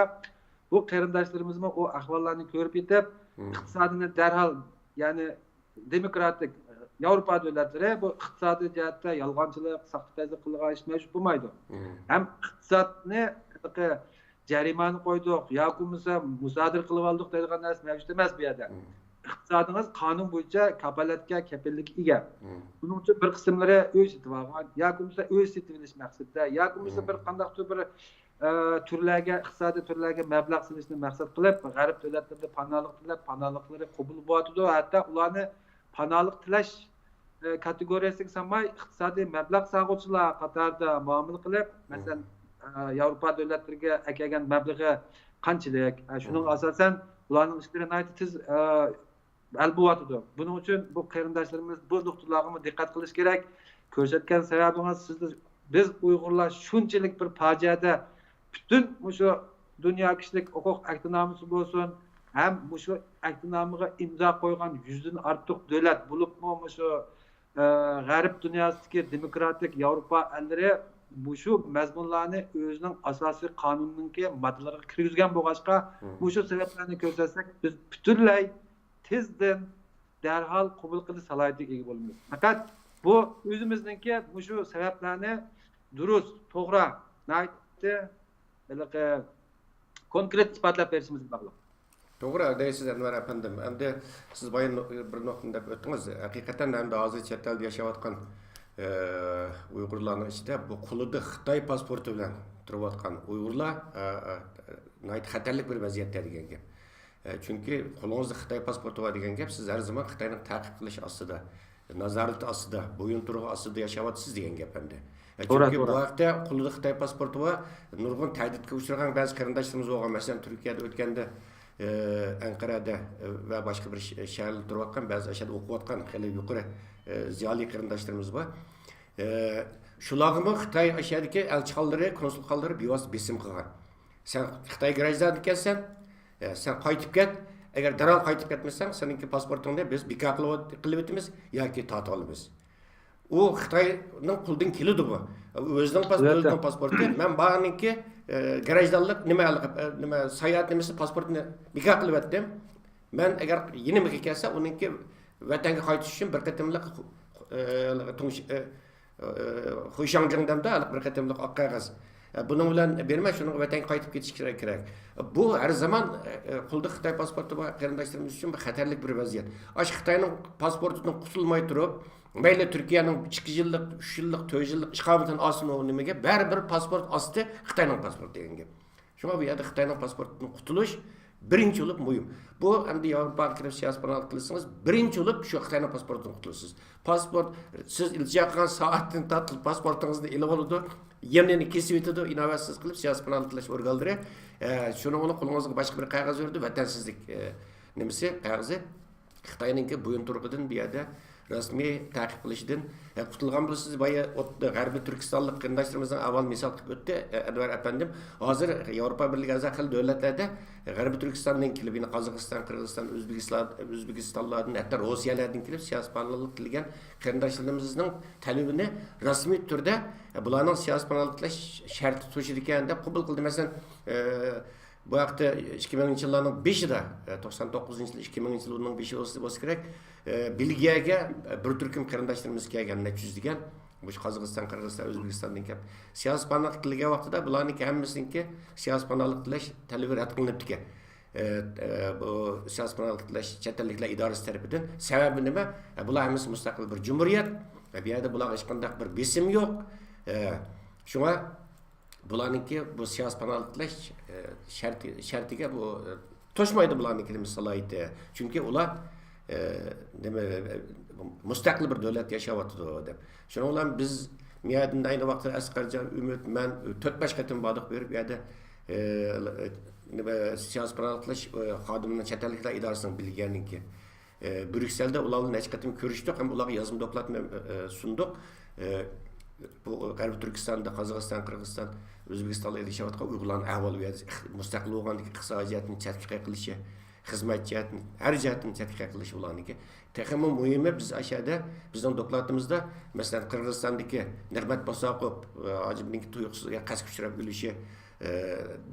بۇ قېرىنداشلىرىمىزمۇ ئۇ ئەھۋاللارنى كۆرۈپ يېتىپ، ئىقتىسادىنى دەرھال، يەنى دېموكراتىك، ياۋروپا دۆلەتلىرى بۇ ئىقتىسادىي جەھەتتە يالغانچىلىق، ساختىپەزلىك قىلىدىغان ئىش مەۋجۇت بولمايدۇ. ھەم ئىقتىسادنى ھېلىقى جەرىمانە قويدۇق ياكى بولمىسا مۇسادىرە قىلىۋالدۇق دەيدىغان نەرسە مەۋجۇت ئەمەس بۇ يەردە. ئىقتىسادىڭىز قانۇن بويىچە كاپالەتكە، كەپىللىككە ئىگە. بۇنىڭ ئۈچۈن بىر قىسىملىرى ئۆي سېتىۋالغان ياكى بولمىسا ئۆي سېتىۋېلىش مەقسىتىدە ياكى بولمىسا بىر قانداقتۇر بىر، ئە، تۈرلەرگە، ئىقتىسادىي تۈرلەرگە مەبلەغ سېلىشنى مەقسەت قىلىپ، غەرب دۆلەتلىرىدە پاناھلىق تىلەپ، پاناھلىقلىرى قوبۇل بولۇۋاتىدۇ. ھەتتا ئۇلارنى پاناھلىق تىلەش، ئە، كاتېگورىيەسىگە سالماي، ئىقتىسادىي مەبلەغ سالغۇچىلار قاتارىدا مۇئامىلە قىلىپ، مەسىلەن، ئە، ياۋروپا دۆلەتلىرىگە ئەكەلگەن مەبلىغى قانچىلىك، ئە، شۇنىڭغا ئاساسەن ئۇلارنىڭ ئىشلىرى ناھايىتى تېز، ئە، ھەل بولۇۋاتىدۇ. بۇنىڭ ئۈچۈن بۇ قېرىنداشلىرىمىز بۇ نۇقتىلارغىمۇ دىققەت قىلىش كېرەك. كۆرسەتكەن سەۋەبىڭىز، سىز، بىز ئۇيغۇرلار شۇنچىلىك بىر پاجىئەدە، پۈتۈن مۇشۇ دۇنيا كىشىلىك ھوقۇق ئەھدىنامىسى بولسۇن، ھەم مۇشۇ ئەھدىنامىغا ئىمزا قويغان يۈزدىن ئارتۇق دۆلەت بولۇپمۇ مۇشۇ، ئە، غەرب دۇنياسىدىكى دېموكراتىك ياۋروپا ئەللىرى مۇشۇ مەزمۇنلارنى ئۆزىنىڭ ئاساسىي قانۇنىنىڭكى ماددىلىرىغا كىرگۈزگەن بولغاچقا، مۇشۇ سەۋەبلەرنى كۆرسەتسەك، بىز پۈتۈنلەي تېزدىن دەرھال قوبۇل قىلىش سالاھىيىتىگە ئىگە بولىمىز. پەقەت بۇ ئۆزىمىزنىڭكى مۇشۇ سەۋەبلەرنى دۇرۇس، توغرا، ناھايىتى ھېلىقى كونكرېت ئىسپاتلاپ بېرىشىمىزگە باغلىق. توغرا دەيسىز، ئەنۋەر ئەپەندىم. ئەمدى سىز بايا نۇ-، بىر نۇقتىنى دەپ ئۆتتىڭىز. ھەقىقەتەن ئەمدى ھازىر چەت ئەلدە ياشاۋاتقان، ئە، ئۇيغۇرلارنىڭ ئىچىدە بۇ قولىدا خىتاي پاسپورتى بىلەن تۇرۇۋاتقان ئۇيغۇرلار، ئە، ئە، ناھايىتى خەتەرلىك بىر ۋەزىيەتتە دېگەن گەپ. ئە، چۈنكى قولىڭىزدا خىتاي پاسپورتى بار دېگەن گەپ، سىز ھەر زامان خىتاينىڭ تەقىب قىلىش ئاستىدا، نازارىتى ئاستىدا، بويۇنتۇرۇقى ئاستىدا ياشاۋاتىسىز دېگەن گەپ ئەمدى. ئە، توغرا، چۈنكى بۇ توغرا. ھەقتە قولىدا خىتاي پاسپورتى بار، نۇرغۇن تەھدىتكە ئۇچرىغان بەزى قېرىنداشلىرىمىز بولغان. مەسىلەن، تۈركىيەدە ئۆتكەندە، ئە، ئەنقەرەدە، ئە، ۋە باشقا بىر ش-، شەھەردە تۇرۇۋاتقان، بەزى ئاشۇ يەردە ئوقۇۋاتقان خېلى يۇقىرى، ئە، زىيالىي قېرىنداشلىرىمىز بار. ئە، شۇلارغىمۇ خىتاي ئاشۇ يەردىكى ئەلچىخانىلىرى، كونسۇلخانىلىرى بىۋاسىتە بېسىم قىلغان. سەن خىتاي گراژدانى ئىكەنسەن، ئە، سەن قايتىپ كەت. ئەگەر دەرھال قايتىپ كەتمىسەڭ، سېنىڭكى پاسپورتىڭنى بىز بىكار قىلىۋات-، قىلىۋېتىمىز ياكى تارتىۋالىمىز. ئۇ خىتاينىڭ قولىدىن كېلىدىغۇ. ئۆزىنىڭ پاس-، ئەلۋەتتە. ئۆزىنىڭ پاسپورتى. مەن بارنىڭكى، ئە، گراژدانلىق نېمە، ئە، نېمە، ساياھەت نېمىسى، پاسپورتىنى بىكار قىلىۋەتتىم. مەن ئەگەر يېنىمغا كەلسە، ئۇنىڭكى ۋەتەنگە قايتىش ئۈچۈن بىر قېتىملىق، ئە، تۇڭش-، ئە، ئە، خۇيشاڭجىڭ دەمدۇ، ھېلىقى بىر قېتىملىق ئاق قەغەز. ئە، بۇنىڭ بىلەن بېرىمەن، شۇنىڭغا ۋەتەنگە قايتىپ كېتىش كېرەك، كېرەك. بۇ ھەر زامان، ئە، ئە، قولدا خىتاي پاسپورتى بار قېرىنداشلىرىمىز ئۈچۈن بۇ خەتەرلىك بىر ۋەزىيەت. ئاشۇ خىتاينىڭ پاسپورتىدىن قۇتۇلماي تۇرۇپ، مەيلى تۈركىيەنىڭ ئىككى يىللىق، ئۈچ يىللىق، تۆت يىللىق ئىقامىتىنى ئالسۇن ئۇ نېمىگە، بەرىبىر پاسپورت ئاستى خىتاينىڭ پاسپورتى دېگەن گەپ. شۇڭا بۇ يەردە خىتاينىڭ پاسپورتىدىن قۇتۇلۇش بىرىنچى بولۇپ مۇھىم. بۇ ئەمدى ياۋروپاغا كىرىپ سىياسىي پاناھلىق تىلىسىڭىز، بىرىنچى بولۇپ شۇ خىتاينىڭ پاسپورتىنى قۇتۇلىسىز. پاسپورت، سىز ئىلتىجا قىلغان سائەتتىن تارتىپ پاسپورتىڭىزنى ئېلىۋالىدۇ. يەنە كېسىۋېتىدۇ، ئىناۋەتسىز قىلىپ سىياسىي پاناھلىق تىلەش ئورگانلىرى. ئە، شۇنىڭ بىلەن قولىڭىزغا باشقا بىر قەغەز بېرىدۇ، ۋەتەنسىزلىك، ئە، نېمىسى، قەغىزى. خىتاينىڭكى بويۇنتۇرۇقىدىن بۇ يەردە رەسمىي تەقىب قىلىشىدىن، ئە، قۇتۇلغان بولىسىز. بايا ئوت-، غەربىي تۈركىستانلىق قېرىنداشلىرىمىزنىڭ ئەھۋالىنى مىسال قىلىپ ئۆتتى، ئە، ئەنۋەر ئەپەندىم. ھازىر ياۋروپا بىرلىكى ئەزا خېلى دۆلەتلەردە غەربىي تۈركىستاندىن كېلىپ، يەنە قازاقىستان، قىرغىزىستان، ئۆزبېكىستان، ئۆزبېكىستانلاردىن، ھەتتا روسىيەلەردىن كېلىپ سىياسىي پاناھلىق تىلىگەن قېرىنداشلىرىمىزنىڭ تەلىپىنى رەسمىي تۈردە، ئە، بۇلارنىڭ سىياسىي پاناھلىق تىلەش شەرتى توشىدىكەن دەپ قوبۇل قىلدى. مەسىلەن، ئە، بۇ ھەقتە ئىككى مىڭىنچى يىللارنىڭ بېشىدا، ئە، توقسان توققۇزىنچى يىل، ئىككى مىڭىنچى يىل، ئۇنىڭ بېشى بولسا، بولسا كېرەك، ئە، بېلگىيەگە، ئە، بىر تۈركۈم قېرىنداشلىرىمىز كەلگەن، نەچچە يۈز دېگەن. مۇشۇ قازاقىستان، قىرغىزىستان، ئۆزبېكىستاندىن كەپ سىياسىي پاناھلىق تىلىگەن ۋاقتىدا بۇلارنىڭكى ھەممىسىنىڭكى سىياسىي پاناھلىق تىلەش تەلىپى رەت قىلىنىپتىكەن. ئە، ئە، بۇ سىياسىي پاناھلىق تىلەش چەت ئەللىكلەر ئىدارىسى تەرىپىدىن. سەۋەبى نېمە؟ ئە، بۇلار ھەممىسى مۇستەقىل بىر جۇمھۇرىيەت. ئە، بۇ يەردە بۇلارغا ھېچقانداق بىر بېسىم يوق. ئە، شۇڭا بۇلارنىڭكى بۇ سىياسىي پاناھلىق تىلەش، ئە، شەرتى، شەرتىگە بۇ، ئە، توشمايدۇ بۇلارنىڭكى نېمە سالاھىيىتى. چۈنكى ئۇلار، ئە، نېمە، ئە، مۇستەقىل بىر دۆلەتتە ياشاۋاتىدۇ دەپ. شۇنىڭ بىلەن بىز مۇ يەردىن ئەينى ۋاقىتتا ئەسقەرجان، ئۈمىد، مەن تۆت بەش قېتىم باردۇق بېرىپ، ئۇ يەردە، ئە، نېمە، سىياسىي پاناھلىق تىلەش، ئە، خادىمىنىڭ چەت ئەللىكلەر ئىدارىسىنىڭ بىلگەننىڭكى. ئە، بريۇكسېلدە ئۇلار بىلەن نەچچە قېتىم كۆرۈشتۇق ھەم ئۇلارغا يازما دوكلاتنى، ئە، ئە، سۇندۇق. ئە، بۇ غەربىي تۈركىستاندا، قازاقىستان، قىرغىزىستان، ئۆزبېكىستاندا ياشاۋاتقان ئۇيغۇرلارنىڭ ئەھۋالى، ئۇ يەردە مۇستەقىل بولغاندىكى ئىقتىسادىي جەھەتتىن تەتقىق قىلىشى، خىزمەت جەھەتتىن، ھەر جەھەتتىن تەتقىق قىلىشى ئۇلارنىڭكى. تېخىمۇ مۇھىمى، بىز ئاشۇ يەردە بىزنىڭ دوكلاتىمىزدا، مەسىلەن، قىرغىزىستاندىكى نېرمەت ماساقوف، ئە، ھاجىمنىڭكى تۇيۇقسىز قەستكە ئۇچراپ ئۆلۈشى، ئە،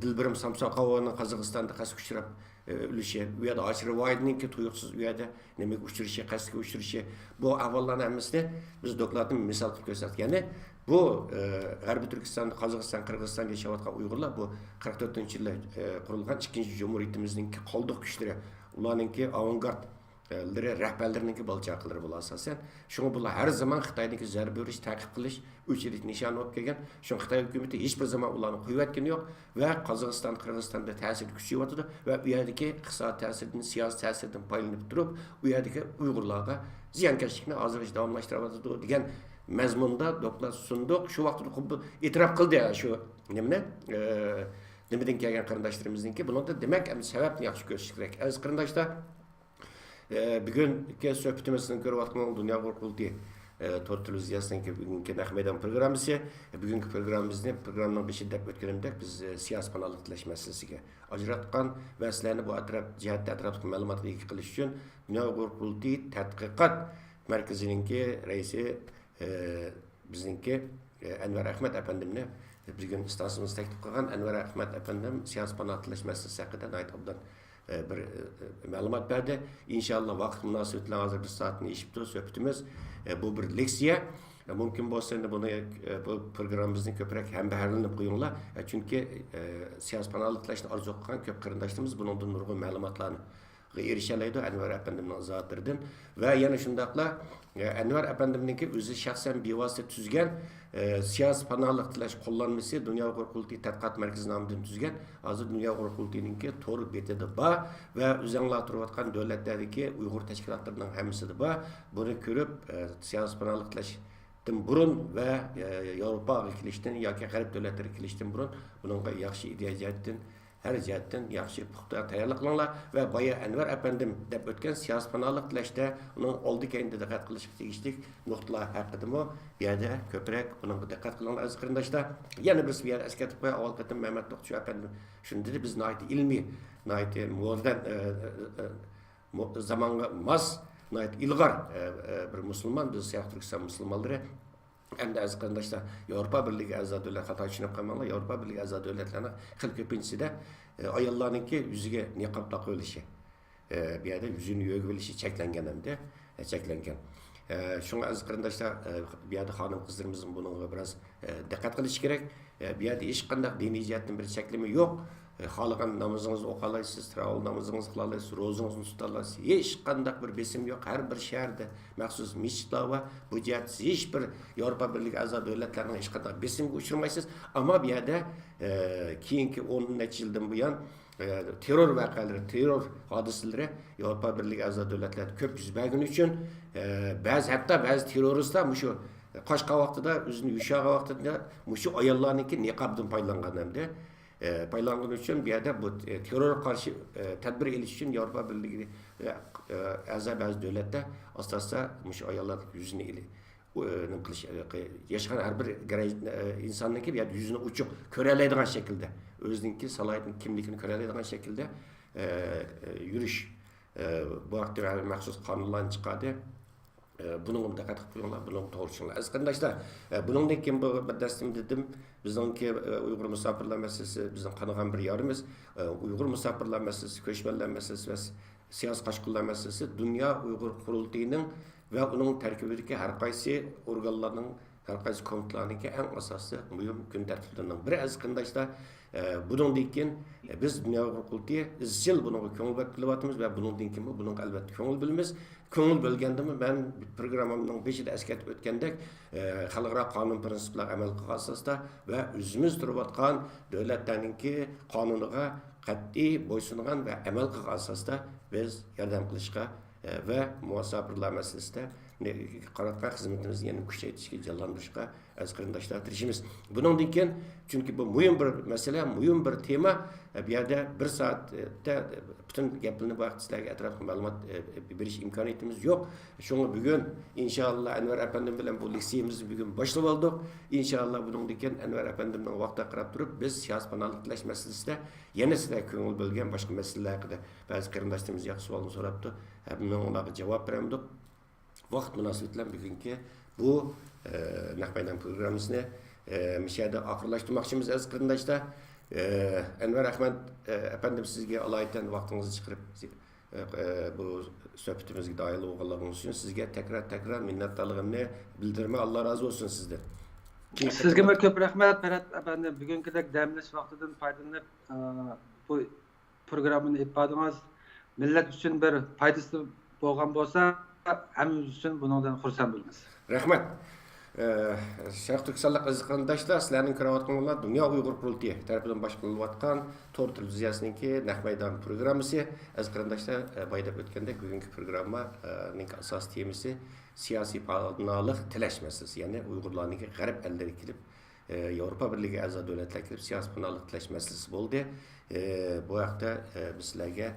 دىلبىرىم سامساقوۋانىڭ قازاقىستاندا قەستكە ئۇچراپ، ئە، ئۆلۈشى، ئۇ يەردە ھاشىر رىۋايىتنىڭكى تۇيۇقسىز ئۇ يەردە نېمىگە ئۇچرىشى، قەستكە ئۇچرىشى، بۇ ئەھۋاللارنىڭ ھەممىسىنى بىز دوكلاتنى مىسال قىلىپ كۆرسەتتۇق. يەنى بۇ، ئە، غەربىي تۈركىستاندا، قازاقىستان، قىرغىزىستاندا ياشاۋاتقان ئۇيغۇرلار بۇ قىرىق تۆتىنچى يىلى، ئە، قۇرۇلغان ئىككىنچى جۇمھۇرىيىتىمىزنىڭكى قالدۇق كۈچلىرى، ئۇلارنىڭكى ئاۋانگارد، ئە، لىرى، رەھبەرلىرىنىڭكى بالا چاقىلىرى بۇلار ئاساسەن. شۇڭا بۇلار ھەر زامان خىتاينىڭكى زەربە بېرىش، تەقىب قىلىش ئۆچىرىدىكى نىشان بولۇپ كەلگەن. شۇڭا خىتاي ھۆكۈمىتى ھېچبىر زامان ئۇلارنى قويۇۋەتكىنى يوق ۋە قازاقىستان، قىرغىزىستاندا تەسىرى كۈچىيىۋاتىدۇ ۋە ئۇ يەردىكى ئىقتىسادىي تەسىردىن، سىياسىي تەسىردىن پايدىلىنىپ تۇرۇپ، ئۇ يەردىكى ئۇيغۇرلارغا زىيانكەشلىكنى ھازىرغىچە داۋاملاشتۇرۇۋاتىدۇ دېگەن مەزمۇندا دوكلات سۇندۇق. شۇ ۋاقىتتا قوبۇل، ئېتىراپ قىلدى شۇ نېمىنى، ئە، نېمىدىن كەلگەن قېرىنداشلىرىمىزنىڭكى. بۇنىڭدا دېمەك، ئەمدى سەۋەبنى ياخشى كۆرۈش كېرەك. ئەزىز قېرىنداشلار، ئە، بۈگۈنكى سۆھبىتىمىز، سىزنىڭ كۆرۈۋاتقىنىڭىز دۇنيا ئۇيغۇر قۇرۇلتىيى، ئە، تور تېلېۋىزىيەسىنىڭكى بۈگۈنكى نەق مەيدان پروگراممىسى. بۈگۈنكى پروگراممىمىزنى پروگراممىنىڭ بېشىدا دەپ ئۆتكىنىمدەك، بىز، ئە، سىياسىي پاناھلىق تىلەش مەسىلىسىگە ئاجراتقان ۋە سىلەرنى بۇ ئەتراپ جەھەتتە ئەتراپلىق مەلۇماتقا ئىگە قىلىش ئۈچۈن دۇنيا ئۇيغۇر قۇرۇلتىيى تەتقىقات مەركىزىنىڭكى رەئىسى، ئە، بىزنىڭكى، ئە، ئەنۋەر ئەخمەت ئەپەندىمنى بۈگۈن ئىستانسىمىزغا تەكلىپ قىلغان. ئەنۋەر ئەخمەت ئەپەندىم سىياسىي پاناھ تىلەش مەسىلىسى ھەققىدە ناھايىتى ئوبدان، ئە، بىر، ئە، مەلۇمات بەردى. ئىنشاللا ۋاقىت مۇناسىۋىتى بىلەن ھازىر بىر سائەتتىن ئېشىپتۇ سۆھبىتىمىز. ئە، بۇ بىر لېكسىيە. ئە، مۇمكىن بولسا ئەمدى بۇنى، ئە، بۇ پروگراممىمىزنى كۆپرەك ھەمبەھىرلىنىپ قويۇڭلار. ئە، چۈنكى، ئە، سىياسىي پاناھلىق تىلەشنى ئارزۇ قىلغان كۆپ قېرىنداشلىرىمىز بۇنىڭدىن نۇرغۇن مەلۇماتلارنى ئېرىشەلەيدۇ ئەنۋەر ئەپەندىمنىڭ ئىزاھاتلىرىدىن. ۋە يەنە شۇنداقلا، ئە، ئەنۋەر ئەپەندىمنىڭكى ئۆزى شەخسەن بىۋاسىتە تۈزگەن، ئە، سىياسىي پاناھلىق تىلەش قوللانمىسى دۇنيا ئۇيغۇر قۇرۇلتىيى تەتقىقات مەركىزى نامىدىن تۈزگەن، ھازىر دۇنيا ئۇيغۇر قۇرۇلتىيىنىڭكى تور بېتىدە بار ۋە ئۆزەڭلار تۇرۇۋاتقان دۆلەتلەردىكى ئۇيغۇر تەشكىلاتلىرىنىڭ ھەممىسىدە بار. بۇنى كۆرۈپ، ئە، سىياسىي پاناھلىق تىلەشتىن بۇرۇن ۋە، ئە، ياۋروپاغا كېلىشتىن ياكى غەرب دۆلەتلىرىگە كېلىشتىن بۇرۇن بۇنىڭغا ياخشى ئىدىيە جەھەتتىن، ھەر جەھەتتىن ياخشى پۇختا تەييارلىق قىلىڭلار ۋە بايا ئەنۋەر ئەپەندىم دەپ ئۆتكەن سىياسىي پاناھلىق تىلەشتە ئۇنىڭ ئالدى كەينىدە دىققەت قىلىشقا تېگىشلىك نۇقتىلار ھەققىدىمۇ بۇ يەردە كۆپرەك بۇنىڭغا دىققەت قىلىڭلار، ئەزىز قېرىنداشلار. يەنە بىرسى بۇ يەردە ئەسكەرتىپ قوياي، ئاۋۋال قېتىم مەمەت توختىچى ئەپەندىم شۇنى دېدى، بىز ناھايىتى ئىلمىي، ناھايىتى مودېرن، ئە، ئە، ئە، مو-، زامانغا ماس، ناھايىتى ئىلغار، ئە، ئە، بىر مۇسۇلمان، بىز شەرقىي تۈركىستان مۇسۇلمانلىرى. ئەمدى ئەزىز قېرىنداشلار، ياۋروپا بىرلىكى ئەزا دۆلەت، خاتا چۈشىنىپ قالماڭلار، ياۋروپا بىرلىكى ئەزا دۆلەتلەرنىڭ خېلى كۆپىنچىسىدە، ئە، ئاياللارنىڭكى يۈزىگە نىقاب تاقىۋېلىشى، ئە، بۇ يەردە يۈزىنى يۆگىۋېلىشى چەكلەنگەن ئەمدى، ئە، چەكلەنگەن. ئە، شۇڭا ئەزىز قېرىنداشلار، ئە، بۇ يەردە خانىم قىزلىرىمىزمۇ بۇنىڭغا بىراز، ئە، دىققەت قىلىشى كېرەك. ئە، بۇ يەردە ھېچقانداق دىنىي جەھەتتىن بىر چەكلىمە يوق. ئە، خالىغان نامىزىڭىزنى ئوقۇيالايسىز، تىراۋىھ نامىزىڭىزنى قىلالايسىز، روزىڭىزنى تۇتالايسىز. ھېچقانداق بىر بېسىم يوق. ھەر بىر شەھەردە مەخسۇس مەسچىتلار بار. بۇ جەھەتتە سىز ھېچ بىر ياۋروپا بىرلىكى ئەزا دۆلەتلەرنىڭ ھېچقانداق بېسىمىگە ئۇچرىمايسىز. ئەمما بۇ يەردە، ئە، كېيىنكى ئون نەچچە يىلدىن بۇيان، تېررور ۋەقەلىرى، تېررور ھادىسىلىرى ياۋروپا بىرلىكى ئەزا دۆلەتلەردە كۆپ يۈز بەرگىنى ئۈچۈن، ئە، بەزى، ھەتتا بەزى تېررورىستلار مۇشۇ قاچقان ۋاقتىدا، ئۆزىنى يوشۇرغان ۋاقتىدا مۇشۇ ئاياللارنىڭكى نىقابىدىن پايدىلانغان ئەمدى. ئە، پايدىلانغىنى ئۈچۈن بۇ يەردە بۇ، ئە، تېررورغا قارشى، ئە، تەدبىر ئېلىش ئۈچۈن ياۋروپا بىرلىكى، ئە، ئە، ئەزا بەزى دۆلەتلەر ئاستا-ئاستا مۇشۇ ئاياللار يۈزىنى ئېلى-، ئۇ، ئە، نېمە قىلىش، ئە، ياشىغان ھەر بىر گەرەج-، ئە، ئىنساننىڭكى بۇ يەردە يۈزىنى ئوچۇق كۆرەلەيدىغان شەكىلدە، ئۆزىنىڭكى سالاھىيىتىنى، كىملىكىنى كۆرەلەيدىغان شەكىلدە، ئە، ئە، يۈرۈش، ئە، بۇ ھەقتە مەخسۇس قانۇنلارنى چىقاردى. ئە، بۇنىڭغا دىققەت قىلىپ قويۇڭلار، بۇنىڭغا توغرا چۈشىنىڭلار. ئەزىز قېرىنداشلار، ئە، بۇنىڭدىن كېيىن بۇ بىر دەستىم دېدىم، بىزنىڭكى، ئە، ئۇيغۇر مۇساپىرلار مەسىلىسى بىزنىڭ قانىغان بىر يارىمىز. ئە، ئۇيغۇر مۇساپىرلار مەسىلىسى، كۆچمەنلەر مەسىلىسى ۋە س-، سىياسىي قاچقۇنلار مەسىلىسى دۇنيا ئۇيغۇر قۇرۇلتىيىنىڭ ۋە ئۇنىڭ تەركىبىدىكى ھەر قايسى ئورگانلارنىڭ، ھەر قايسى كومىتېتلارنىڭكى ئەڭ ئاساسلىق مۇھىم كۈن تەرتىپلىرىنىڭ بىرى، ئەزىز قېرىنداشلار. ئە، بۇنىڭدىن كېيىن، ئە، بىز دۇنيا ئۇيغۇر قۇرۇلتىيى ئىزچىل بۇنىڭغا كۆڭۈل بۆلۈۋاتىمىز ۋە بۇنىڭدىن كېيىنمۇ بۇنىڭغا ئەلۋەتتە كۆڭۈل بۆلىمىز. كۆڭۈل بۆلگەندىمۇ مەن پروگراممامنىڭ بېشىدا ئەسكەرتىپ ئۆتكەندەك، ئە، خەلقئارا قانۇن پىرىنسىپلارغا ئەمەل قىلغان ئاساستا ۋە ئۆزىمىز تۇرۇۋاتقان دۆلەتلەرنىڭكى قانۇنىغا قەتئىي بويسۇنغان ۋە ئەمەل قىلغان ئاساستا بىز ياردەم قىلىشقا، ئە، ۋە مۇساپىرلار مەسىلىسىدە قىلىۋاتقان خىزمىتىمىزنى يەنە كۈچەيتىشكە، جانلاندۇرۇشقا ئەزىز قېرىنداشلار، تىرىشىمىز. بۇنىڭدىن كېيىن، چۈنكى بۇ مۇھىم بىر مەسىلە، مۇھىم بىر تېما. بۇ يەردە بىر سائەتتە پۈتۈن گەپلىرىنى بۇ ھەقتە سىلەرگە ئەتراپلىق مەلۇمات، ئە، بېرىش ئىمكانىيىتىمىز يوق. شۇڭا بۈگۈن، ئىنشائاللا، ئەنۋەر ئەپەندىم بىلەن بۇ لېكسىيەمىزنى بۈگۈن باشلىۋالدۇق. ئىنشائاللا، بۇنىڭدىن كېيىن ئەنۋەر ئەپەندىمنىڭ ۋاقتىغا قاراپ تۇرۇپ، بىز سىياسىي پاناھلىق تىلەش مەسىلىسىدە يەنە سىلەر كۆڭۈل بۆلگەن باشقا مەسىلىلەر ھەققىدە، بەزى قېرىنداشلىرىمىز ياخشى سوئالنى سوراپتۇ. ھەم ئۇلارغا جاۋاب بېرەمدۇق. ۋاقىت مۇناسىۋىتى بىلەن بۈگۈنكى بۇ، ئە، نەق مەيدان پروگراممىسىنى، ئە، مۇشۇ يەردە ئاخىرلاشتۇرماقچىمىز، ئەزىز قېرىنداشلار. ئە، ئەنۋەر ئەخمەت، ئە، ئەپەندىم، سىزگە ئالايىتەن ۋاقتىڭىزنى چىقىرىپ، ئە، ئە، بۇ سۆھبىتىمىزگە داھىل بولغانلىقىڭىز ئۈچۈن سىزگە تەكرار، تەكرار مىننەتدارلىقىمنى بىلدۈرىمەن. ئاللا رازى بولسۇن سىزدىن. كېيىنكى سىزگىمۇ قېتىمدا كۆپ رەھمەت، پەرھات ئەپەندىم. بۈگۈنكىدەك دەم ئېلىش ۋاقتىدىن پايدىلىنىپ، ئە، بۇ پروگراممىنى ئېلىپ باردىڭىز. مىللەت ئۈچۈن بىر پايدىسى بولغان بولسا، ھەممىمىز ئۈچۈن بۇنىڭدىن خۇرسەن بولىمىز. رەھمەت. ئە، شەرقىي تۈركىستانلىق ئەزىز قېرىنداشلار، سىلەرنىڭ كۆرۈۋاتقىنىڭلار دۇنيا ئۇيغۇر قۇرۇلتىيى تەرىپىدىن باشقۇرۇلۇۋاتقان تور تېلېۋىزىيەسىنىڭكى نەق مەيدان پروگراممىسى. ئەزىز قېرىنداشلار، ئە، بايا دەپ ئۆتكەندەك، بۈگۈنكى پروگراممانىڭكى ئاساسىي تېمىسى سىياسىي پاناھلىق تىلەش مەسىلىسى، يەنى ئۇيغۇرلارنىڭكى غەرب ئەللىرىگە كېلىپ، ئە، ياۋروپا بىرلىكىگە ئەزا دۆلەتلەر كېلىپ سىياسىي پاناھلىق تىلەش مەسىلىسى بولدى. ئە، بۇ ھەقتە، ئە، بىز سىلەرگە،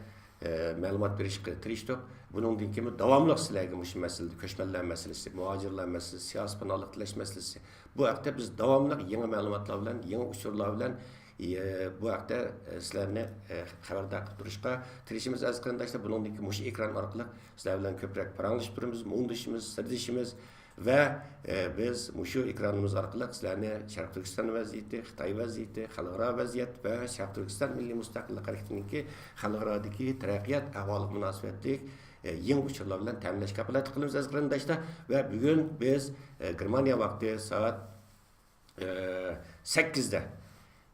ئە، مەلۇمات بېرىشكە تىرىشتۇق. بۇنىڭدىن كېيىن داۋاملىق سىلەرگە مۇشۇ مەسىلىدە، كۆچمەنلەر مەسىلىسى، مۇھاجىرلار مەسىلىسى، سىياسىي پاناھلىق تىلەش مەسىلىسى، بۇ ھەقتە بىز داۋاملىق يېڭى مەلۇماتلار بىلەن، يېڭى ئۇچۇرلار بىلەن، ئە، بۇ ھەقتە، ئە، سىلەرنى، ئە، خەۋەردار قىلىپ تۇرۇشقا تىرىشىمىز، ئەزىز قېرىنداشلار. بۇنىڭدىن كېيىن مۇشۇ ئېكران ئارقىلىق سىلەر بىلەن كۆپرەك پاراڭلىشىپ تۇرىمىز، مۇڭدىشىمىز، سىردىشىمىز. ۋە، ئە، بىز مۇشۇ ئېكرانىمىز ئارقىلىق سىلەرنى شەرقىي تۈركىستان ۋەزىيىتى، خىتاي ۋەزىيىتى، خەلقئارا ۋەزىيەت ۋە شەرقىي تۈركىستان مىللىي مۇستەقىللىق ھەرىكىتىنىڭكى خەلقئارادىكى تەرەققىيات ئەھۋالىغا مۇناسىۋەتلىك، ئە، يېڭى ئۇچۇرلار بىلەن تەمىنلەشكە كاپالەتلىك قىلىمىز، ئەزىز قېرىنداشلار. ۋە بۈگۈن بىز، ئە، گېرمانىيە ۋاقتى سائەت ئە، سەككىزدە،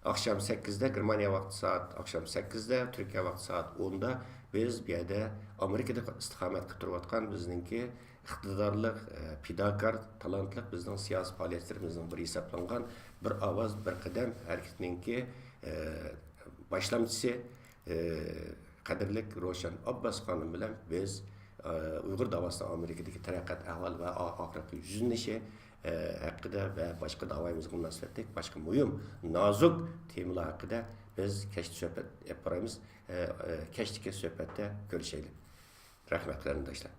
ئاخشام سەككىزدە، گېرمانىيە ۋاقتى سائەت ئاخشام سەككىزدە، تۈركىيە ۋاقتى سائەت ئوندا بىز بۇ يەردە ئامېرىكىدا ئىستىقامەت قىلىپ تۇرۇۋاتقان بىزنىڭكى ئىقتىدارلىق، ئە، پىداكار، تالانتلىق بىزنىڭ سىياسىي پائالىيەتچىلىرىمىزنىڭ بىرى ھېسابلانغان بىر ئاۋاز، بىر قەدەم ھەرىكىتىنىڭكى، ئە، باشلامچىسى، ئى، قەدىرلىك روشەن ئابباس خانىم بىلەن بىز، ئى، ئۇيغۇر داۋاسىنىڭ ئامېرىكىدىكى تەرەققىيات ئەھۋالى ۋە ئا-، ئاخىرقى يۈزلىنىشى، ئى، ھەققىدە ۋە باشقا داۋايىمىزغا مۇناسىۋەتلىك باشقا مۇھىم، نازۇك تېمىلار ھەققىدە بىز كەچتە سۆھبەت ئېلىپ بارايمىز. ئى، ئى، كەچتىكى سۆھبەتتە كۆرۈشەيلى. رەھمەت، قېرىنداشلار.